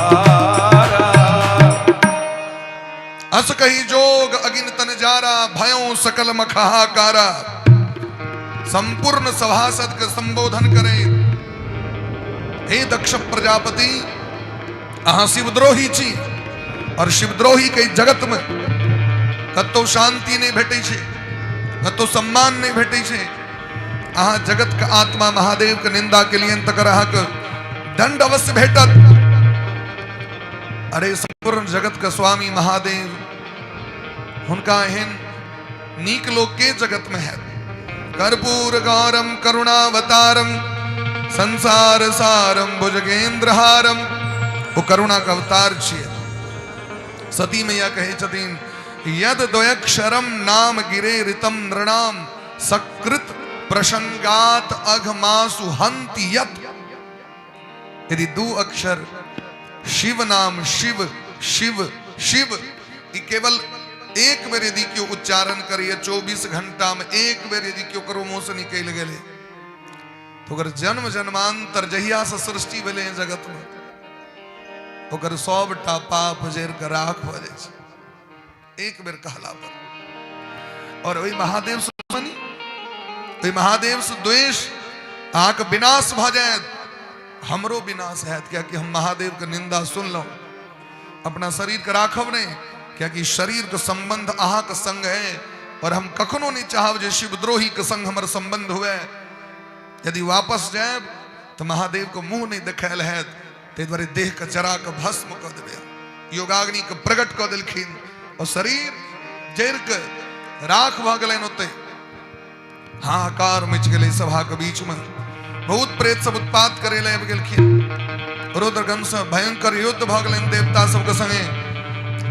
अस कही जोग अगिन तन जारा, भयउ सकल मख हाहाकारा। संपूर्ण सभासद के संबोधन करें, हे दक्ष प्रजापति, अहाँ शिवद्रोही छी और शिवद्रोही के जगत में कतौ शांति नहीं भेटै छै, कतौ सम्मान नहीं भेटै छै। अहाँ जगत के आत्मा महादेव के निंदा के लिए तकर अहाँके दंड अवश्य भेटत। अरे संपूर्ण पूर्ण जगत के स्वामी महादेव हुनका एहन नीक लोक के जगत में है। कर्पूर गौरम करुणावतारम संसार सारम भुजगेंद्रहारम, ओ करुणा के अवतार छियै। सती मैया कहै छथिन, यद द्वयक्षरम नाम गिरे ऋतम नृणाम सकृत प्रसंगात अघमासु हंति यत। यदि दू अक्षर शिव नाम शिव शिव शिव ई केवल एक बेर यदि केओ उच्चारण करैए, 24 घंटा में एक बेर यदि केओ ककरो मुंह से निकलि गेलै तो ओकर जन्म जन्मांतर जहिया से सृष्टि भेलै जगत में ओकर सबटा पाप जरि के राख भऽ जाइ छै एक बेर कहला पर। और ओहि महादेव से दुश्मनी, ओहि महादेव से द्वेष अहाँके विनाश भऽ जायत, हमरो विनाश हैत, कियाकि हम महादेव के निंदा सुनलहुँ। अपना शरीर के राखब नहीं, कियाकि शरीर के संबंध अहाँके संग है और हम कखनो नहीं चाहब जे शिवद्रोही के संग हमर संबंध हुए। यदि वापस जायब तो महादेव के मुंह नहीं देखायल हैत, ताहि दुआरे देह के जरा के भस्म कऽ देबै। योगाग्नि के प्रकट कऽ देलखिन और शरीर जरि के राख भऽ गेलनि। ओते हाहाकार मचि गेलै सभा के बीच में, बहुत प्रेत सब उत्पात करे लए आबि गेलखिन। रुद्रगण से भयंकर युद्ध भऽ गेलनि देवता सबके संगे,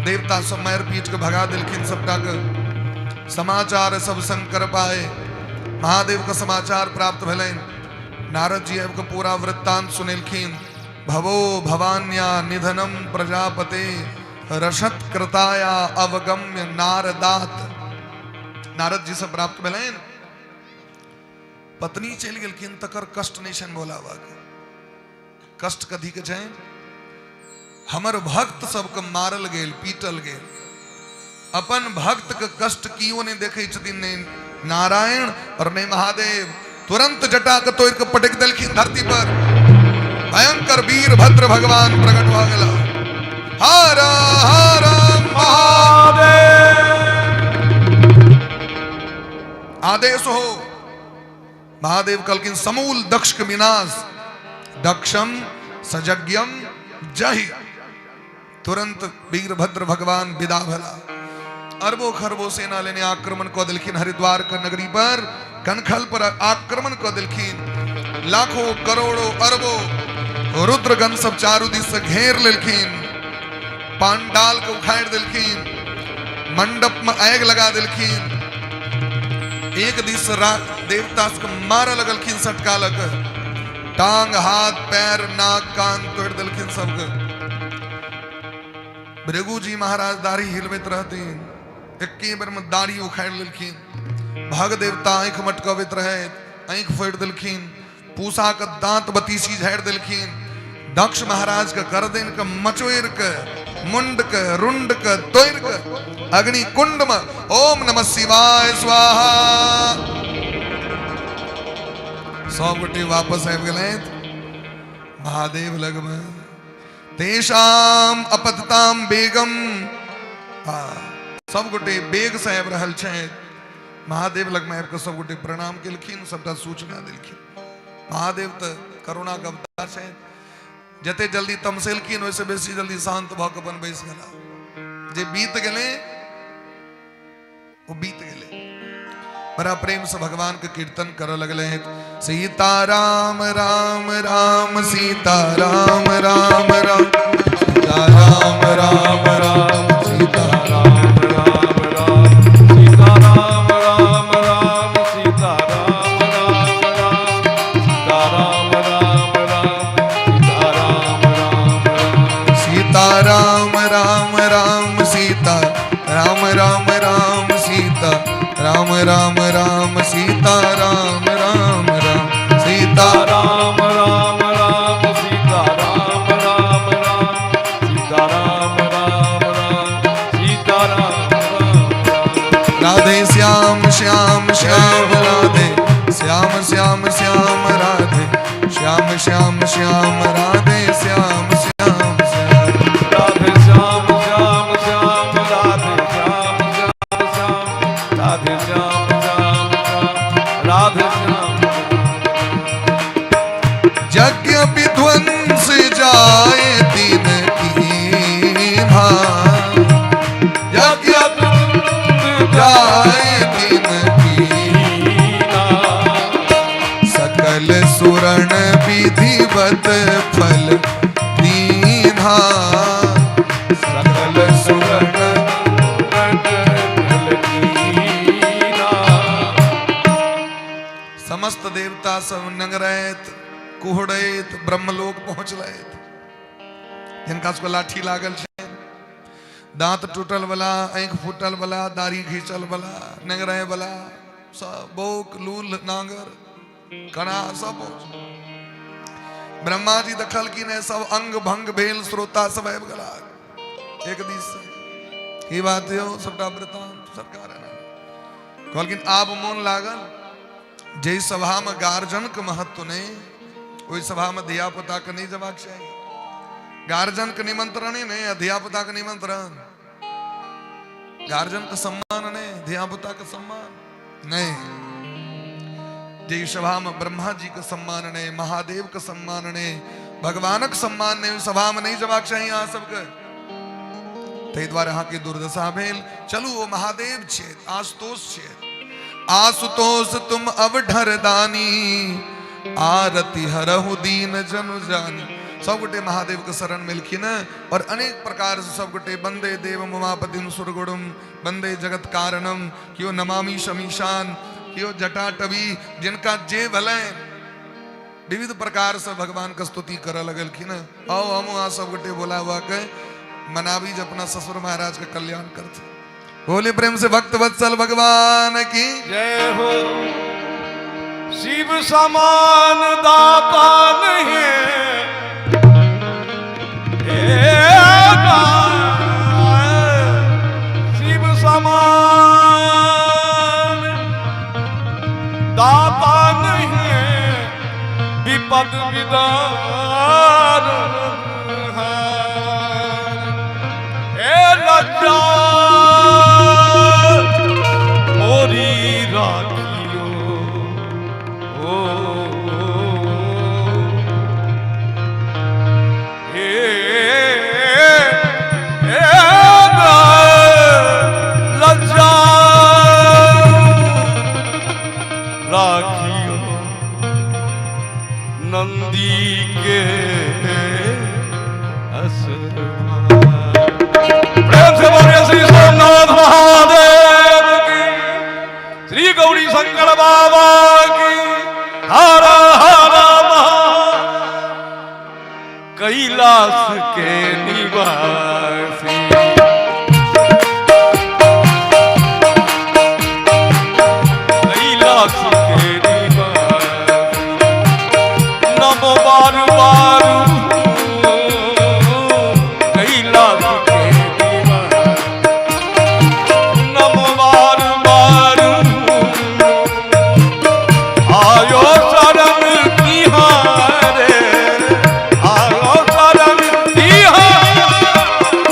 देवता सब मारि पीट के भगा देलखिन सबटा के। समाचार सब शंकर पाए, महादेव के समाचार प्राप्त भेलनि। नारद जी आबि के पूरा वृत्तांत सुनेलखिन। भवो भवान्या निधनम प्रजापते रसत कृताया अवगम्य नारदात। नारद जी से प्राप्त भेलनि। पत्नी चलि गेलखिन तकर कष्ट नहि छनि भोला बाबा के। कष्ट कथी के छनि? हमर भक्त सबके मारल गेल, पीटल गेल। अपन भक्त के कष्ट कियो नहि देखै छथिन, नहि नारायण और नहि महादेव। तुरंत जटा के तोड़ के पटक देलखिन धरती पर। भयंकर वीर भद्र भगवान प्रकट भऽ गेला। हर हर महादेव। आदेश हो, महादेव कहलखिन समूल दक्ष के विनाश, दक्षम सजज्ञम जहि। तुरंत वीरभद्र भगवान विदा भेला, अरबों खरबों सेना लेने आक्रमण कऽ देलखिन हरिद्वार के नगरी पर, कनखल पर आक्रमण कऽ देलखिन। लाखों करोड़ों अरबों रुद्रगण सब चारू दिस से घेर लेलखिन, पांडाल के उखाड़ देलखिन, मंडप में आग लगा देलखिन। एक दिस देवता सबके मारऽ लगलखिन, सटका लग टांग हाथ पैर नाक कान तोड़ देलखिन सबके। भृगु जी महाराज दाढ़ी हिलबैत रहथिन, एके बेर में दाढ़ी उखाड़ि लेलखिन। भग देवता आँखि मटकबैत रहे, आँखि फोड़ि देलखिन। पूसा के दांत बतीसी झाड़ि देलखिन। दक्ष महाराज के गर्दन के मचोड़ि के मुंड के रुंड के तोड़ि के अग्नि कुंड में ओम नमः शिवाय स्वाहा। सब गोटे वापस आबि गेलथि महादेव लगमे। तेषाम अपतताम बेगम, सब गोटे बेग से आबि रहल छथि महादेव लगमे। आबि कऽ सब गोटे प्रणाम केलखिन, सबटा सूचना देलखिन। महादेव तऽ करुणा के अवतार छथि, जते जल्दी तमसेलखिन ओहिसँ बेसी जल्दी शांत भऽ कऽ अपन बैस गेला। जे बीत गेलै ओ बीत गेलै। बड़ा प्रेम से भगवान के कीर्तन करऽ लगले हैं। सीता राम राम राम सीता राम राम राम सीता राम राम राम सीता राम राम राम सीता राम राम राम सीता राम राम राम सीता राम राम राम सीता राम राम राम सीता राम राम राम सीता राम राम राम सीता राम राम राम सीता राम राम राम सीता राम राम राम सीता राम राम राम सीता राम राम राम सीता राम राम राम राधे श्याम श्याम श्याम राधे श्याम श्याम श्याम राधे श्याम श्याम श्याम राधे श्याम श्याम श्याम राधे श्याम श्याम श्याम राधे श्याम श्याम श्याम राधे श्याम श्याम श्याम राधे श्याम श्याम। भार। सकल सुरगण कीना। समस्त देवता सब नंगरैत कुहड़ैत ब्रह्मलोक पहुँचलथि। जिनका सबके लाठी लागल छै, दांत टूटल वाला, आँखि फूटल वाला, दाढ़ी घींचल वाला, नंगरै वाला, सब बौक लूल नांगर कणा सब पहुँच। ब्रह्मा जी देखलखिन है सब अंग भंग भेल श्रोता सब आबि गेला एक दिस से। की बात यौ, सबटा वृतांत सरकार एना। कहलखिन आब मोन लागल। जाहि सभामे गार्जनके महत्व नहि, ओहि सभामे धियापुताके नहि जबाक चाही। गार्जनके निमंत्रण ही नहीं, धियापुताके निमंत्रण। गार्जनके सम्मान नहीं, धियापुताके सम्मान नहीं। जाहि सभामे ब्रह्मा जी के सम्मान नहीं, महादेव के सम्मान नहीं, भगवानक सम्मान नहीं, ओहि सभामे नहीं जबाक चाही अहाँ सबके। ताहि दुआरे अहाँके दुर्दशा भेल। चलू, ओ महादेव छथि, आशुतोष छथि। आशुतोष तुम अवढर दानी, आरती हरहु दीन जनु जानी। सब गोटे महादेव के शरण मिलखिन और अनेक प्रकार से सब गोटे वंदे देव उमापतिम सुरगुरुम, वंदे जगत कारणम, कियो नमामि शमीशान, कियो जटाटवी, जिनका जे भले विविध प्रकार से भगवान के स्तुति करऽ लगलखिन। आओ हम अहाँ सब गोटे भोला बाबा के मनाबी जे अपना ससुर महाराज के कल्याण करते। बोले प्रेम से भक्त वत्सल भगवान की जय हो। शिव समान दाता नहीं, ए शिव समान दाता नहीं, विपद विदार ए लज्जा मोरी राखियो ओ हे ए लज्जा राखियो नंदी के असवार। प्रेम से बोलिए श्री सोमनाथ महादेव की, श्री गौरी शंकर बाबा की, हर हर महा कैलाश के निवासी। कैलाश के निवासी, नमो बार बार कैलाश के निवासी, नमो बार बार आयो शरण तिहारे, आयो शरण तिहारे।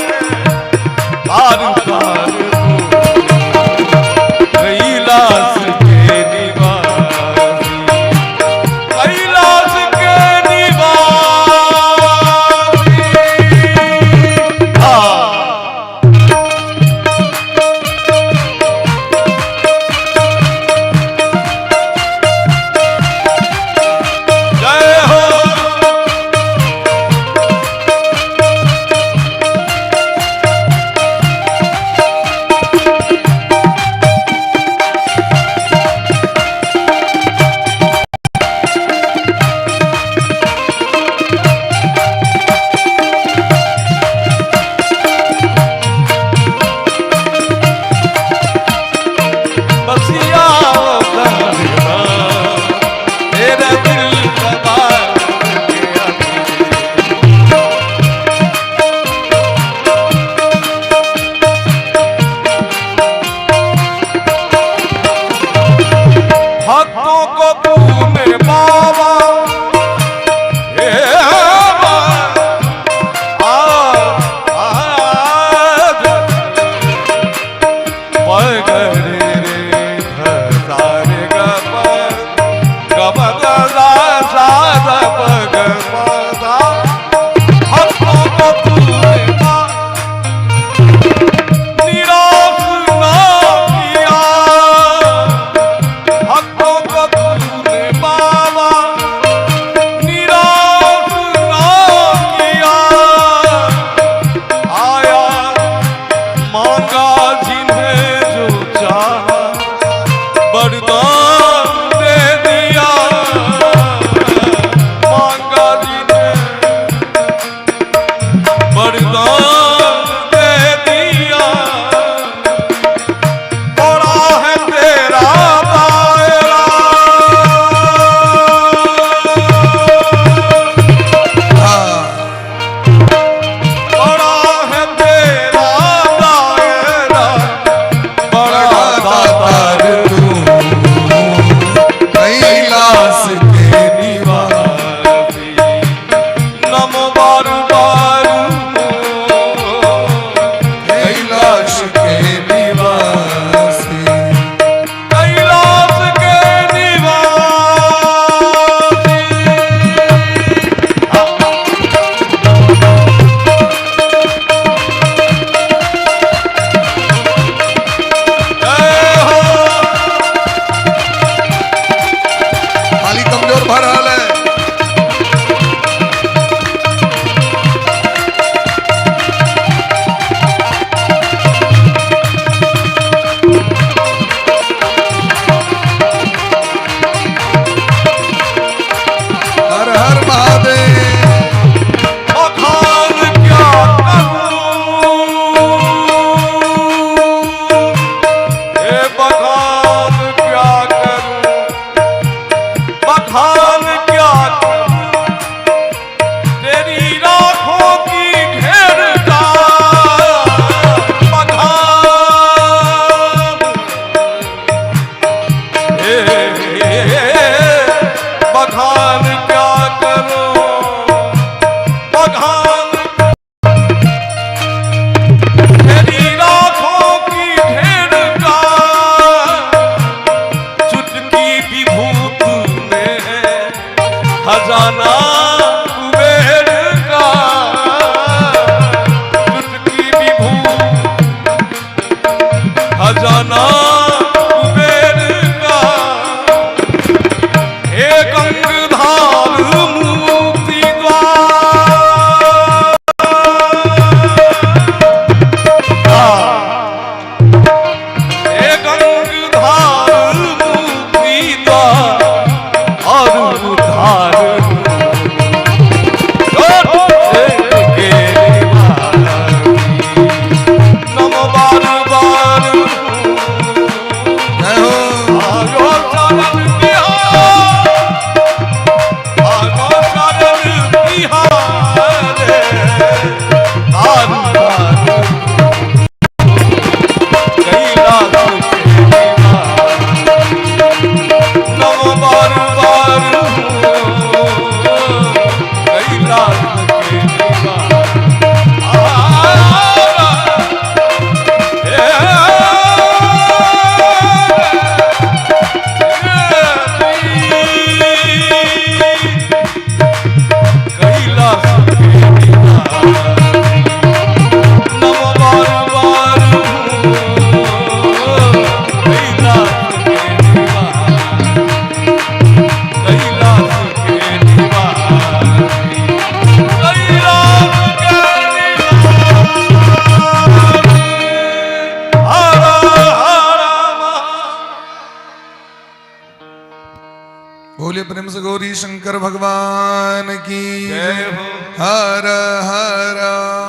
प्रेम से गौरी शंकर भगवान की जय हो। हर हर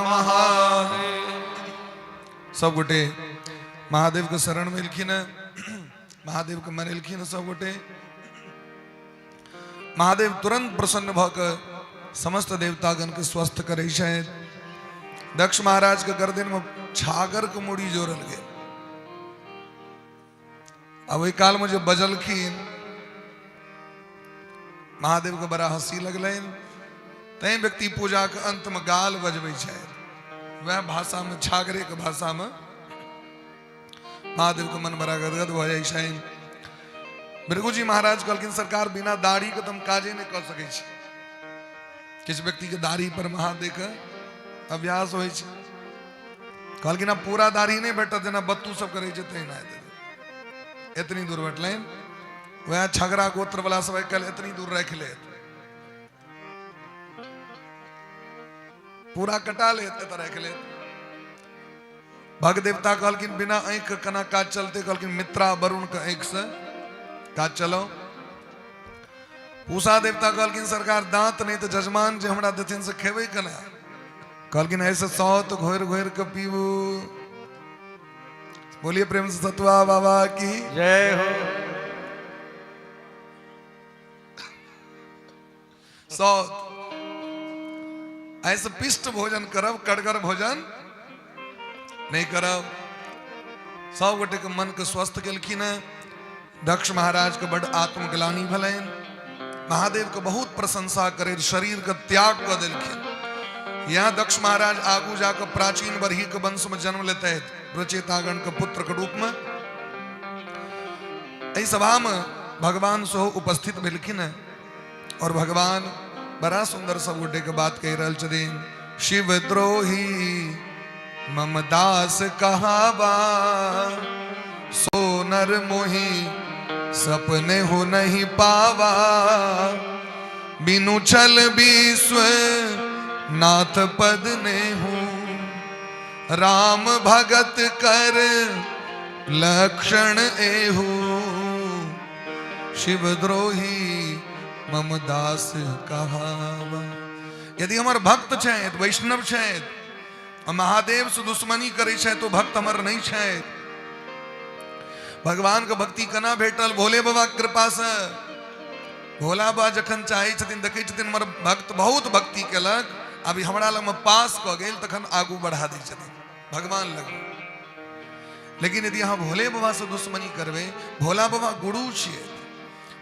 महादेव। सब गोटे महादेव के शरण में एलखिन, महादेव के मनेलखिन सब गोटे। महादेव तुरंत प्रसन्न भऽ कऽ समस्त देवतागण के स्वस्थ करै छथि। दक्ष महाराज के गर्दन में छागर के मूड़ी जोड़ल गेल। आ ओहि काल में जे बजलखिन, महादेव के बड़ा हंसी लगलनि। तैं व्यक्ति पूजा के अंत में गाल बजबै छथि, वएह भाषा में, छागरे के भाषा में। महादेव के मन बड़ा गदगद भऽ जाइ छनि। भृगुजी महाराज कहलखिन, सरकार बिना दाढ़ी के तऽ हम काजे नहि कऽ सकै छी। किछु व्यक्ति के दाढ़ी पर महादेव के अभ्यास होइ छै। कहलखिन, आब पूरा दाढ़ी नहि भेटत, जेना बत्तू सब करै छै तहिना हेतै। एतनी दूर भेटलनि। वएह छगरा गोत्र वाला सब आइ काल्हि एतनी दूर राखि लेत, पूरा कटा लेत, एतऽ राखि लेत। भग देवता कहलखिन, बिना आँखि के केना काज चलते? कहलखिन, मित्रा वरुण के आँखि से काज चलो। पूषा देवता कहलखिन, सरकार दांत नहीं तो जजमान जे हमरा देथिन से खेबै केना? कहलखिन, ऐसे सौत घोरि घोरि के पीबू। बोलिए प्रेम से सतुआ बाबा की जय हो। सौत ऐसे पिष्ट भोजन करब, कड़गर भोजन नहीं करब। सब गोटे के मन के स्वस्थ केलखिन हैं। दक्ष महाराज के बड आत्मग्लानि भेलनि। महादेव के बहुत प्रशंसा करे शरीर के त्याग कऽ देलखिन। यहाँ दक्ष महाराज आगू जाकर प्राचीन बरही के वंश में जन्म लेते हैं, प्रचेतागण के पुत्र के रूप में। एहि सभा में भगवान सेहो उपस्थित भेलखिन हैं और भगवान बड़ा सुंदर सब गोटे के बात कहि रहल छथिन। शिव द्रोही मम दास कहावा, सो नर मोहि सपने हो नहीं पावा। बिनु छल विश्व नाथ पद ने हूँ, राम भगत कर लक्षण एहू। शिव द्रोही मम दास कहावा। यदि हमर भक्त छथि, वैष्णव छथि, महादेव से दुश्मनी करै छथि, तो भक्त हमर नहीं छथि। भगवान के भक्ति केना भेटल? भोले बाबा के कृपा से। भोला बाबा जखन चाहै छथिन, देखै छथिन हमर भक्त बहुत भक्ति केलक, अभी हमरा लगमे पास कऽ गेल, तखन आगू बढ़ा दै छथिन भगवान लग। लेकिन यदि अहाँ भोले बाबा से दुश्मनी करबै, भोला बाबा गुरु छियै,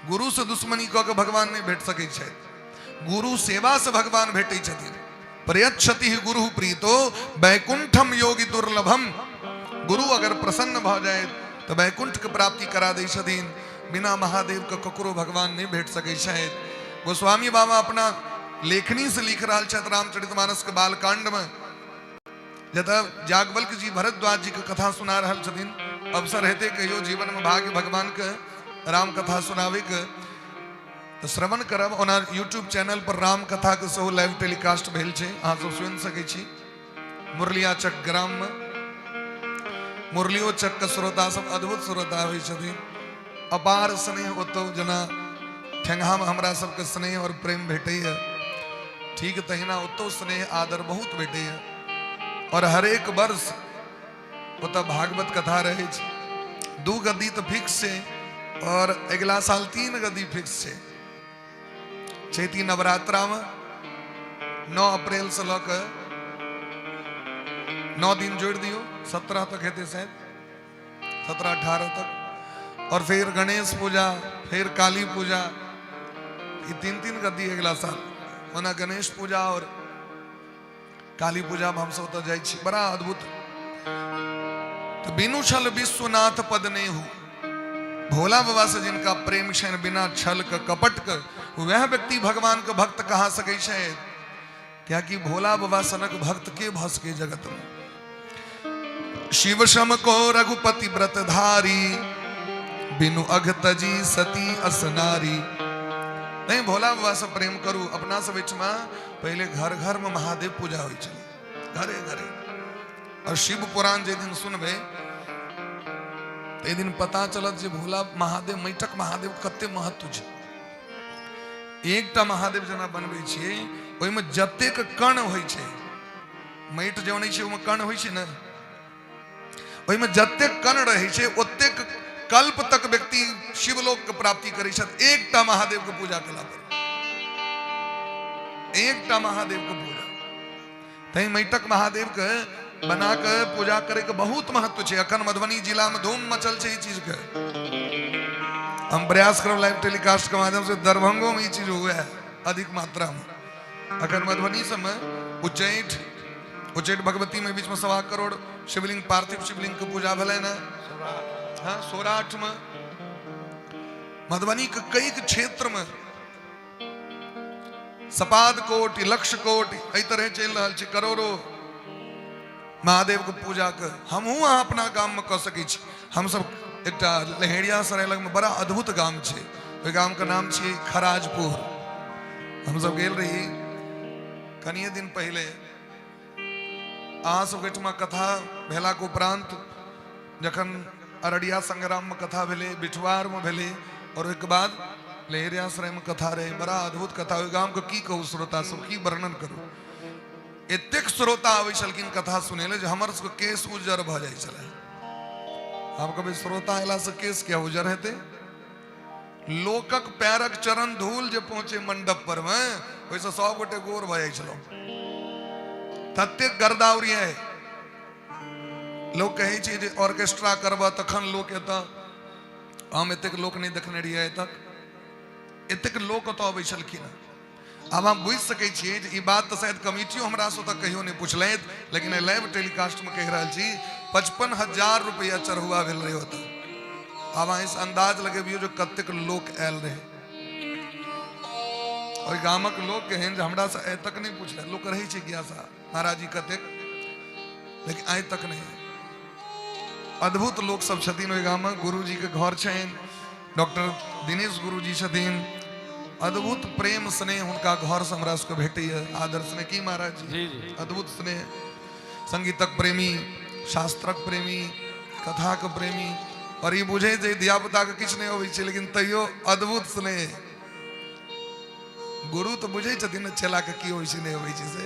गुरु से दुश्मनी कऽ के भगवान नहि भेट सकै छथि। गुरु सेवा से भगवान भेटै छथिन। प्रयच्छति ही गुरु प्रीतो वैकुंठम योगी दुर्लभम। गुरु अगर प्रसन्न भऽ जाए तऽ वैकुंठ के प्राप्ति करा दै छथिन। बिना महादेव के ककरो भगवान नहि भेट सकै छथि। गोस्वामी बाबा अपना लेखनी से लिख रहल छथि रामचरितमानस के बालकांड में, जतऽ याज्ञवल्क्य जी भरद्वाज जी के कथा सुना रहल छथिन। अवसर हेतै कहियो जीवन में भाग्य भगवान के राम कथा सुनावे के, तऽ श्रवण करब। ओना यूट्यूब चैनल पर राम कथा के सेहो लाइव टेलीकास्ट भेल छै, अहाँ सब सुनि सकै छी। मुरलिया चक ग्राम में मुरलियो चक के श्रोता सब अद्भुत श्रोता होइ छथिन। अपार स्नेह ओतौ, जेना ठेंगहा में हमरा सबके स्नेह और प्रेम भेटैया, ठीक तहिना ओतौ स्नेह आदर बहुत भेटैया। और हरेक वर्ष ओतऽ भागवत कथा रहै छै। 2 गद्दी तऽ फिक्स छै और अगिला साल 3 गद्दी फिक्स छै। चैती नवरात्रामे 9 अप्रैल से लऽ कऽ 9 दिन जोड़ि दियौ, 17 तक हेतै शायद, 17-18 तक। और फिर गणेश पूजा, फिर काली पूजा, ई 3-3 गद्दी अगिला साल। ओना गणेश पूजा और काली पूजा में हमसब ओतऽ जाइ छी, बड़ा अद्भुत। तऽ बिनु छल विश्वनाथ पद नहीं हूँ। भोला बाबा से जिनका प्रेम छनि, बिना छल के कपट के, वह व्यक्ति भगवान के भक्त कहा सकै छै। कियाकि भोला बाबा सनक भक्त के भऽ सकै जगत में। शिव शम को रघुपति व्रतधारी, बिनु अघ तजी सती असनारी। नहीं, भोला बाबा से प्रेम करू। अपना सब एहिठमा पहिले घर घर में महादेव पूजा होइ छलै, घरे घरे। और शिव पुराण जे दिन सुनबै ताहि दिन पता चलत जे भोला महादेव, मैटक महादेव कते महत्व छै। एकटा महादेव जेना बनबै छियै ओहिमे जतेक कण होइ छै, माटि जे अनै छै ओहिमे कण होइ छै ने, ओहिमे जतेक कण रहै छै ओतेक कल्प तक व्यक्ति शिवलोक के प्राप्ति करै छथि एकटा महादेव के पूजा केला पर, एकटा महादेव के पूजा। तैं माटिक महादेव के बना के पूजा करे के बहुत महत्व छै। अखन मधुबनी जिला में धूम मचल छै ई चीज के। हम प्रयास करब लाइव टेलीकास्ट के माध्यम से दरभंगो में ई चीज हुए है अधिक मात्रा में। अखन मधुबनी सब में उच्चैठ उच्चैठ भगवती में बीच में 1.25 करोड़ शिवलिंग, पार्थिव शिवलिंग के पूजा भेलै ने। हाँ, सौराठ में, मधुबनी के कई क्षेत्र में सपाद कोटि लक्ष कोटि एहि तरह चलि रहल छै करोड़ो महादेव के पूजा के। हमहूँ अहाँ अपना गाम में कऽ सकै छी। हमसब एकटा लहेरिया सराय लगमे बड़ा अद्भुत गाम छै, ओहि गाम के नाम छियै खराजपुर। हमसब गेल रही कनिए दिन पहिले। अहाँ सबके एहिठमा कथा भेलाके उपरांत जखन अररिया संग्राममे कथा भेलै, बिठवारमे भेलै, और ओहिके बाद लहेरियासरायमे कथा रहै। बड़ा अद्भुत कथा। ओहि गामके की कहू श्रोता सब, की वर्णन करू। एतेक श्रोता आबै छलखिन कथा सुनै लए जे हमर सबके केश उज्जर भऽ जाइ छलै। आब कहबै श्रोता अयलासँ केश किया उज्जर हेतै? लोकक पैरक चरण धूल जे पहुँचे मंडप पर मे, ओहिसँ सब गोटे गोर भऽ जाइ छलहुँ। ततेक गर्दाउरी है। लोक कहै छै जे ऑर्केस्ट्रा करबह तखन लोक एतऽ। हम एतेक लोक नहि देखने रहियै आइ तक, एतेक लोक ओतऽ अबै छलखिन। आब हम बुझि सकै छियै जे ई बात तऽ शायद कमिटियो हमरा से ओतऽ कहियो नहि पुछलथि, लेकिन लाइव टेलीकास्टमे कहि रहल छी 55,000 रुपैआ चढ़ुआ भेल रहै ओतऽ। आब अहाँ इस अंदाज लगेबियौ जे कतेक लोक आयल रहै। ओहि गामक लोक केहन जे हमरा से आइ तक नहि पुछलथि। लोक रहै छै जिज्ञासा महाराज जी कतेक, लेकिन आइ तक नहि। अद्भुत लोक सब छथिन ओहि गाममे। गुरुजी के घर छनि, डॉक्टर दिनेश गुरुजी छथिन। अद्भुत प्रेम स्नेह हुनका घर से हमरा सबके भेटैया, आदर स्नेह। की महाराज जी? जी जी। अद्भुत स्नेह। संगीतक प्रेमी, शास्त्रक प्रेमी, कथाक प्रेमी, और ई बुझे जे धिया पुता के किछु नहि अबै छै, लेकिन तैयो अद्भुत स्नेह। गुरु तऽ बुझै छथिन ने चेला के की होइ छै नहि होइ छै, से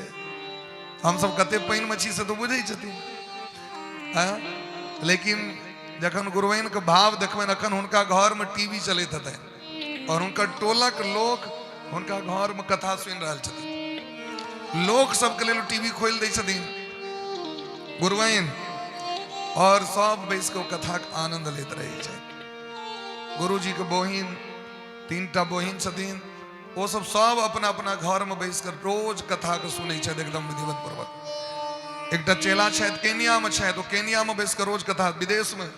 हमसब कते पानिमे छी से तऽ बुझै छथिन। आँय? लेकिन जखन गुरुआइन के भाव देखबनि, अखन हुनका घरमे टीवी चलैत हेतनि और हुनकर टोलक लोक हुनका घरमे कथा सुनि रहल छथिन। लोक सबके लेल टीवी खोलि दै छथिन गुरुआइन, और सब बैस कऽ ओ कथाके आनंद लैत रहै छथि। गुरुजीके बहिन, 3टा बहिन छथिन, ओ सब सब अपना अपना घर में बैस कर रोज कथा के सुनै छथि एकदम विधिवत पूर्वक। एकटा चेला छथि केनिया में छथि, ओ केनिया में बैस कर रोज कथा, विदेश में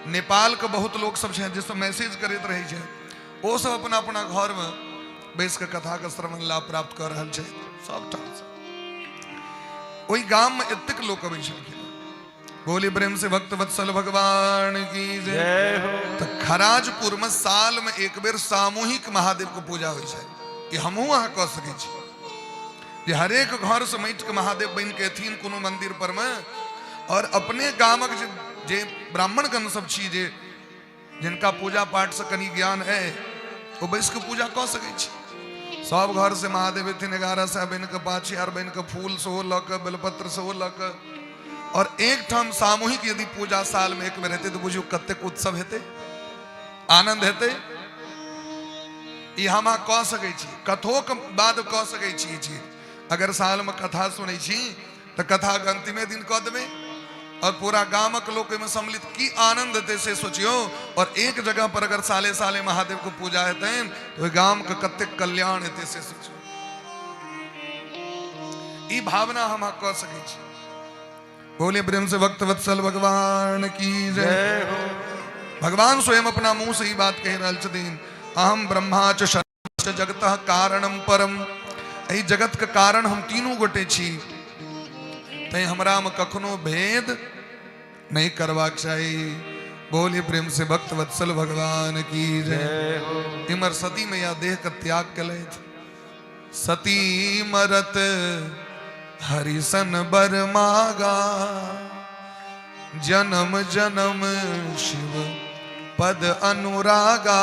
नेपाल के बहुत लोग सब छथि जे सब मैसेज करैत रहै छथि, ओ सब अपना अपना घर में बैस के कथा के श्रवण लाभ प्राप्त कर रहल छथि सबठाम से। ओहि गाम में एतेक लोक अबै छलखिन। बोली प्रेम से भक्त वत्सल भगवान की जय हो। तो खराजपुर में साल में एक बेर सामूहिक महादेव के पूजा होइ छै। ई हमहूँ अहाँ कऽ सकै छी जे हरेक घर से माटि के महादेव बनि के एथिन कोनो मंदिर पर में, और अपने गामक जे ब्राह्मणगण सब छी, जे जिनका पूजा पाठ से कनि ज्ञान है, ओ बैस के पूजा कऽ सकै छी। सब घर से महादेव एथिन 1100 बनि कऽ, 5000 बनि कऽ, फूल सेहो लऽ कऽ, बेलपत्र सेहो लऽ कऽ, और एक ठाम सामूहिक यदि पूजा साल में एक बेर हेतै तऽ बुझियौ कतेक उत्सव हेतै, आनंद हेतै। ई हम अहाँ कऽ सकै छी, कथोके बाद कऽ सकै छी ई चीज। अगर साल में कथा सुनै छी तऽ कथाके अंतिमे दिन कऽ देबै और पूरा गामक लोक ओहिमे सम्मिलित, की आनंद हेतै से सोचियौ। और एक जगह पर अगर साले साले महादेव के पूजा हेतनि तऽ ओहि गामके कतेक कल्याण हेतै से सोचियौ। ई भावना हम अहाँ कऽ सकै छी। बोले प्रेम से भक्त वत्सल भगवान की जय हो। भगवान स्वयं अपना मुंह से ही बात कहि रहल छथिन, अहम ब्रह्मा च शर्व जगतः कारणम परम। एहि जगत के कारण हम तीनू गोटे छी, तैं हमरा में कखनो भेद नहीं करबाक चाही। बोले प्रेम से भक्त वत्सल भगवान की जय हो। इमर सती मैया देह के त्याग केलथि। सती मरत हरिसन बर मागा, जन्म जन्म शिव पद अनुरागा।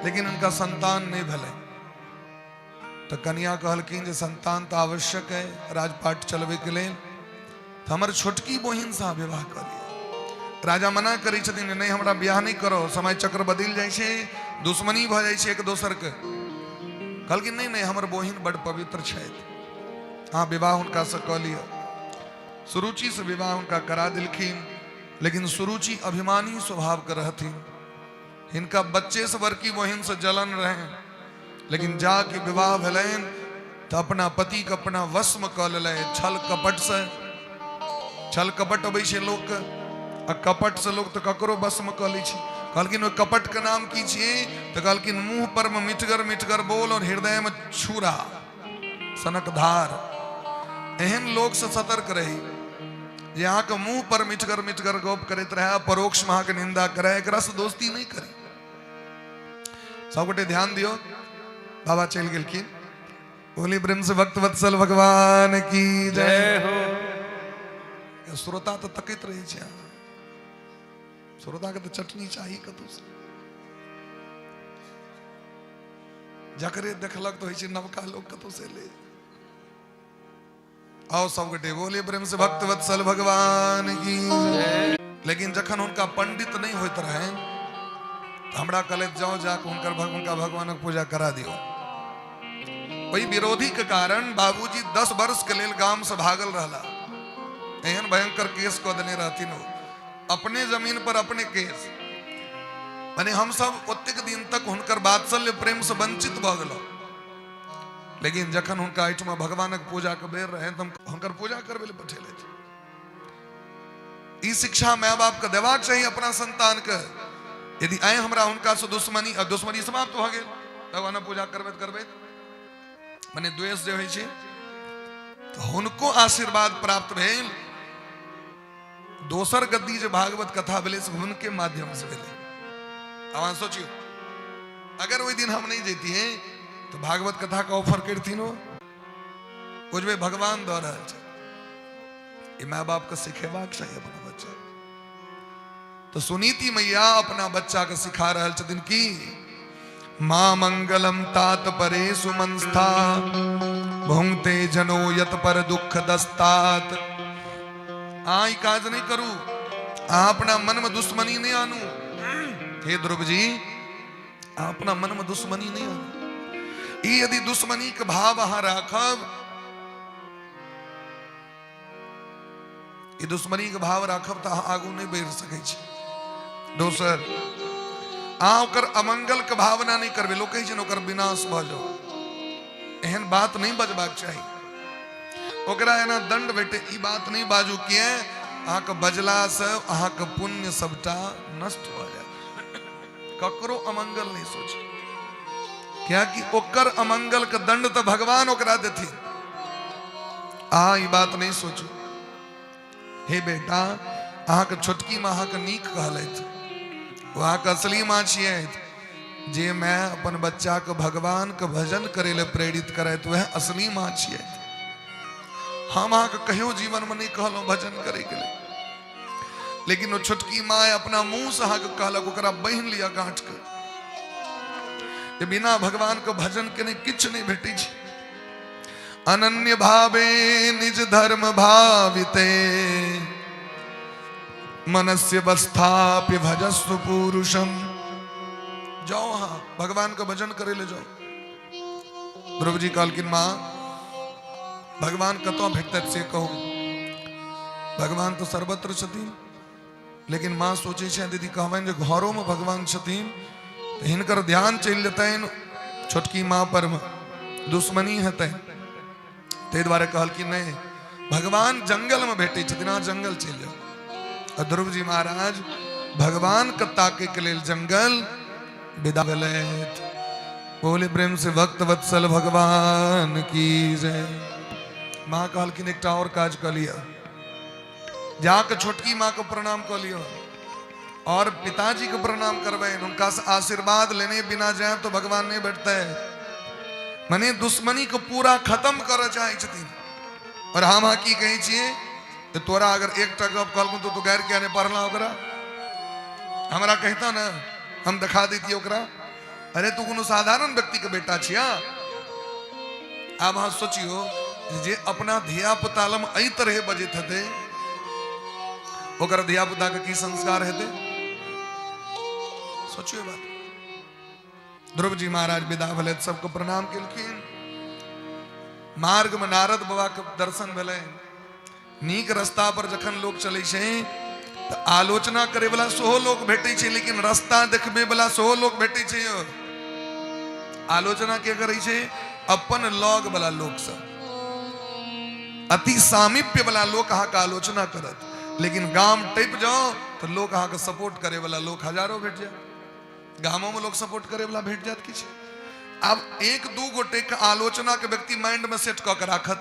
लेकिन हुनका संतान नहि भेलै। तऽ कनिया कहलखिन जे संतान तऽ आवश्यक है राजपाट चलबैके लेल, तऽ हमर छोटकी बहिनसँ अहाँ विवाह कऽ लिअ। राजा मना करै छथिन जे नहि, हमरा बियाह नहि करो, समय चक्र बदलि जाइ छै, दुश्मनी भऽ जाइ छै एक दोसरके। कहलखिन नहि नहि, हमर बहिन बड्ड पवित्र छथि, अहाँ विवाह हुनकासँ कऽ लिअ। सुरुचिसँ विवाह हुनका करा देलखिन, लेकिन सुरुचि अभिमानी स्वभावके रहथिन। हिनका बच्चे से बड़की बहिन से जलन रहे, लेकिन जाके विवाह भेलनि तऽ अपना पति के अपना वशमे कऽ लेलनि छल कपट से। छल कपट अबै छै लोकके, आ कपट से लोक तऽ ककरो वशमे कऽ लै छै। कहलखिन ओहि कपट के नाम की छियै? तऽ कहलखिन मुँह पर मे मिठगर मिठगर बोल और हृदय में छुरा सनक धार। एहन लोक से सतर्क रही जे अहाँके मुंह पर मिठगर मिठगर गप करैत रहे, परोक्ष में अहाँके निंदा करे, एकरा से दोस्ती नहीं करी। सबगोटे ध्यान दियो, बाबा चलि गेलखिन। बोली प्रेम से भक्त वत्सल भगवान की जय हो। श्रोता तो तकैत रहे छै, श्रोता के तो चटनी चाही कतौ से। जकरे देखलक तो होइ छै नवका लोक कतौ से ले आओ। सब गोटे बोलिए प्रेम से भक्त वत्सल भगवान की। लेकिन जखन हुनका पंडित नहीं होइत रहे तऽ हमरा कहलथि जाओ जाके हुनकर हुनका भगवानक पूजा करा दियौ। ओहि विरोधी के कारण बाबूजी 10 वर्ष के लेल गाम से भागल रहला। एहन भयंकर केस कऽ देने रहथिन ओ, अपने जमीन पर अपने केस। माने हम सब ओतेक दिन तक हुनकर वात्सल्य प्रेम से वंचित भऽ गेलहुँ। लेकिन जखन हुनका एहिठमा भगवानक पूजा के बेर रहे तऽ हम हुनकर पूजा करबै लए पठेलथि। ई शिक्षा माय बाप के देबाक चाही अपना संतान के। यदि आइ हमरा हुनका से दुश्मनी, आ दुश्मनी समाप्त भऽ गेल भगवानक पूजा करबैत करबैत, मने द्वेष जे होइ छै, तऽ हुनको आशीर्वाद प्राप्त भेल। दोसर गद्दी जे भागवत कथा भेलै से हुनके माध्यम से भेलै। आब अहाँ सोचियौ, अगर ओहि दिन हम नहीं जैतियै तऽ भागवत कथा के ऑफर करथिन ओ। बुझबै भगवान दऽ रहल छै। ई माय बाप के सिखेबाक चाही अपना बच्चा। तऽ सुनीति मैया अपना बच्चा के सिखा रहल छथिन कि माँ मंगलम तात परे सुमनस्था भुंगते जनो यत पर दुख दस्तात। अहाँ ई काज नहीं करू, अहाँ अपना मन में दुश्मनी नहीं आनू। हे ध्रुव जी, अहाँ अपना मन में दुश्मनी नहीं आनू। ई यदि दुश्मनी के भाव अहाँ राखब, ई दुश्मनी के भाव राखब तऽ अहाँ आगू नहि बढ़ि सकै छी। दोसर, अहाँ ओकर अमंगल के भावना नहि करबै। लोक कहै छै ने ओकर विनाश भऽ जाओ, एहन बात नहि बजबाक चाही। ओकरा एना दंड भेटे ई बात नहि बाजू, किए अहाँके बजलासँ अहाँके पुण्य सबटा नष्ट भऽ जायत। ककरो अमंगल नहि सोची, कियाकि ओकर अमंगल के दंड तऽ भगवान ओकरा देथिन। अहाँ ई बात नहि सोचू। हे बेटा, अहाँके छोटकी माँ अहाँके नीक कहलथि, ओ अहाँके असली माँ छियथि। जे माय अपन बच्चाके भगवानके भजन करै लए प्रेरित करैत, वएह असली माँ छियथि। हम अहाँके कहियो जीवनमे नहि कहलहुँ भजन करैके लेल, लेकिन ओ छोटकी माय अपना मुंह से अहाँके कहलक, ओकरा बहिन लिअ गाँठ के, जे बिना भगवान के भजन केने किछु नहि भेटै छै। अनन्य भावे निज धर्म भाविते मनस्य वस्थाप्य भजस्व पुरुषम। जाओ अहाँ भगवान के भजन करे ले जाओ। ध्रुव जी कहलखिन माँ भगवान कतऽ भेटतै से कहू। भगवान तऽ सर्वत्र छथिन, लेकिन माँ सोचै छै दीदी कहबनि जे घरोमे भगवान छथिन तऽ हिनकर ध्यान चलि जेतनि छोटकी माँ पर, दुश्मनी हेतनि। ताहि दुआरे कहलखिन नहि, भगवान जंगलमे भेटै छथिन, अहाँ जंगल चलि जाउ। आ ध्रुव जी महाराज भगवान के ताकै के लेल जंगल विदा भेलथि। बोले प्रेम से भक्त वत्सल भगवान की जय। माँ कहलखिन एकटा और काज कऽ लिअ, जाके छोटकी माँ के प्रणाम कऽ लिअ और पिताजी के प्रणाम करबै, हुनका से आशीर्वाद लेने बिना जाए तो भगवान नहीं भेटतै। मने दुश्मनी के पूरा खत्म करऽ चाहै छथिन। और हम अहाँ की कहै छियै जे तोरा अगर एकटा गप कहलकौ तो तू गैर किया नहीं पढ़ला, ओकरा हमरा कहता ने हम देखा दैतियै ओकरा। अरे तू कोनो साधारण व्यक्ति के बेटा छिया। आब अहाँ सोचियो जे अपना धिया पुता लम एहि तरहे बजैत हेतै, ओकर धिया पुता के की संस्कार हेतै, सोचियो बात। ध्रुव जी महाराज विदा भेलै, सबके प्रणाम केलखिन। मार्ग में नारद बाबा के दर्शन भेलै। नीक रास्ता पर जखन लोक चलै छै तऽ आलोचना करे वाला सेहो लोक भेटै छै, लेकिन रास्ता देखबै वाला सेहो लोक भेटै छै। यौ आलोचना के करै छै? अपन लग वाला लोक सब, अति सामीप्य वाला लोक अहाँके आलोचना करत, लेकिन गाम टपि जाओ तऽ लोक अहाँके सपोर्ट करे वाला लोक हजारो भेट जायत। गामो में लोग सपोर्ट करे वाला भेट जायत किछु। आब एक दू गोटे के आलोचना के व्यक्ति माइंड में सेट कऽ के राखत,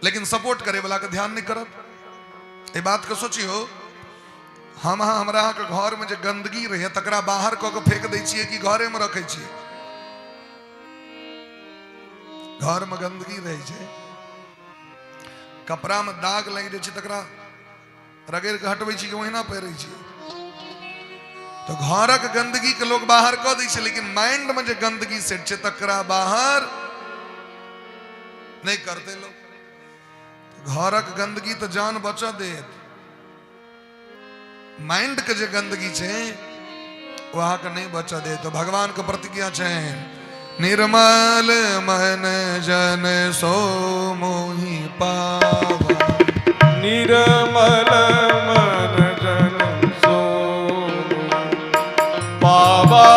लेकिन सपोर्ट करे वाला के ध्यान नहीं करत। एहि बात के सोचियो, हम अहाँ हमरा अहाँके घर में जे गंदगी रहे तकरा बाहर कऽ के फेंक दै छियै कि घरे में रखै छियै? घर में गंदगी रहै छै, कपड़ा में दाग लागि जाइ छै तकरा रगड़ि के हटबै छी कि ओहिना पहिरै छी? तऽ घरक गंदगी के लोग बाहर कऽ दै छै, लेकिन माइंड में जे गंदगी सेट छै तकरा बाहर नहि करतै लोग। घरक गंदगी तऽ जान बचऽ देत, माइंड के जे गंदगी छै ओ अहाँके नहि बचऽ देत। तऽ भगवान के प्रतिज्ञा छै, निर्मल मन जन सो मोहि पावा। निर्मल मन जन सो पावा,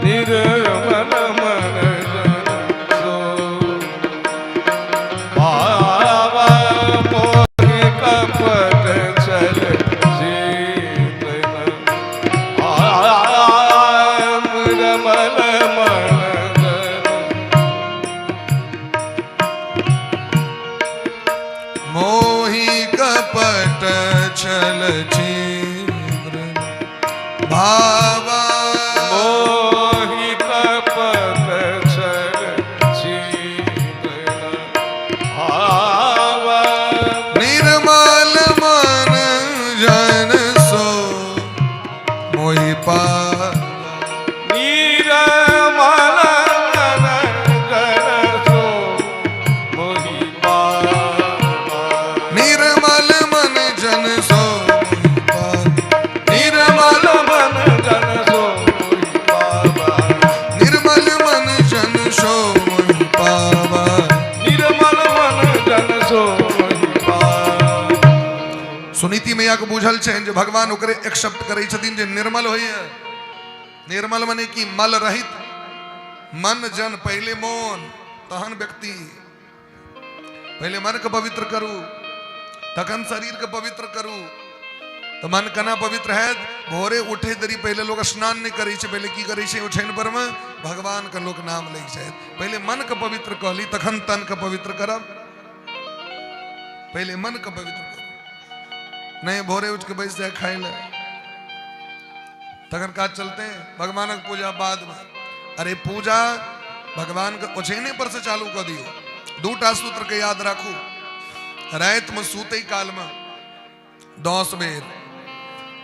निर्मल मन जन सो पावा, मोहि कपट छल चेतन निर्मल मन जन। मोहि कपट छल छिद्र भावा, मोहि कपट छल छिद्र भावा, निर्मल मन जन सो मोहि पावा। निर्मल मन जन सो मोहि पावा। निर्मल मन जन सो मोहि पावा। निर्मल मन जन सो मोहि पावा। निर्मल मन जन सो मोहि पावा। निर्मल मन जन सो मोहि पावा। सुनीति मैया के बुझल छनि जे भगवान ओकरे एक्सेप्ट करै छथिन जे निर्मल होइए। निर्मल मने कि मल रहित मन जन, पहिले मोन तहन व्यक्ति। पहिले मन के पवित्र करू तखन शरीर के पवित्र करू। तऽ मन केना पवित्र हैत? भोरे उठे देरी पहिले लोक स्नान नहि करै छै, पहिले की करै छै? ओछैन पर मे भगवान के लोक नाम लै छथि। पहिले मन के पवित्र कहली तखन तन के पवित्र करब। पहिले मन के पवित्र करू, नहीं भोरे उठ के बैस जाए खाय ले तखन काज चलते, भगवानक पूजा बाद में। अरे पूजा भगवान के ओछैने पर से चालू कऽ दियौ। दूटा सूत्र के याद राखू, राति में सुतै काल में 10 बेर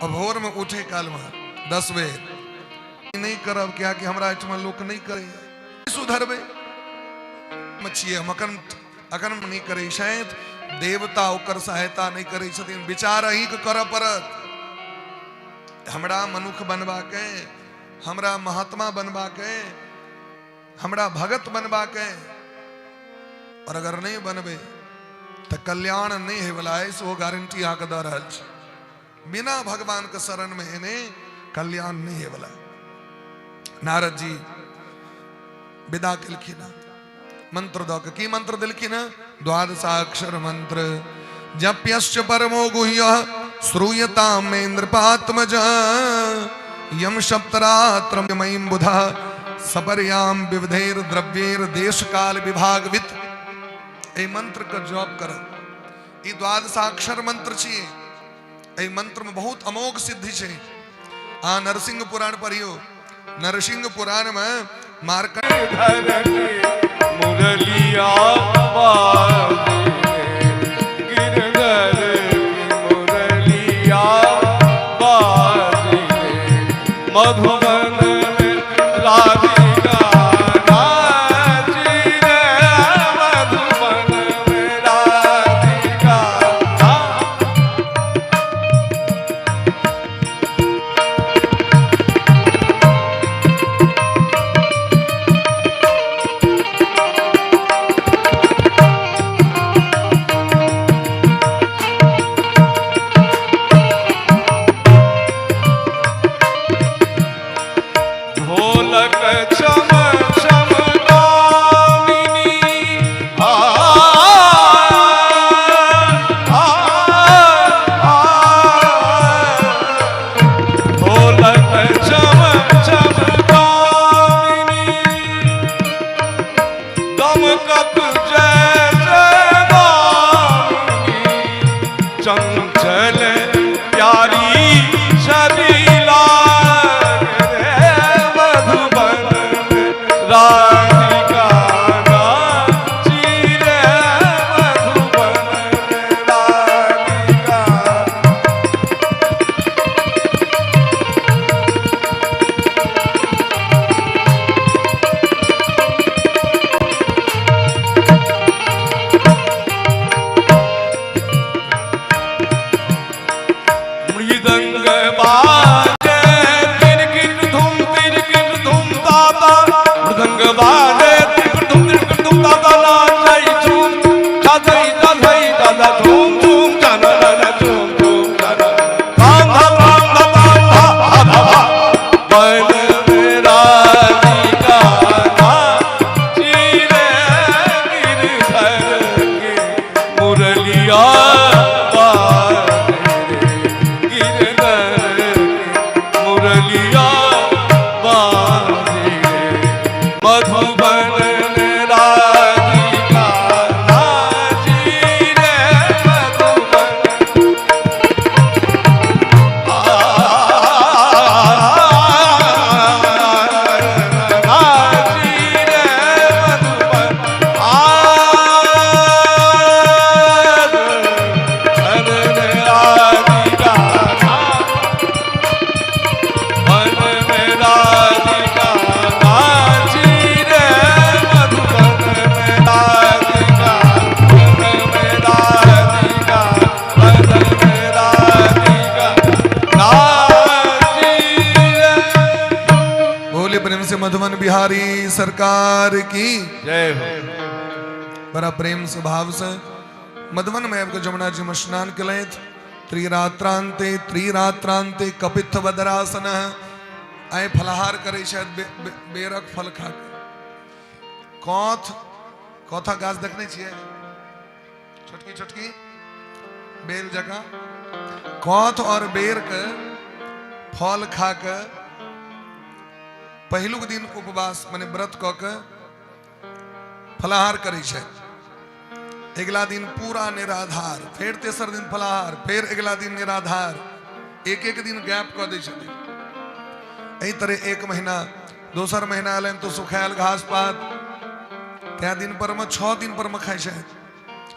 और भोर में उठे काल में 10 बेर। नहीं करब कियाकि हमरा एहिठमा लोक नहीं करैया, सुधरबै छियै हम अखन, अखन नहि करै छथि, देवता ओकर सहायता नहि करै छथिन। विचार अहीँके करऽ पड़त। हमरा मनुख बनबाके, हमरा महात्मा बनबाके, हमरा भगत बनबाके, और अगर नहि बनबै तऽ कल्याण नहि होयवला अछि, ओ गारंटी अहाँके दऽ रहल छी। बिना भगवान के शरण में एने कल्याण नहीं होयवला। नारद जी विदा केलखिन मंत्र दऽ के। की मंत्र देलखिन? द्वादशाक्षर मंत्र। जप्यश्च परमो गुह्य श्रूयताम मे नृपात्मज, यम सप्तरात्रमयीं बुध सपर्याम विविधैर द्रव्यैर देश काल विभागवित। एहि मंत्र के जप करब। ई द्वादशाक्षर मंत्र छियै। एहि मंत्र में बहुत अमोघ सिद्धि छै। आ नरसिंह पुराण पढ़ियो, नरसिंह पुराण में मार्कंड मुरलिया बाजे गिरधर की मुरलिया बाजे, मधुबन में चंचल प्यारी छबीला रे मधुबन राधिका नाची रे मधुबन राधिका। मृदंग बाजे तिरकिट धूम तिरकिट धूम ताता, मृदंग बाजे तिरकिट धूम तिरकिट धूम ताता, नाचै झूम नाचै नाचै दादा झूम झूम जाना ना झूम झूम जाना, कांधा कांधा कांधा हा हा हा, बन में राधिका नाची रे गिरधर के मुरलिया बाजे रे गिरधर के मुरलिया बाजे रे मधुबन राधिका नाची रे मधुबन। नाची रे मधुबन राधिका मन में राधिका नाची रे मधुबन में राधिका, मन में राधिका, मन में राधिका नाची रे। बोले प्रेम से मधुबन बिहारी सरकार की जय हो। बड़ा प्रेम स्वभाव से मधुबन में आबि जमुना जी में स्नान केलथि। त्रिरात्रांते त्रिरात्रांते कपित्थ बदरासन, आइ फलाहार करै छथि बेरक फल खा के। कौथ कौथक गाछ देखने छियै? छोटकी छोटकी बेल जकाँ कौथ और बेर के फल खा के पहिलुक दिन उपवास माने व्रत कऽ के फलाहार करै छथि। अगिला दिन पूरा निराधार, फेर तेसर दिन फलाहार, फेर अगिला दिन निराधार, एक एक दिन गैप कऽ दै छथिन। एहि तरह एक महीना, दोसर महीना एलनि तऽ सुखायल घास पात कै दिन पर मे, 6 दिन पर मे खाइ छथि।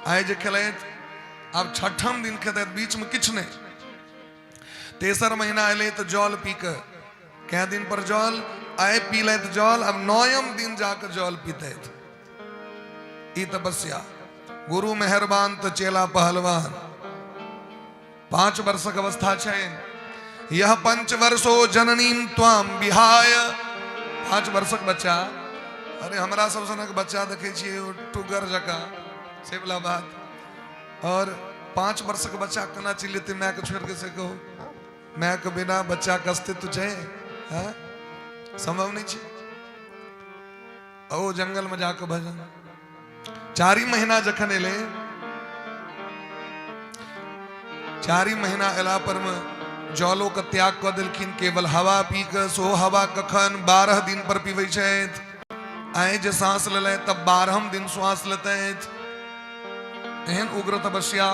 आइ जे खेलथि आब छठम दिन खेतथि, बीच में किछु नहि। तेसर महीना एलै तऽ जल पी कऽ कै दिन पर जल, आइ पी लथि जल, आब नौयम दिन जाकऽ जल पीतथि। ई तपस्या। गुरु मेहरबान तऽ चेला पहलवान। 5 वर्षक अवस्था छनि। यह पंचवर्षो जननीम त्वाम विहाय। 5 वर्षक बच्चा, अरे हमरा सब सनक बच्चा देखै छियै ओ टुगर जकाँ, से वाला बात। और 5 वर्षक बच्चा केना चलि जेतै मायके छोड़ि के, से कहू? मायके बिना बच्चाके अस्तित्व छै? हँ, संभव नहि छै। ओ जंगल में जाके भजन। 4 महीना जखन एलै, 4 महीना एला पर में जलो के त्याग कऽ देलखिन, केवल हवा पी के। सो हवा कखन? 12 दिन पर पीबै छथि। आइ जे सांस लेलथि तब 12 दिन श्वास लेतथि। एहन उग्र तपस्या।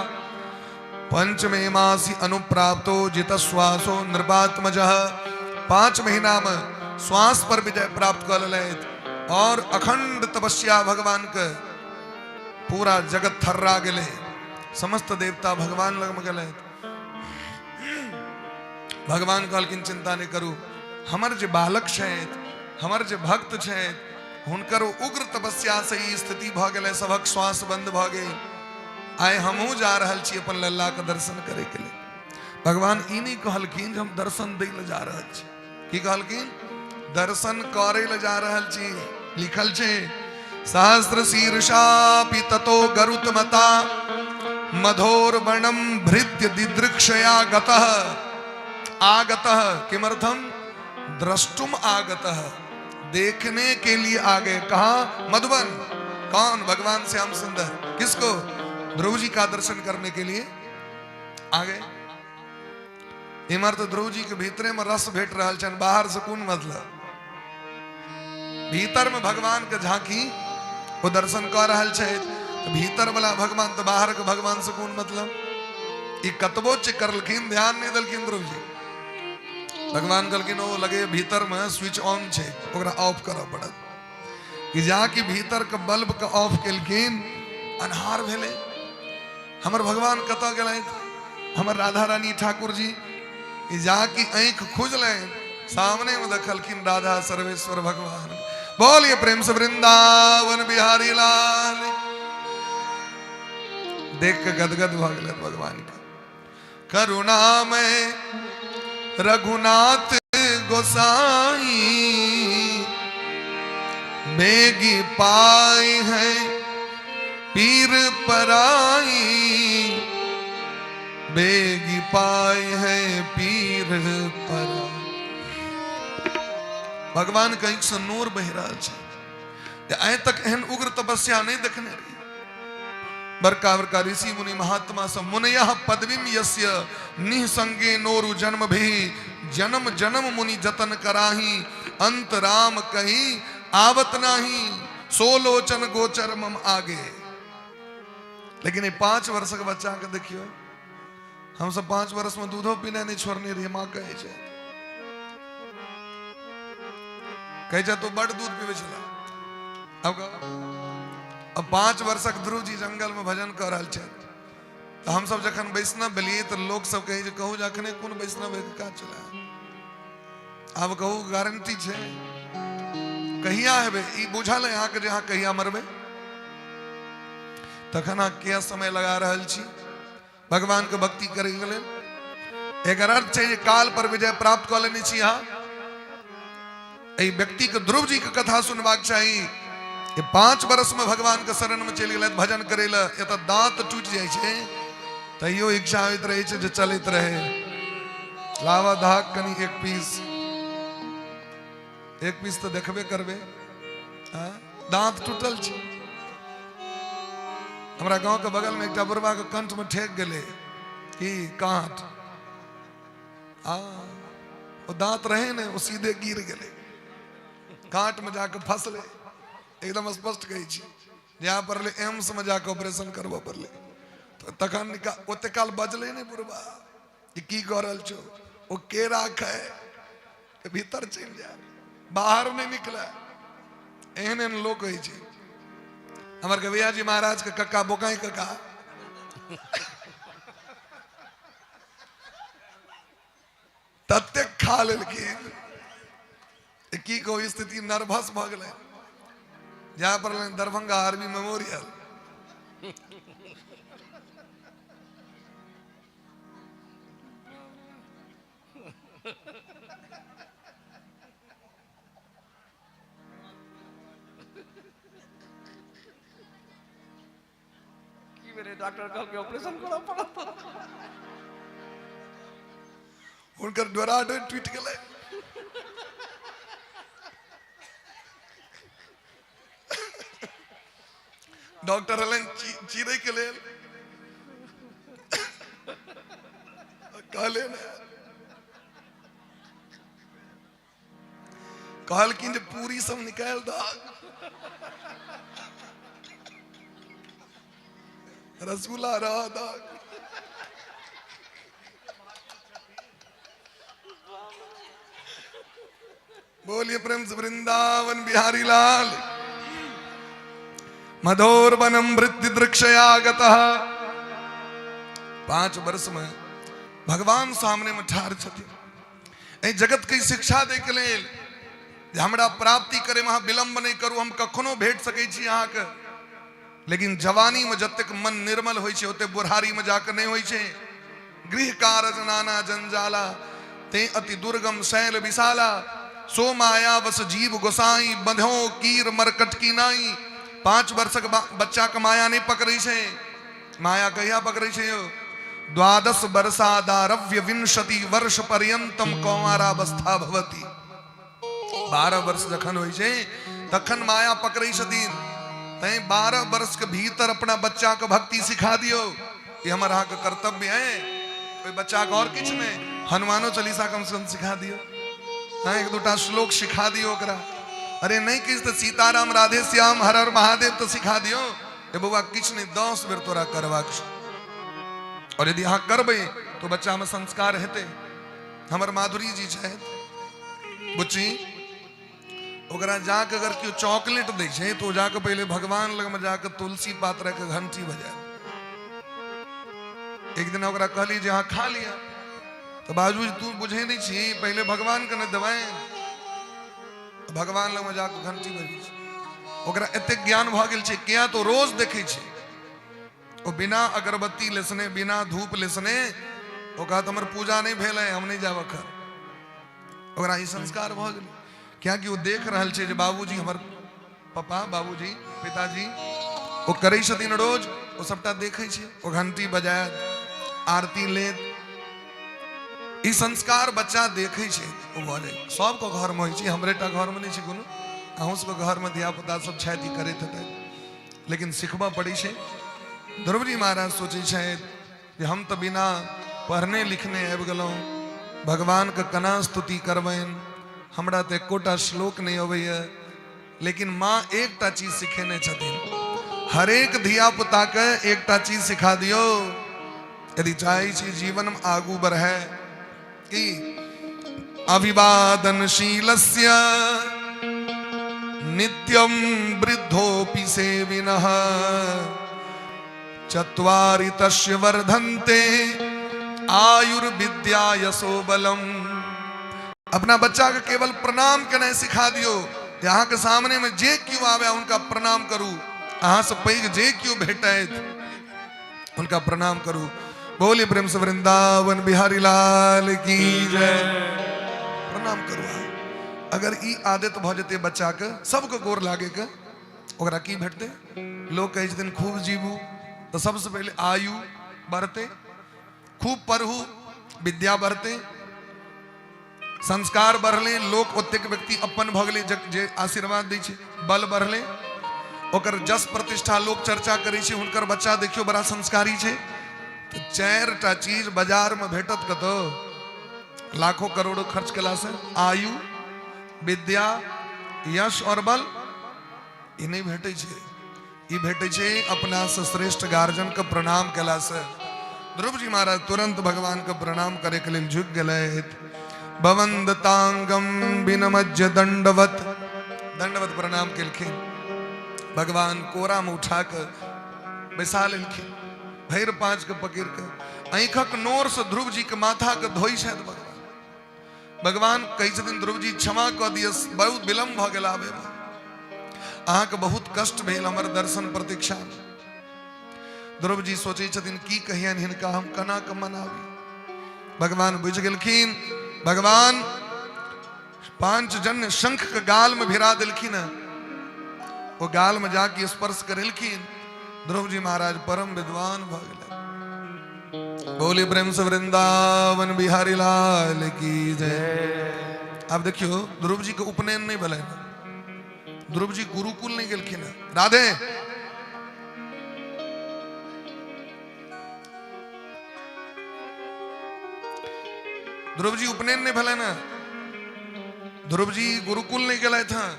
पंचमे मासी अनुप्राप्तो जितश्वासो नृपात्मजः। 5 महीना में श्वास पर विजय प्राप्त कऽ लेलथि और अखंड तपस्या भगवान के। पूरा जगत थर्रा गेलै, समस्त देवता भगवान लग में गेलथि। भगवान कहलखिन चिंता नहीं करू, हमर जे बालक छथि, हमर जे भक्त छथि, हुनकर उग्र तपस्या से ई स्थिति भऽ गेलै, सभक श्वास बंद भऽ गेल। आइ हमहूँ जा रहल छी अपन लल्ला के दर्शन करे के लेल। भगवान ई नहीं कहलखिन जे हम दर्शन दै लए जा रहल छी। की कहलखिन? दर्शन करे लए जा रहल छी। लिखल छै सहस्र शीर्षापि ततो गरुतमता मधोर्वणम भृत्य दिदृक्षया गतः आगतः। किमर्थम? द्रष्टुम आगतः, देखने के लिए आ गए। कहा? मधुबन। कौन? भगवान श्याम सुंदर। किसको? ध्रुव जी का दर्शन करने के लिए आ गए। इमहर तो ध्रुव जी के भीतरे में रस भेट रहल छनि, बाहर से कोन मतलब? भीतर में भगवान के झांकी वो दर्शन कर रहल छथि, तो भीतर वाला भगवान तो बाहर के भगवान से कोन मतलब? ई कतबो चिकरलखिन, ध्यान नहि देलखिन ध्रुव जी। भगवान कहलखिन ओ लगे भीतर में स्विच ऑन छै, ओकरा ऑफ करऽ पड़त। कि जाकि भीतर के बल्ब के ऑफ केलखिन, अन्हार भेलै। हमर भगवान कतऽ गेलथि, हमर राधा रानी ठाकुर जी? कि जाकि आँखि खुजलनि, सामने में देखलखिन राधा सर्वेश्वर भगवान। बोलिए प्रेम से वृंदावन बिहारी लाल। देख के गदगद भऽ गेलै भगवान के। करुणा में रघुनाथ गोसाई बेगी पाई है पीर पराई, बेगी पाई है पीर पराई। भगवान के आँखि से नोर बहि रहल छै। जे आइ तक एहन उग्र तपस्या नहि देखने रही। बड़का बड़का ऋषि मुनि महात्मा सब मुनयः पदवीम यस्य निसंगे नोरु जन्म भी जन्म जन्म मुनि जतन कराही अंत राम कही आवत नाही सोलोचन गोचर मम आगे। लेकिन ये 5 वर्षक बच्चा के देखियो, हम सब 5 वर्ष में दूधो पीने नहीं छोड़ने रही। माँ कहे छै, कहे छै तू बड़ दूध पीवे छला। अब अब 5 वर्षक ध्रुव जी जंगल में भजन कर रहल छथि, तऽ हमसब जखन वैष्णव भेलियै तऽ लोक सब कहै जे कहू जे अखने कोन वैष्णव होइके काज चला। आब कहू गारंटी छै कहिया हेबै? ई बुझल है अहाँके जे अहाँ कहिया मरबै? तखन अहाँ किया समय लगा रहल छी भगवान के भक्ति करे के लेल? एकर अर्थ छै जे काल पर विजय प्राप्त कऽ लेने छी अहाँ। एहि व्यक्ति के ध्रुव जी के कथा सुनबाक चाही। ये 5 वर्ष में भगवान के शरण में चलि गेलथि भजन करे लए। एतऽ दांत टूटि जाइ छै तैयो इच्छा होइत रहै छै जे चलैत रहे। लावा धाक कनि एक पीस, एक पीस तऽ देखबे करबै। हाँ? दांत टूटल छै। हमरा गांव के बगल में एकटा बुढ़वा के कंठ में ठेक गेलै की कांट, आ ओ दांत रहे ने, ओ सीधे गिर गेलै, कांट में जाके फंसले। एकदम स्पष्ट कहै छी, जहाँ पड़लै एम्स में जाके ऑपरेशन करबऽ पड़लै। तऽ तखन ओते काल बजलै नहि बुढ़वा कि की कऽ रहल छौ। ओ के राखै भीतर चलि जाय, बाहर नहि निकले। एहन एहन लोक होइ छै। हमर गवैया जी महाराज के कक्का बोकाई कक्का ततेक खा लेलखिन की कहू, स्थिति नर्वस भऽ गेलै। जाय पड़लनि दरभंगा आर्मी मेमोरियल। की भेलै डॉक्टर कहलकै ऑपरेशन करऽ पड़त। हुनकर डोरा डोर टूटि गेलै। डॉक्टर एलनि चीरै के लेल, कहले ने कहलखिन जे पूरी सब निकालि दहक, रसगुल्ला रह दहक। बोलिए प्रेम से वृंदावन बिहारी लाल। मधोर वनम वृत्ति दृक्षयागतः। 5 वर्ष में भगवान सामने में ठाढ़ छथिन एहि जगत के शिक्षा दै के लेल जे हमरा प्राप्ति करे में अहाँ विलंब नहीं करू, हम कखनो भेट सकै छी अहाँके। लेकिन जवानी में जतेक मन निर्मल होइ छै ओते बुढ़ारी में जाके नहीं होइ छै। गृह कारज नाना जंजाला ते अति दुर्गम शैल विशाला, सो माया वस जीव गोसाई बंधो कीर मरकट की नाई। 5 वर्षक बच्चा के माया नहीं पकड़ै छै। माया कहिया पकड़ै छै यौ? 12 वर्षादारव्य विंशति वर्ष पर्यंतम कौमारावस्था भवति। 12 वर्ष जखन होइ छै तखन माया पकड़ै छथिन। तैं 12 वर्ष के भीतर अपना बच्चा के भक्ति सिखा दियौ, ई हमर अहाँके कर्तव्य है। ओहि बच्चा के और किछु नहि, हनुमानो चालीसा कम से कम सिखा दियौ, हाँ एक दूटा श्लोक सिखा दियौ ओकरा। अरे नहीं किछु तऽ सीताराम राधे श्याम हर हर महादेव तऽ सिखा दियौ। ए बौआ किछु नहि, 10 बेर तोरा करबाक छौ। आओर यदि अहाँ करबै तऽ बच्चामे संस्कार हेतै। हमर माधुरी जी छथि, बुच्ची, ओकरा जाके अगर केओ चॉकलेट दै छै तऽ ओ जाके पहिले भगवान लगमे जाके तुलसी पात राखि कऽ घंटी बजायत। एक दिन ओकरा कहली जे अहाँ खा लिअ, तऽ बाजू तू बुझै नहि छी, पहिले भगवानके ने देबै। भगवान लगमे जाके घंटी बजबै छै। ओकरा एतेक ज्ञान भऽ गेल छै, किया तऽ रोज देखै छै ओ बिना अगरबत्ती लेसने, बिना धूप लेसने, ओ कहत हमर पूजा नहि भेल है, हम नहि जायब एखन। ओकरा ई संस्कार भऽ गेलै, कियाकि ओ देख रहल छै जे बाबूजी, हमर पप्पा, बाबूजी, पिताजी ओ करै छथिन रोज, ओ सबटा देखै छै, ओ घंटी बजायत, आरती लेत। ई संस्कार बच्चा देखै छै, ओ भऽ जाइ। सबके घरमे होइ छै, हमरे टा घरमे नहि छै कोनो, अहूँ सबके घरमे धियापुता सब छथि, ई करैत हेतै, लेकिन सिखबऽ पड़ै छै। ध्रुवजी महाराज सोचै छथि जे हम तऽ बिना पढ़ने लिखने आबि गेलहुँ, भगवानके केना स्तुति करबनि, हमरा तऽ एकोटा श्लोक नहि अबैए। लेकिन माँ एकटा चीज सिखेने छथिन, हरेक धियापुताके एकटा चीज सिखा दियौ यदि चाहै छी जीवनमे आगू बढ़ै कि अभिवादनशीलस्य नित्यं वृद्धोऽपि सेविनः चत्वारि तस्य वर्धन्ते आयुर्विद्या यशो बलम। अपना बच्चा के केवल प्रणाम केनाइ सिखा दियौ, जे अहाँके सामने में जे केओ आवे हुनका प्रणाम करू, अहाँ से पैघ जे केओ भेटैत हुनका प्रणाम करू। बोली प्रेम से वृंदावन बिहारी लाल की जय। प्रणाम करू अहाँ। अगर ई आदत भऽ जेतै बच्चा के सबके गोर लागे के, ओकरा की भेटतै? लोक कहै छथिन खूब जीबू तऽ सबसँ पहिले आयु बढ़तै, खूब पढ़ू विद्या बढ़तै, संस्कार बढ़लै, लोक ओतेक व्यक्ति अपन भऽ गेलै जे आशीर्वाद दै छै, बल बढ़लै, ओकर जस प्रतिष्ठा लोक चर्चा करै छै, हुनकर बच्चा देखियौ बड़ा संस्कारी छै। तऽ चारिटा चीज बाजारमे भेटत कतौ लाखों करोड़ों खर्च केलासँ? आयु, विद्या, यश और बल। ई नहि भेटै छै, ई भेटै छै अपना से श्रेष्ठ गार्जियन के प्रणाम केलासँ। ध्रुव जी महाराज तुरंत भगवान के प्रणाम करे के लेल झुकि गेलथि। भवंदतांगम विनमज्य दंडवत, दंडवत प्रणाम केलखिन। भगवान कोरा में उठा के बैसा लेलखिन, भरि पाँच के पकड़ के आँखक नोर से ध्रुव जी के माथा के धोइ छथि भगवान। भगवान कहै छथिन ध्रुव जी क्षमा कऽ दिअ, बहुत विलम्ब भऽ गेल आबैमे, अहाँके बहुत कष्ट भेल हमर दर्शन प्रतीक्षा। ध्रुव जी सोचै छथिन की कहियनि हिनका, हम केना कऽ मनाबी। भगवान बुझि गेलखिन। भगवान पांच जन शंख के गाल में भिरा देलखिन, ओ गाल में जाके स्पर्श करेलखिन। ध्रुव जी महाराज परम विद्वान भऽ गेलै। बोली प्रेम से वृंदावन बिहारी लाल की जय। आब देखियो ध्रुव जी के उपनयन नहीं भेलै, ध्रुव जी गुरुकुल नहीं गेलखिन। राधे ध्रुव जी उपनयन नहीं भेलै ने, ध्रुव जी गुरुकुल नहीं गेलथि हँ,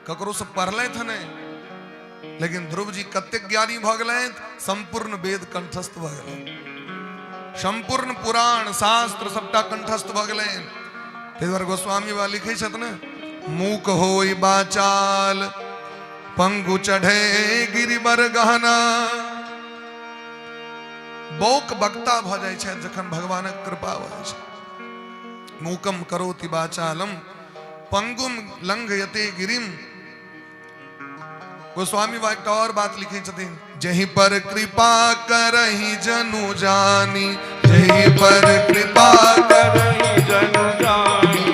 ककरो से पढ़लथि हँ नहीं, लेकिन ध्रुव जी कतेक ज्ञानी भऽ गेलथि, संपूर्ण वेद कंठस्थ भऽ गेलनि, संपूर्ण पुराण शास्त्र सबटा कंठस्थ भऽ गेलनि। ताहि दुआरे गोस्वामी बाबा लिखै छथि ने, मूक होई बाचाल पंगु चढ़े गिरिबर गहना। बौक बक्ता भऽ जाइ छथि जखन भगवानक कृपा भऽ जाइ छै। मूकम करोति बाचालम पंगुम लंघयते गिरिम। गोस्वामी बा एकटा और बात लिखै छथिन, जहि पर कृपा करहि जनु जानी, जहि पर कृपा करहि जनु जानी,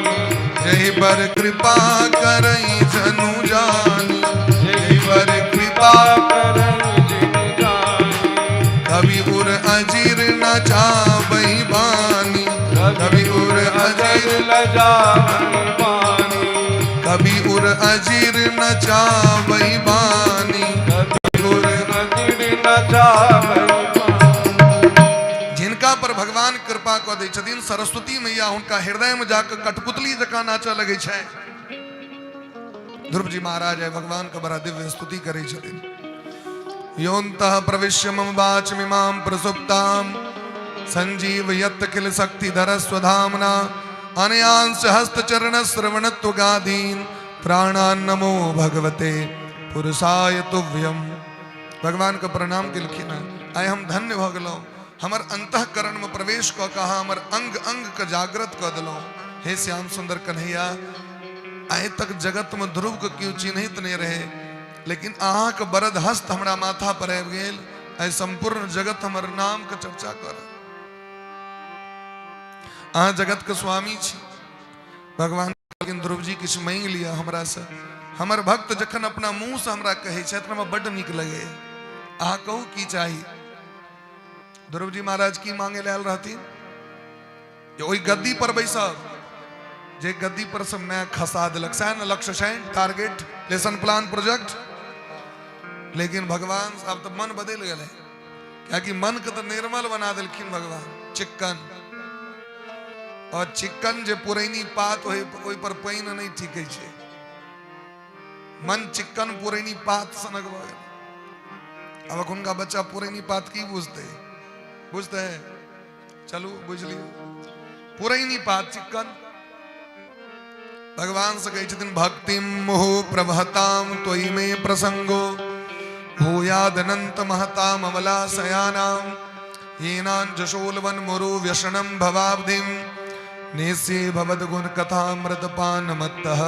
जहि पर कृपा करहि जनु जानी, जहि पर कृपा करहि जनु जानी, कवि उर अजीर न चाबहि बानी, कवि उर अजीर न जाबहि बानी, कवि उर अजीर न चाबहि बानी, कवि उर अजीर न चाबहि बानी। जिनका पर भगवान कृपा कऽ दै छथिन, सरस्वती मैया हुनका हृदय में जाके कठपुतली जकाँ नाचऽ लगै छै। ध्रुव जी महाराज आइ भगवान के बड़ा दिव्य स्तुति करै छथिन। योऽन्तः प्रविश्य मम वाचमिमां प्रसुप्तां संजीव यत्त किल शक्तिधर स्वधामना अनयांश हस्त चरण श्रवणत्वगादीन प्राणान् नमो भगवते पुरुषाय तुभ्यम। भगवान के प्रणाम केलखिन। आइ हम धन्य भऽ गेलहुँ, हमर अंतःकरण में प्रवेश कऽ कऽ अहाँ हमर अंग अंग के जागृत कऽ देलहुँ। हे श्याम सुंदर कन्हैया, आइ तक जगत में ध्रुव के केओ चिन्हित नहीं रहे, लेकिन अहाँ के बरद हस्त हमरा माथा पर आबि गेल। आइ संपूर्ण जगत हमर नाम के चर्चा कर। अहाँ जगत के स्वामी छी। भगवान कहलखिन, ध्रुव जी, किछु मांगि लिअ हमरा से। हमर भक्त जखन अपना मुंह से हमरा कहै छथि, हमरा बड्ड नीक लगैए। अहाँ कहू, की चाही? ध्रुव जी महाराज की मांगे लए आयल रहथिन? जे ओहि गद्दी पर बैसब जे गद्दी पर से मैं खसा देलक। सएह ने लक्ष्य छै, टारगेट, लेसन प्लान, प्रोजेक्ट। लेकिन भगवान आब तऽ मन बदलि गेलै, कियाकि मन के तऽ निर्मल बना देलखिन भगवान, चिक्कन। और चिक्कन जे पुरैनी पात ओहि पर पानि नहि टिकै छै। मन चिक्कन पुरैनी पात सनक भऽ गेल। आब एखुनका बच्चा पुरैनी पात की बुझतै? बुझतै? चलू, बुझि लियौ। पुरैनी पात चिक्कन। भगवान से कहै छथिन, भक्ति मुहु प्रवहताम त्वयि मे प्रसंगो भूयादनंत महताम अमलाशयानाम येनांजशोलवन मुरु व्यसनम भवाब्धिम नेस्ये भवद गुण कथामृत पान मत्तः।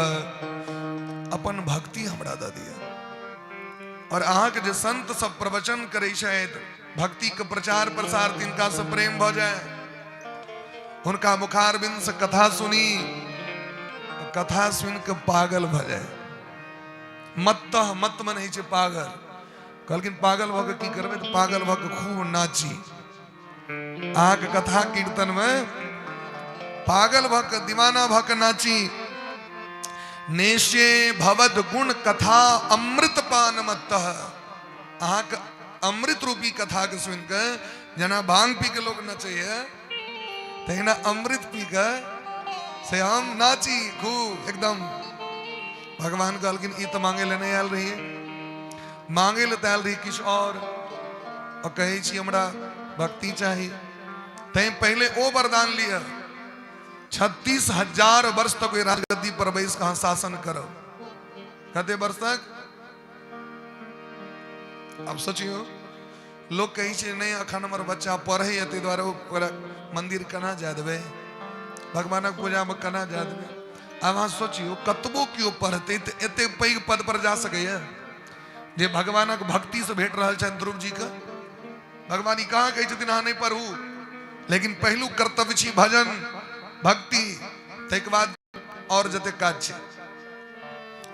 अपन भक्ति हमरा दऽ दिअ और अहाँके जे संत सब प्रवचन करै छथि, भक्ति के प्रचार प्रसार, तिनका से प्रेम भऽ जाय, हुनका मुखारबिंद से कथा सुनी, कथा सुनि के पागल भऽ जाय। मत्तः, मत मन होइ छै पागल। कहलखिन, पागल भऽ के की करबै? तऽ पागल भऽ के खूब नाची। अहाँके कथा कीर्तन में पागल भऽ के, दीवाना भऽ के नाची। नेशे भवद गुण कथा अमृत पान मत्तः। अहाँके अमृत रूपी कथा के सुनि के, जेना भांग पी के लोग नचैया, तहिना अमृत पी के से हम नाची खूब एकदम। भगवान कहलखिन, ई तऽ मांगे ले नहि आयल रहियै, मांगे ले तऽ आयल रही किछु और, और कहै छी हमरा भक्ति चाही। तैं पहिले ओ वरदान लिअ, 36,000 वर्ष तक ओहि राजगद्दी पर बैस कऽ अहाँ शासन करब। कते वर्ष तक? आब सोचियौ, लोक कहै छै, नहि, अखन हमर बच्चा पढ़ैए, ताहि दुआरे ओकरा मन्दिर केना जाय देबै, भगवानक पूजामे केना जाय देबै? आब अहाँ सोचियौ, कतबो केओ पढ़तै तऽ एते पैघ पद पर जा सकैए जे भगवानक भक्तिसँ भेट रहल छनि ध्रुव जीके? भगवान ई कहाँ कहै छथिन अहाँ नहि पढ़ू, लेकिन पहिलुक कर्तव्य छी भजन भक्ति, ताहिके बाद और जते काज छै।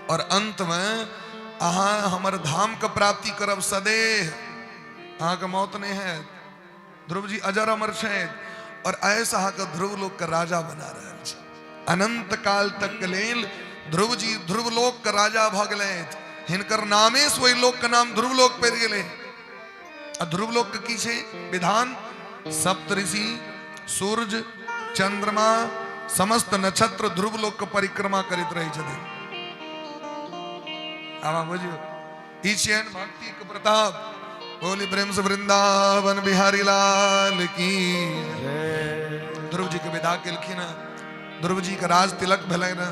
और अंत में अहाँ हमर धाम के प्राप्ति करब सदेह, अहाँके मौत नहीं है। ध्रुव जी अजर अमर छथि और ऐसा अहाँके ध्रुव लोक के राजा बना रहल छै। अनंत काल तक के लेल ध्रुव जी ध्रुव लोक के राजा भऽ गेलथि। हिनकर नामे से ओहि लोक के नाम ध्रुव लोक पड़ि गेलै। आ ध्रुव लोक के की छै विधान? सप्तऋषि, सूर्य, चंद्रमा, समस्त नक्षत्र ध्रुव लोक के परिक्रमा करैत रहै छथिन। आब अहाँ बुझियौ, ई छियनि भक्ति के प्रताप। बोली प्रेम से वृंदावन बिहारी लाल की। ध्रुव जी के विदा केलखिन। ध्रुव जी के राज तिलक भेलनि।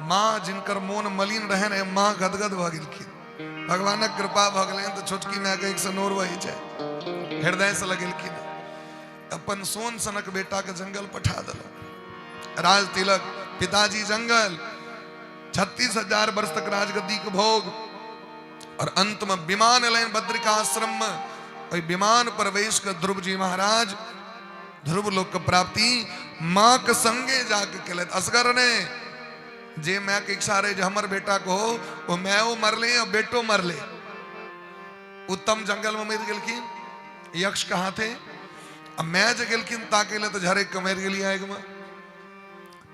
माँ, जिनकर मोन मलिन रहनि, माँ गदगद भऽ गेलखिन। भगवानक कृपा भऽ गेलनि तऽ छोटकी मायके एक सए नोर बहै छै, हृदय से लगेलखिन। अपन सोन सनक बेटा के जंगल पठा देलक। राज तिलक, पिताजी जंगल, 36,000 वर्ष तक राजगद्दी के भोग। और अंत में विमान एलनि बद्रिका आश्रम में। ओहि विमान पर बैस के ध्रुव जी महाराज ध्रुव लोक के प्राप्ति माँ के संगे जाके केलथि। असगर ने। जे my के इच्छा रहे जे हमर बेटा को हो, ओ मायो मरले और बेटो मरले। उत्तम जंगल में मरि गेलखिन यक्ष के हाथे। आ my जे गेलखिन ताके ले तऽ झरक के मरि गेली आगि में।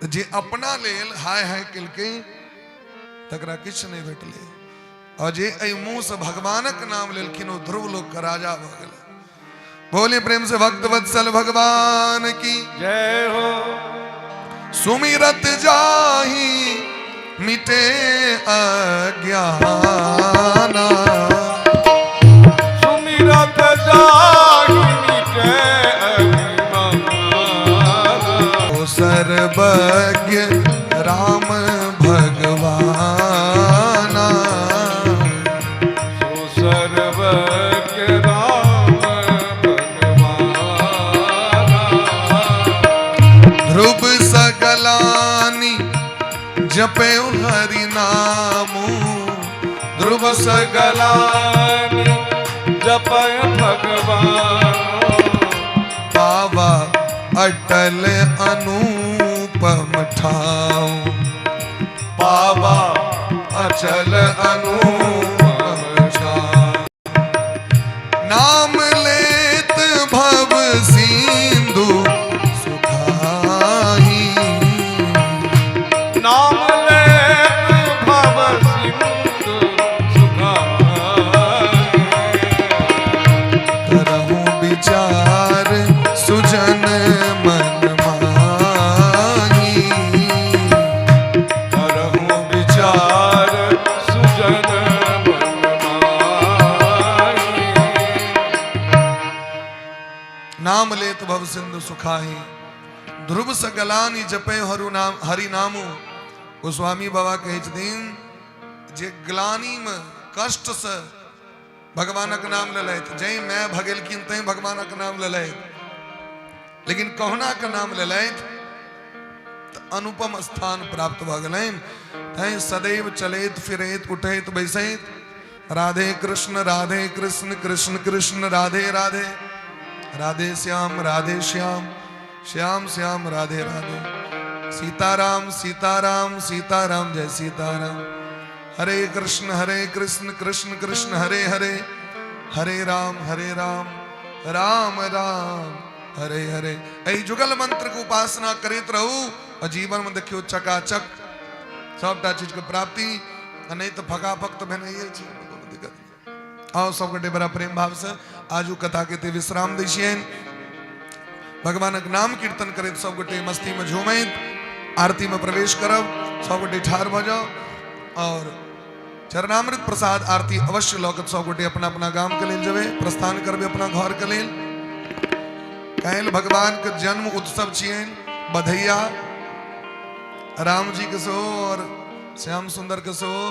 तऽ जे अपना लेल हाय हाय केलकै तकरा किछु नहि भेटलै, और जे एहि मुंह से भगवानक नाम लेलखिन ओ ध्रुव लोक के राजा भऽ गेलै। बोले प्रेम से भक्त वत्सल भगवान की जय हो। सुमिरत जाही मिटे अज्ञाना। सुमिरत जाहि मिटे अभिमाना। सर्वज्ञ राम भगवाना। सो सर्वज्ञ राम भगवाना। ध्रुव सगलानी जपे हरि नामू, ध्रुव सगलानि जपय भगवान। पावा अटल अनुपम ठाऊ, पावा अचल अनुपम छाव। नाम लेत भव सिंधु सुखाही, नाम लेत भव सिंधु सुखाई। करहूँ विचार सुजन मन माही, करहूँ विचार सुजन मन माही। नाम लेत भव सिंधु सुखाही, ध्रुव सगलानी जपे हरु नाम हरि नामू। गोस्वामी बाबा कहै छथिन जे ग्लानी में कष्ट से भगवानक नाम लेलथि, जै my भगेलखिन तै भगवानक नाम लेलथि, लेकिन कहुना के नाम लेलथि तऽ अनुपम स्थान प्राप्त भऽ गेलनि। तैं सदैव चलैत फिरैत उठैत बैसैत राधे कृष्ण राधे कृष्ण कृष्ण कृष्ण राधे राधे, राधे श्याम राधे श्याम श्याम श्याम राधे राधे, सीताराम सीताराम सीताराम जय सीताराम, हरे कृष्ण हरे कृष्ण कृष्ण कृष्ण हरे हरे, हरे राम हरे राम राम राम हरे हरे। एहि जुगल मंत्र के उपासना करैत रहू और जीवन में देखियो चकाचक सबटा चीज के प्राप्ति, आ नहीं तऽ फकाफक तऽ भेनाइए छै, कोनो दिक्कत नहि। आओ सब गोटे बड़ा प्रेम भाव से आजू कथा के एते विश्राम दै छियनि। भगवानक नाम कीर्तन करैत सब गोटे मस्ती में झूमैत आरती में प्रवेश करब। सब गोटे ठाढ़ भऽ जाउ और चरणामृत प्रसाद आरती अवश्य लऽ कऽ सब गोटे अपना अपना गाम के लेल जेबै, प्रस्थान करबै अपना घर के लेल। काल्हि भगवान के जन्म उत्सव छियनि, बधैया राम जी के सेहो और श्याम सुंदर के सेहो।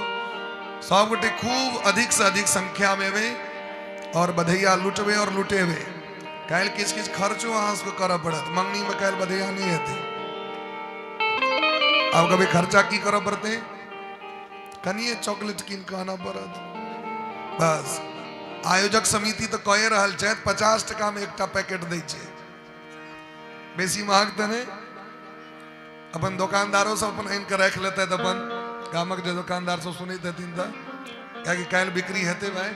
सब गोटे खूब अधिक से अधिक संख्या में एबै और बधैया लुटबै और लुटेबै। काल्हि किछु किछु खर्चो अहाँ सबके करऽ पड़त, मंगनी में काल्हि बधैया नहि हेतै। आब कभी खर्चा की करऽ पड़तै, कनिए चॉकलेट कीन कऽ आनऽ पड़त बस। आयोजक समिति तऽ कए रहल छथि 50 टका में एकटा पैकेट दै छै, बेसी महग तऽ नहि। अपन दोकानदारो सब अपन आनि कऽ राखि लेतै तऽ अपन गामक जे दोकानदार सब सुनैत हेथिन तऽ, कियाकि काल्हि बिक्री हेतै भाय।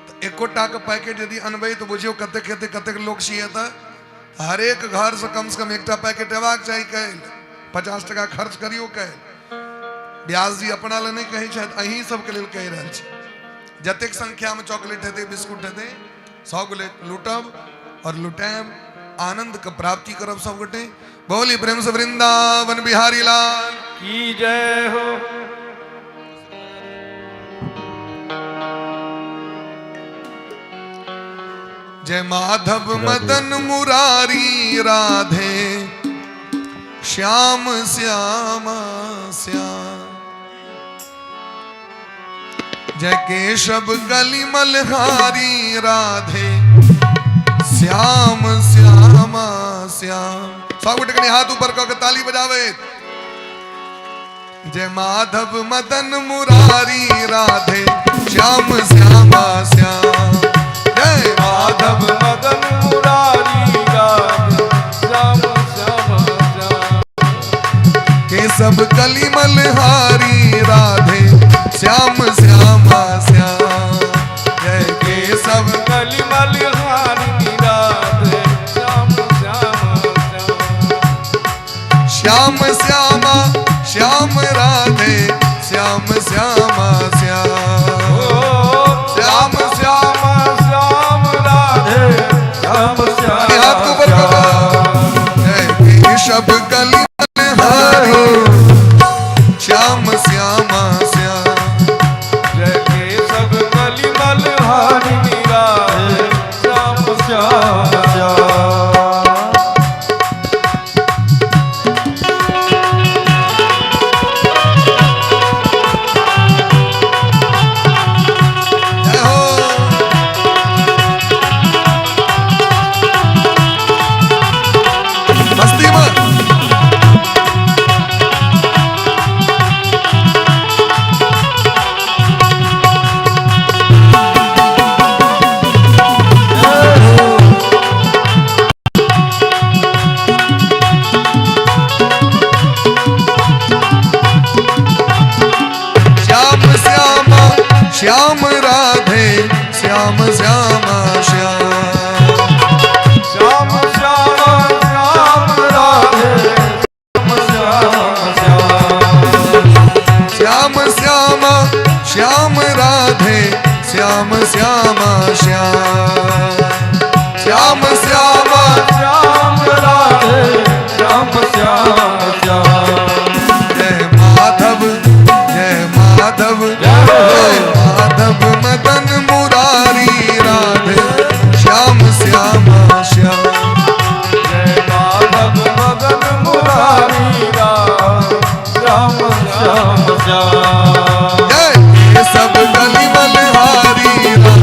तऽ एकोटा के पैकेट यदि अनबै तऽ बुझियौ कतेक हेतै, कतेक लोक छियै तऽ हरेक घरसँ कमसँ कम एकटा पैकेट अयबाक चाही काल्हि। 50 टका खर्च करियौ काल्हि। व्यास जी अपना लए नहि कहै छथि, अहीं सबके लेल कहि रहल छी। जतेक संख्यामे चॉकलेट हेतै बिस्कुट हेतै सब लूटब और लुटायब, आनंद के प्राप्ति करब सब गोटे। बोली प्रेम से वृंदावन बिहारी लाल की जय हो। जय माधव मदन मुरारी राधे श्याम श्याम श्याम, जय केशव कली मल्हारी राधे श्याम श्याम श्याम। सब गोटे कनि हाथ ऊपर कऽ के ताली बजावे। जय माधव मदन मुरारी राधे श्याम श्याम श्याम, जय माधव मदन मुरारी राधे श्याम श्याम श्याम, केशव कली मल्हारी राधे श्याम श्याम श्याम, जय केशव कली मल्हारी राधे श्याम श्याम श्याम, श्याम श्याम श्याम राधे श्याम श्याम श्याम, श्याम श्याम श्याम राधे श्याम श्याम, हाथ ऊपर करो। जय केशव कली मल्हारी श्याम श्याम श्याम, जय केशव कली मल्हारी राधे श्याम श्याम श्याम। श्याम राधे श्याम श्यामा श्याम। श्याम श्याम श्याम राधे श्याम श्याम। श्याम श्याम श्याम राधे श्याम श्यामा श्याम। श्याम श्याम श्याम राधे श्याम श्याम श्याम। जय माधव जय माधव जय माधव मदन मुरारी राधे श्याम श्यामा श्याम। जय माधव मदन मुरारी राम श्याम श्याम श्याम। जय सब कलि बलहारी राम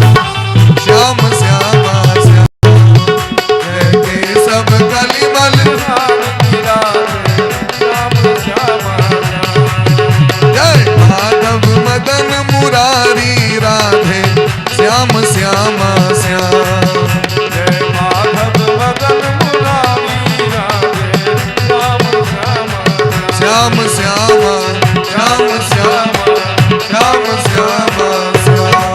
श्याम श्यामा श्याम। जय केशव कलि बल राधे श्याम श्याम श्याम। जय माधव मदन मुरारी राधे श्याम श्यामा श्याम। जय माधव मदन मुरारी राधे श्याम श्याम श्याम श्यामा श्याम श्याम श्याम श्यामा श्याम।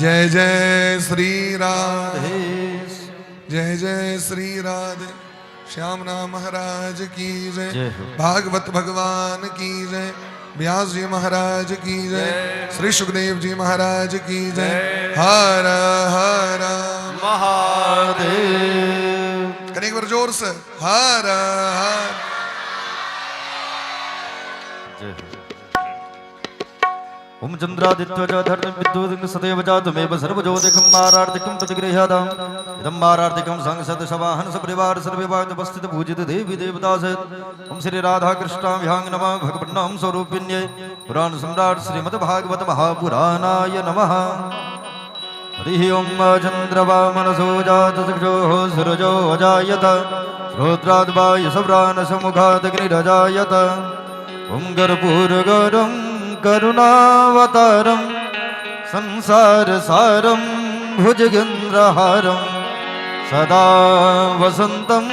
जय जय श्री राधे, जय जय श्री राधे। श्याम नाम महाराज की जय, जय हो। भागवत भगवान की जय, व्यास जी महाराज की जय, श्री सुखदेव जी महाराज की जय। हर हर महादेव। करें एक बार जोर से हर हर। जय हो। ओम चंद्रादित्य धर्म विद्युत सदैव जातमेव सर्वज्योतिकं मारार्तिकं प्रतिगृह्याताम्। इदं मारार्तिकं सांसद सवाहन सपरिवार सर्वविभाग उपस्थित पूजित देवी देवता सहित ओम श्री राधा कृष्णाभ्यां नमः। भगवन्नाम स्वरूपिण्यै पुराण सम्राट श्रीमद् भागवत महापुराणाय नमः। हरिः ओम। चन्द्रवामनसो जातसक्षोः सूरजो अजायत, श्रोत्राद्वायुसव्रानसमुखादग्निरजायत। ॐ कर्पूरगौरं करुणावतारं संसारसारं भुजगेन्द्रहारं सदा वसन्तं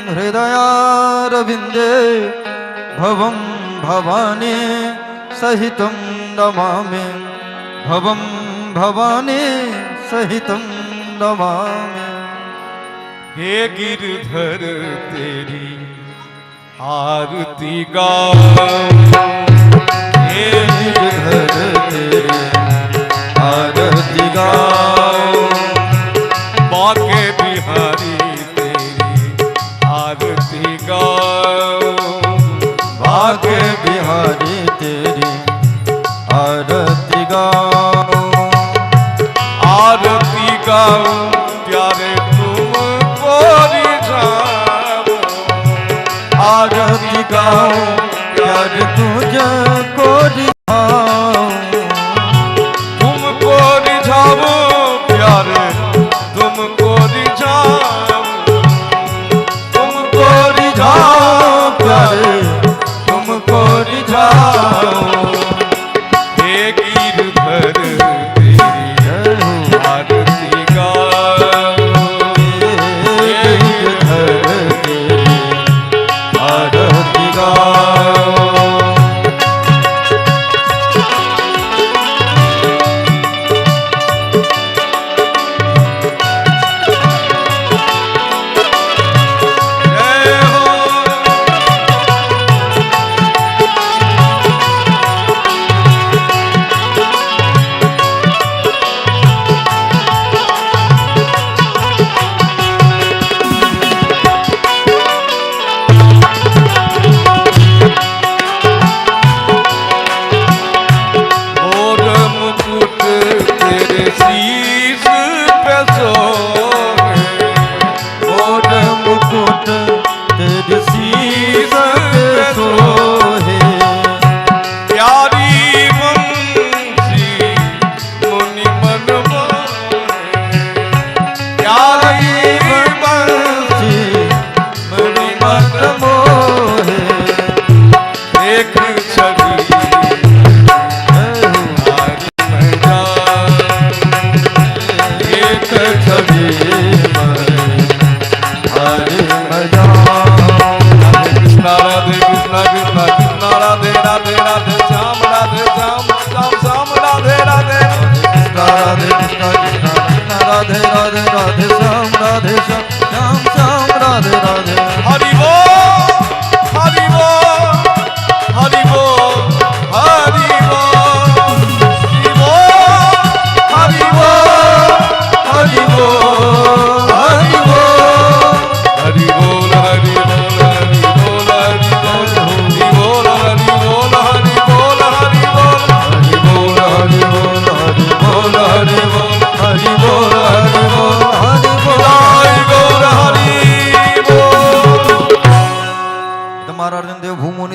हृदयारविन्दे भवं भवानी सहितं नमामि, भवं भवानी सहितं नमामि। हे गिरधर तेरी आरती गाऊं, हे गिरधर तेरी आरती गाऊं, बाके बिहारी तेरी आरती गाऊं, बाके बिहारी तेरी आरती गाऊं, आरती गाऊं प्यारे तुमको रिझाऊं, आरती गाऊं प्यार तुझको रिझाऊं, तुमको रिझाऊं प्यारे तुमको रिझाऊं, तुमको रिझाऊं प्यारे तुमको रिझाऊं। हे गिरधर तेरी जय हो। आरती गाऊं, हे गिरधर तेरी आरती गाऊं।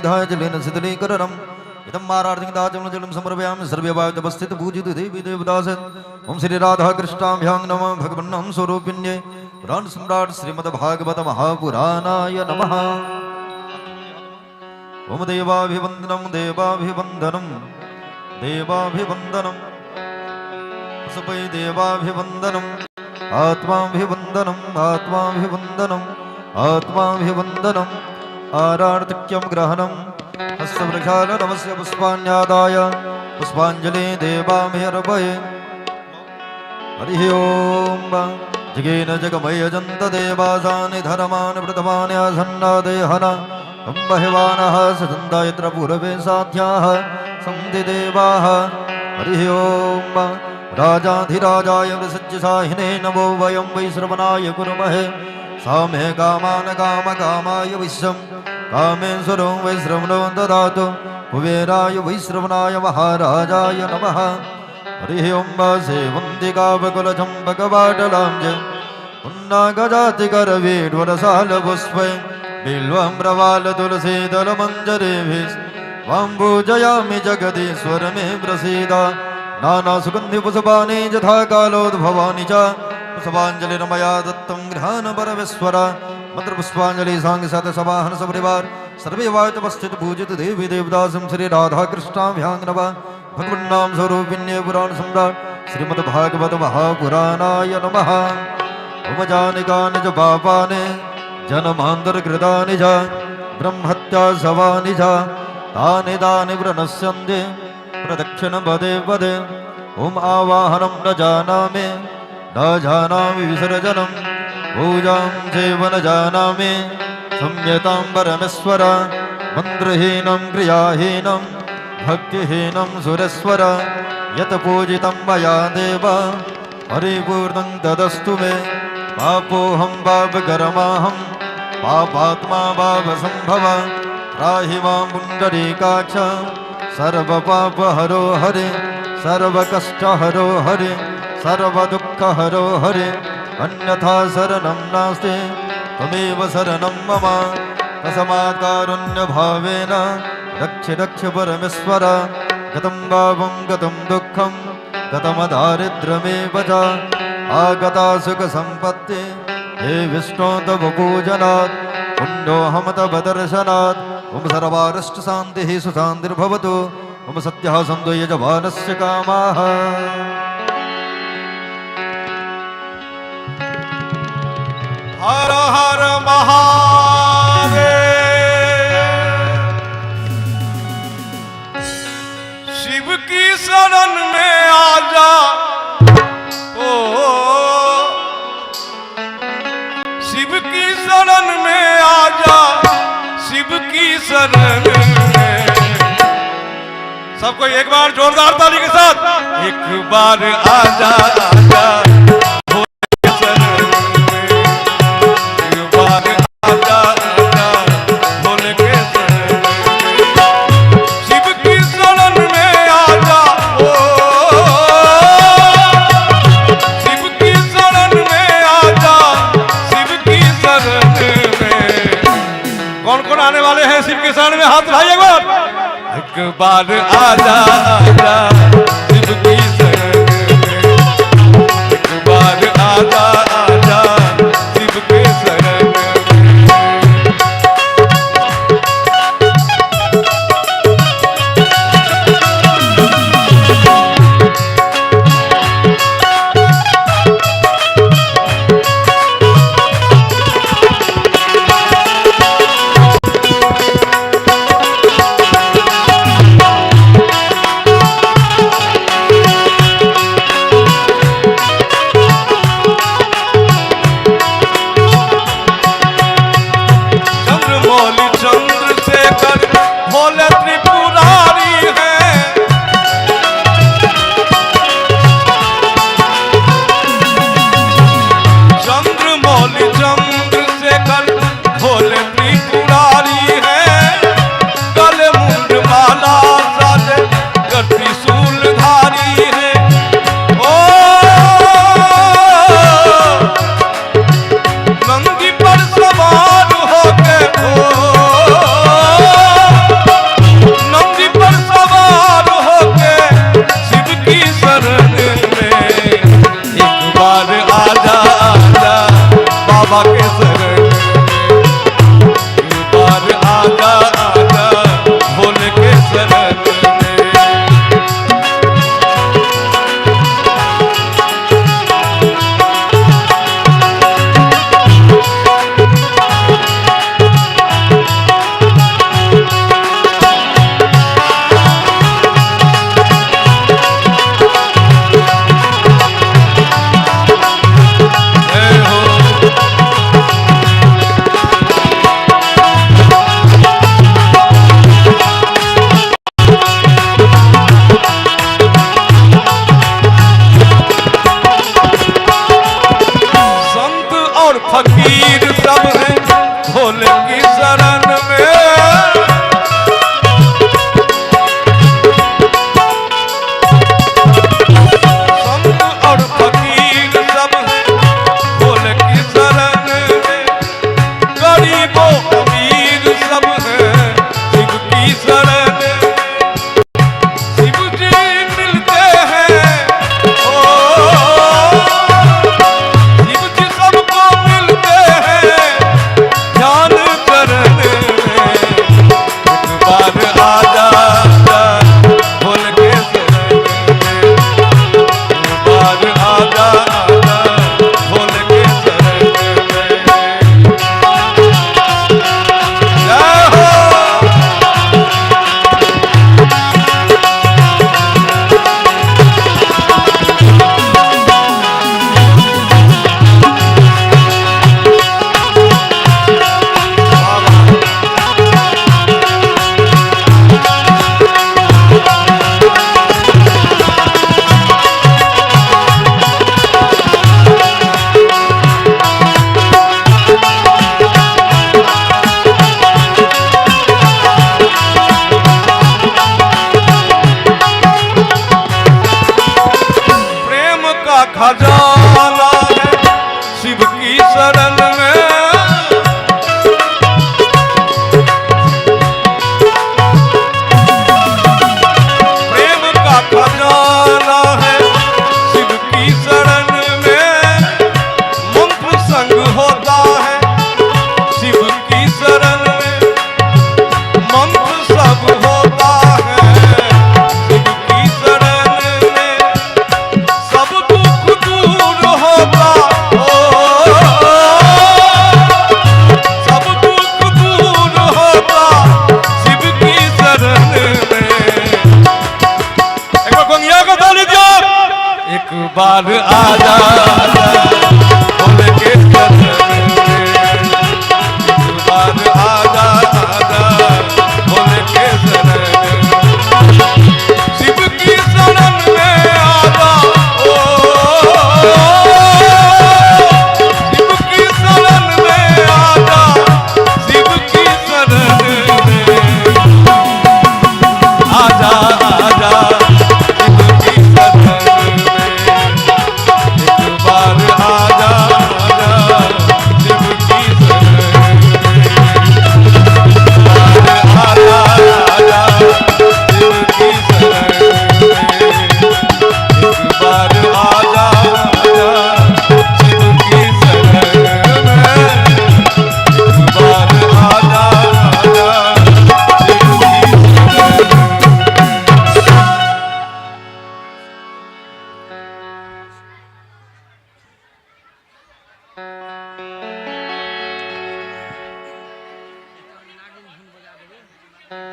विधाय जलेन शीतलीकरणम्। इदं मारार्थिं समर्पयामि सर्वे पूजित देवी देवदास। ओम श्री राधा कृष्णाभ्यां नमः भगवन्नाम स्वरूपिण्ये पुराण सम्राट श्रीमद्भागवत महापुराणाय नमः। ओम देवाभिवंदनं देवाभिवंदनं देवाभिवंदनं सुपै देवाभिवंदनं आत्माभिवंदनं आत्माभिवंदनं आत्माभिवंदनं आरार्तिक्यं ग्रहणं हस्तप्रक्षालनमस्य पुष्पाण्यादाय पुष्पाञ्जलि देवाभिर्पये। हरिः ओम। जगेन जगमयजन्त देवासानि धर्मान् प्रथमानि आसन्नादेहन बहिवानः सचन्दा यत्र पूरवे साध्याः सन्ति देवाः। हरिः ओम। राजाधिराजाय वृसज्जसाहिने नमो वयं वैश्रवणाय कुर्महे सामे कामान काम कामाय विश्वं कामेश्वरो वैश्रवणो ददातु कुबेराय वैश्रवणाय महाराजाय नमः। हरिः ओम। सेवन्तिकावकुलचम्पकवाटलां च पुन्नागजातिकरवीड्वरसालपुष्पै बिल्वं प्रवालतुलसीदलमञ्जरीभिः त्वां पूजयामि जगदीश्वर मे प्रसीद। नानासुगन्धिपुष्पाणि यथा कालोद्भवानि च पुष्पाञ्जलिर्मया दत्तं गृहाण परमेश्वर। मन्त्रपुष्पाञ्जलि साङ्ग सत सवाहन सपरिवार सर्वे वायुतपस्थित पूजित देवी देवदासं श्री राधा कृष्णाभ्यां नमः भगवन्नाम स्वरूपिण्ये पुराण सम्राट श्रीमद्भागवत महापुराणाय नमः। ओम जानिकानि च पापानि जन्मान्तरकृतानि च ब्रह्महत्या सवानि च तानि तानि प्रणश्यन्ति प्रदक्षिण पदे पदे। ओम आवाहनं न जानामि न जानामि विसर्जनं पूजां चैव न जानामि संयतां परमेश्वर। मन्त्रहीनं क्रियाहीनं भक्तिहीनं सुरेश्वर यत् पूजितं मया देव परिपूर्णं तदस्तु मे। पापोऽहं पापकर्माहं पापात्मा पापसंभव त्राहि मां पुण्डरीकाक्ष सर्वपापहरो हरे सर्वकष्टहरो हरे सर्वदुःखहरो हरे। अन्यथा शरणं नास्ति त्वमेव शरणं मम। तस्मात् कारुण्यभावेन रक्ष रक्ष परमेश्वर। गतं पापं गतं दुःखं गतं दारिद्र्यमेव च आगता सुखसम्पत्ति हे विष्णो तव पूजनात् पुण्योऽहं तव दर्शनात्। ओम सर्वारिष्ट शान्तिः सुशान्तिर्भवतु। ओम सत्यः सन्तु यजमानस्य कामाः। हर हर महादेव। शिव की शरण में आ जा, ओ शिव की शरण में आ जा, शिव की शरण में। सबको एक बार जोरदार ताली के साथ एक बार आ जा, आ जा भोले शरण में। एक बार आ जा, आ जा भोले के शरण में। शिव की शरण में आ जा, ओ शिव की शरण में आ जा, शिव की शरण में। कौन कौन आने वाले हैं शिव की शरण में? हाथ उठाइए एक बार। एक बार आ जा, आ जा शिव की शरण में। एक बार आ जा, आ जा शिव के शरण में। चंद्रमौली चंद्रशेखर भोले त्रिपुरारी है। चंद्रमौली चंद्रशेखर भोले त्रिपुरारी है। गले मुंड माला साजे कर त्रिशूलधारी है। ओ नंदी पर सवार होके, ओ बाबा के शरण में। एक बार आजा आजा भोले के शरण में। जय हो। संत और फकीर सब हैं भोले की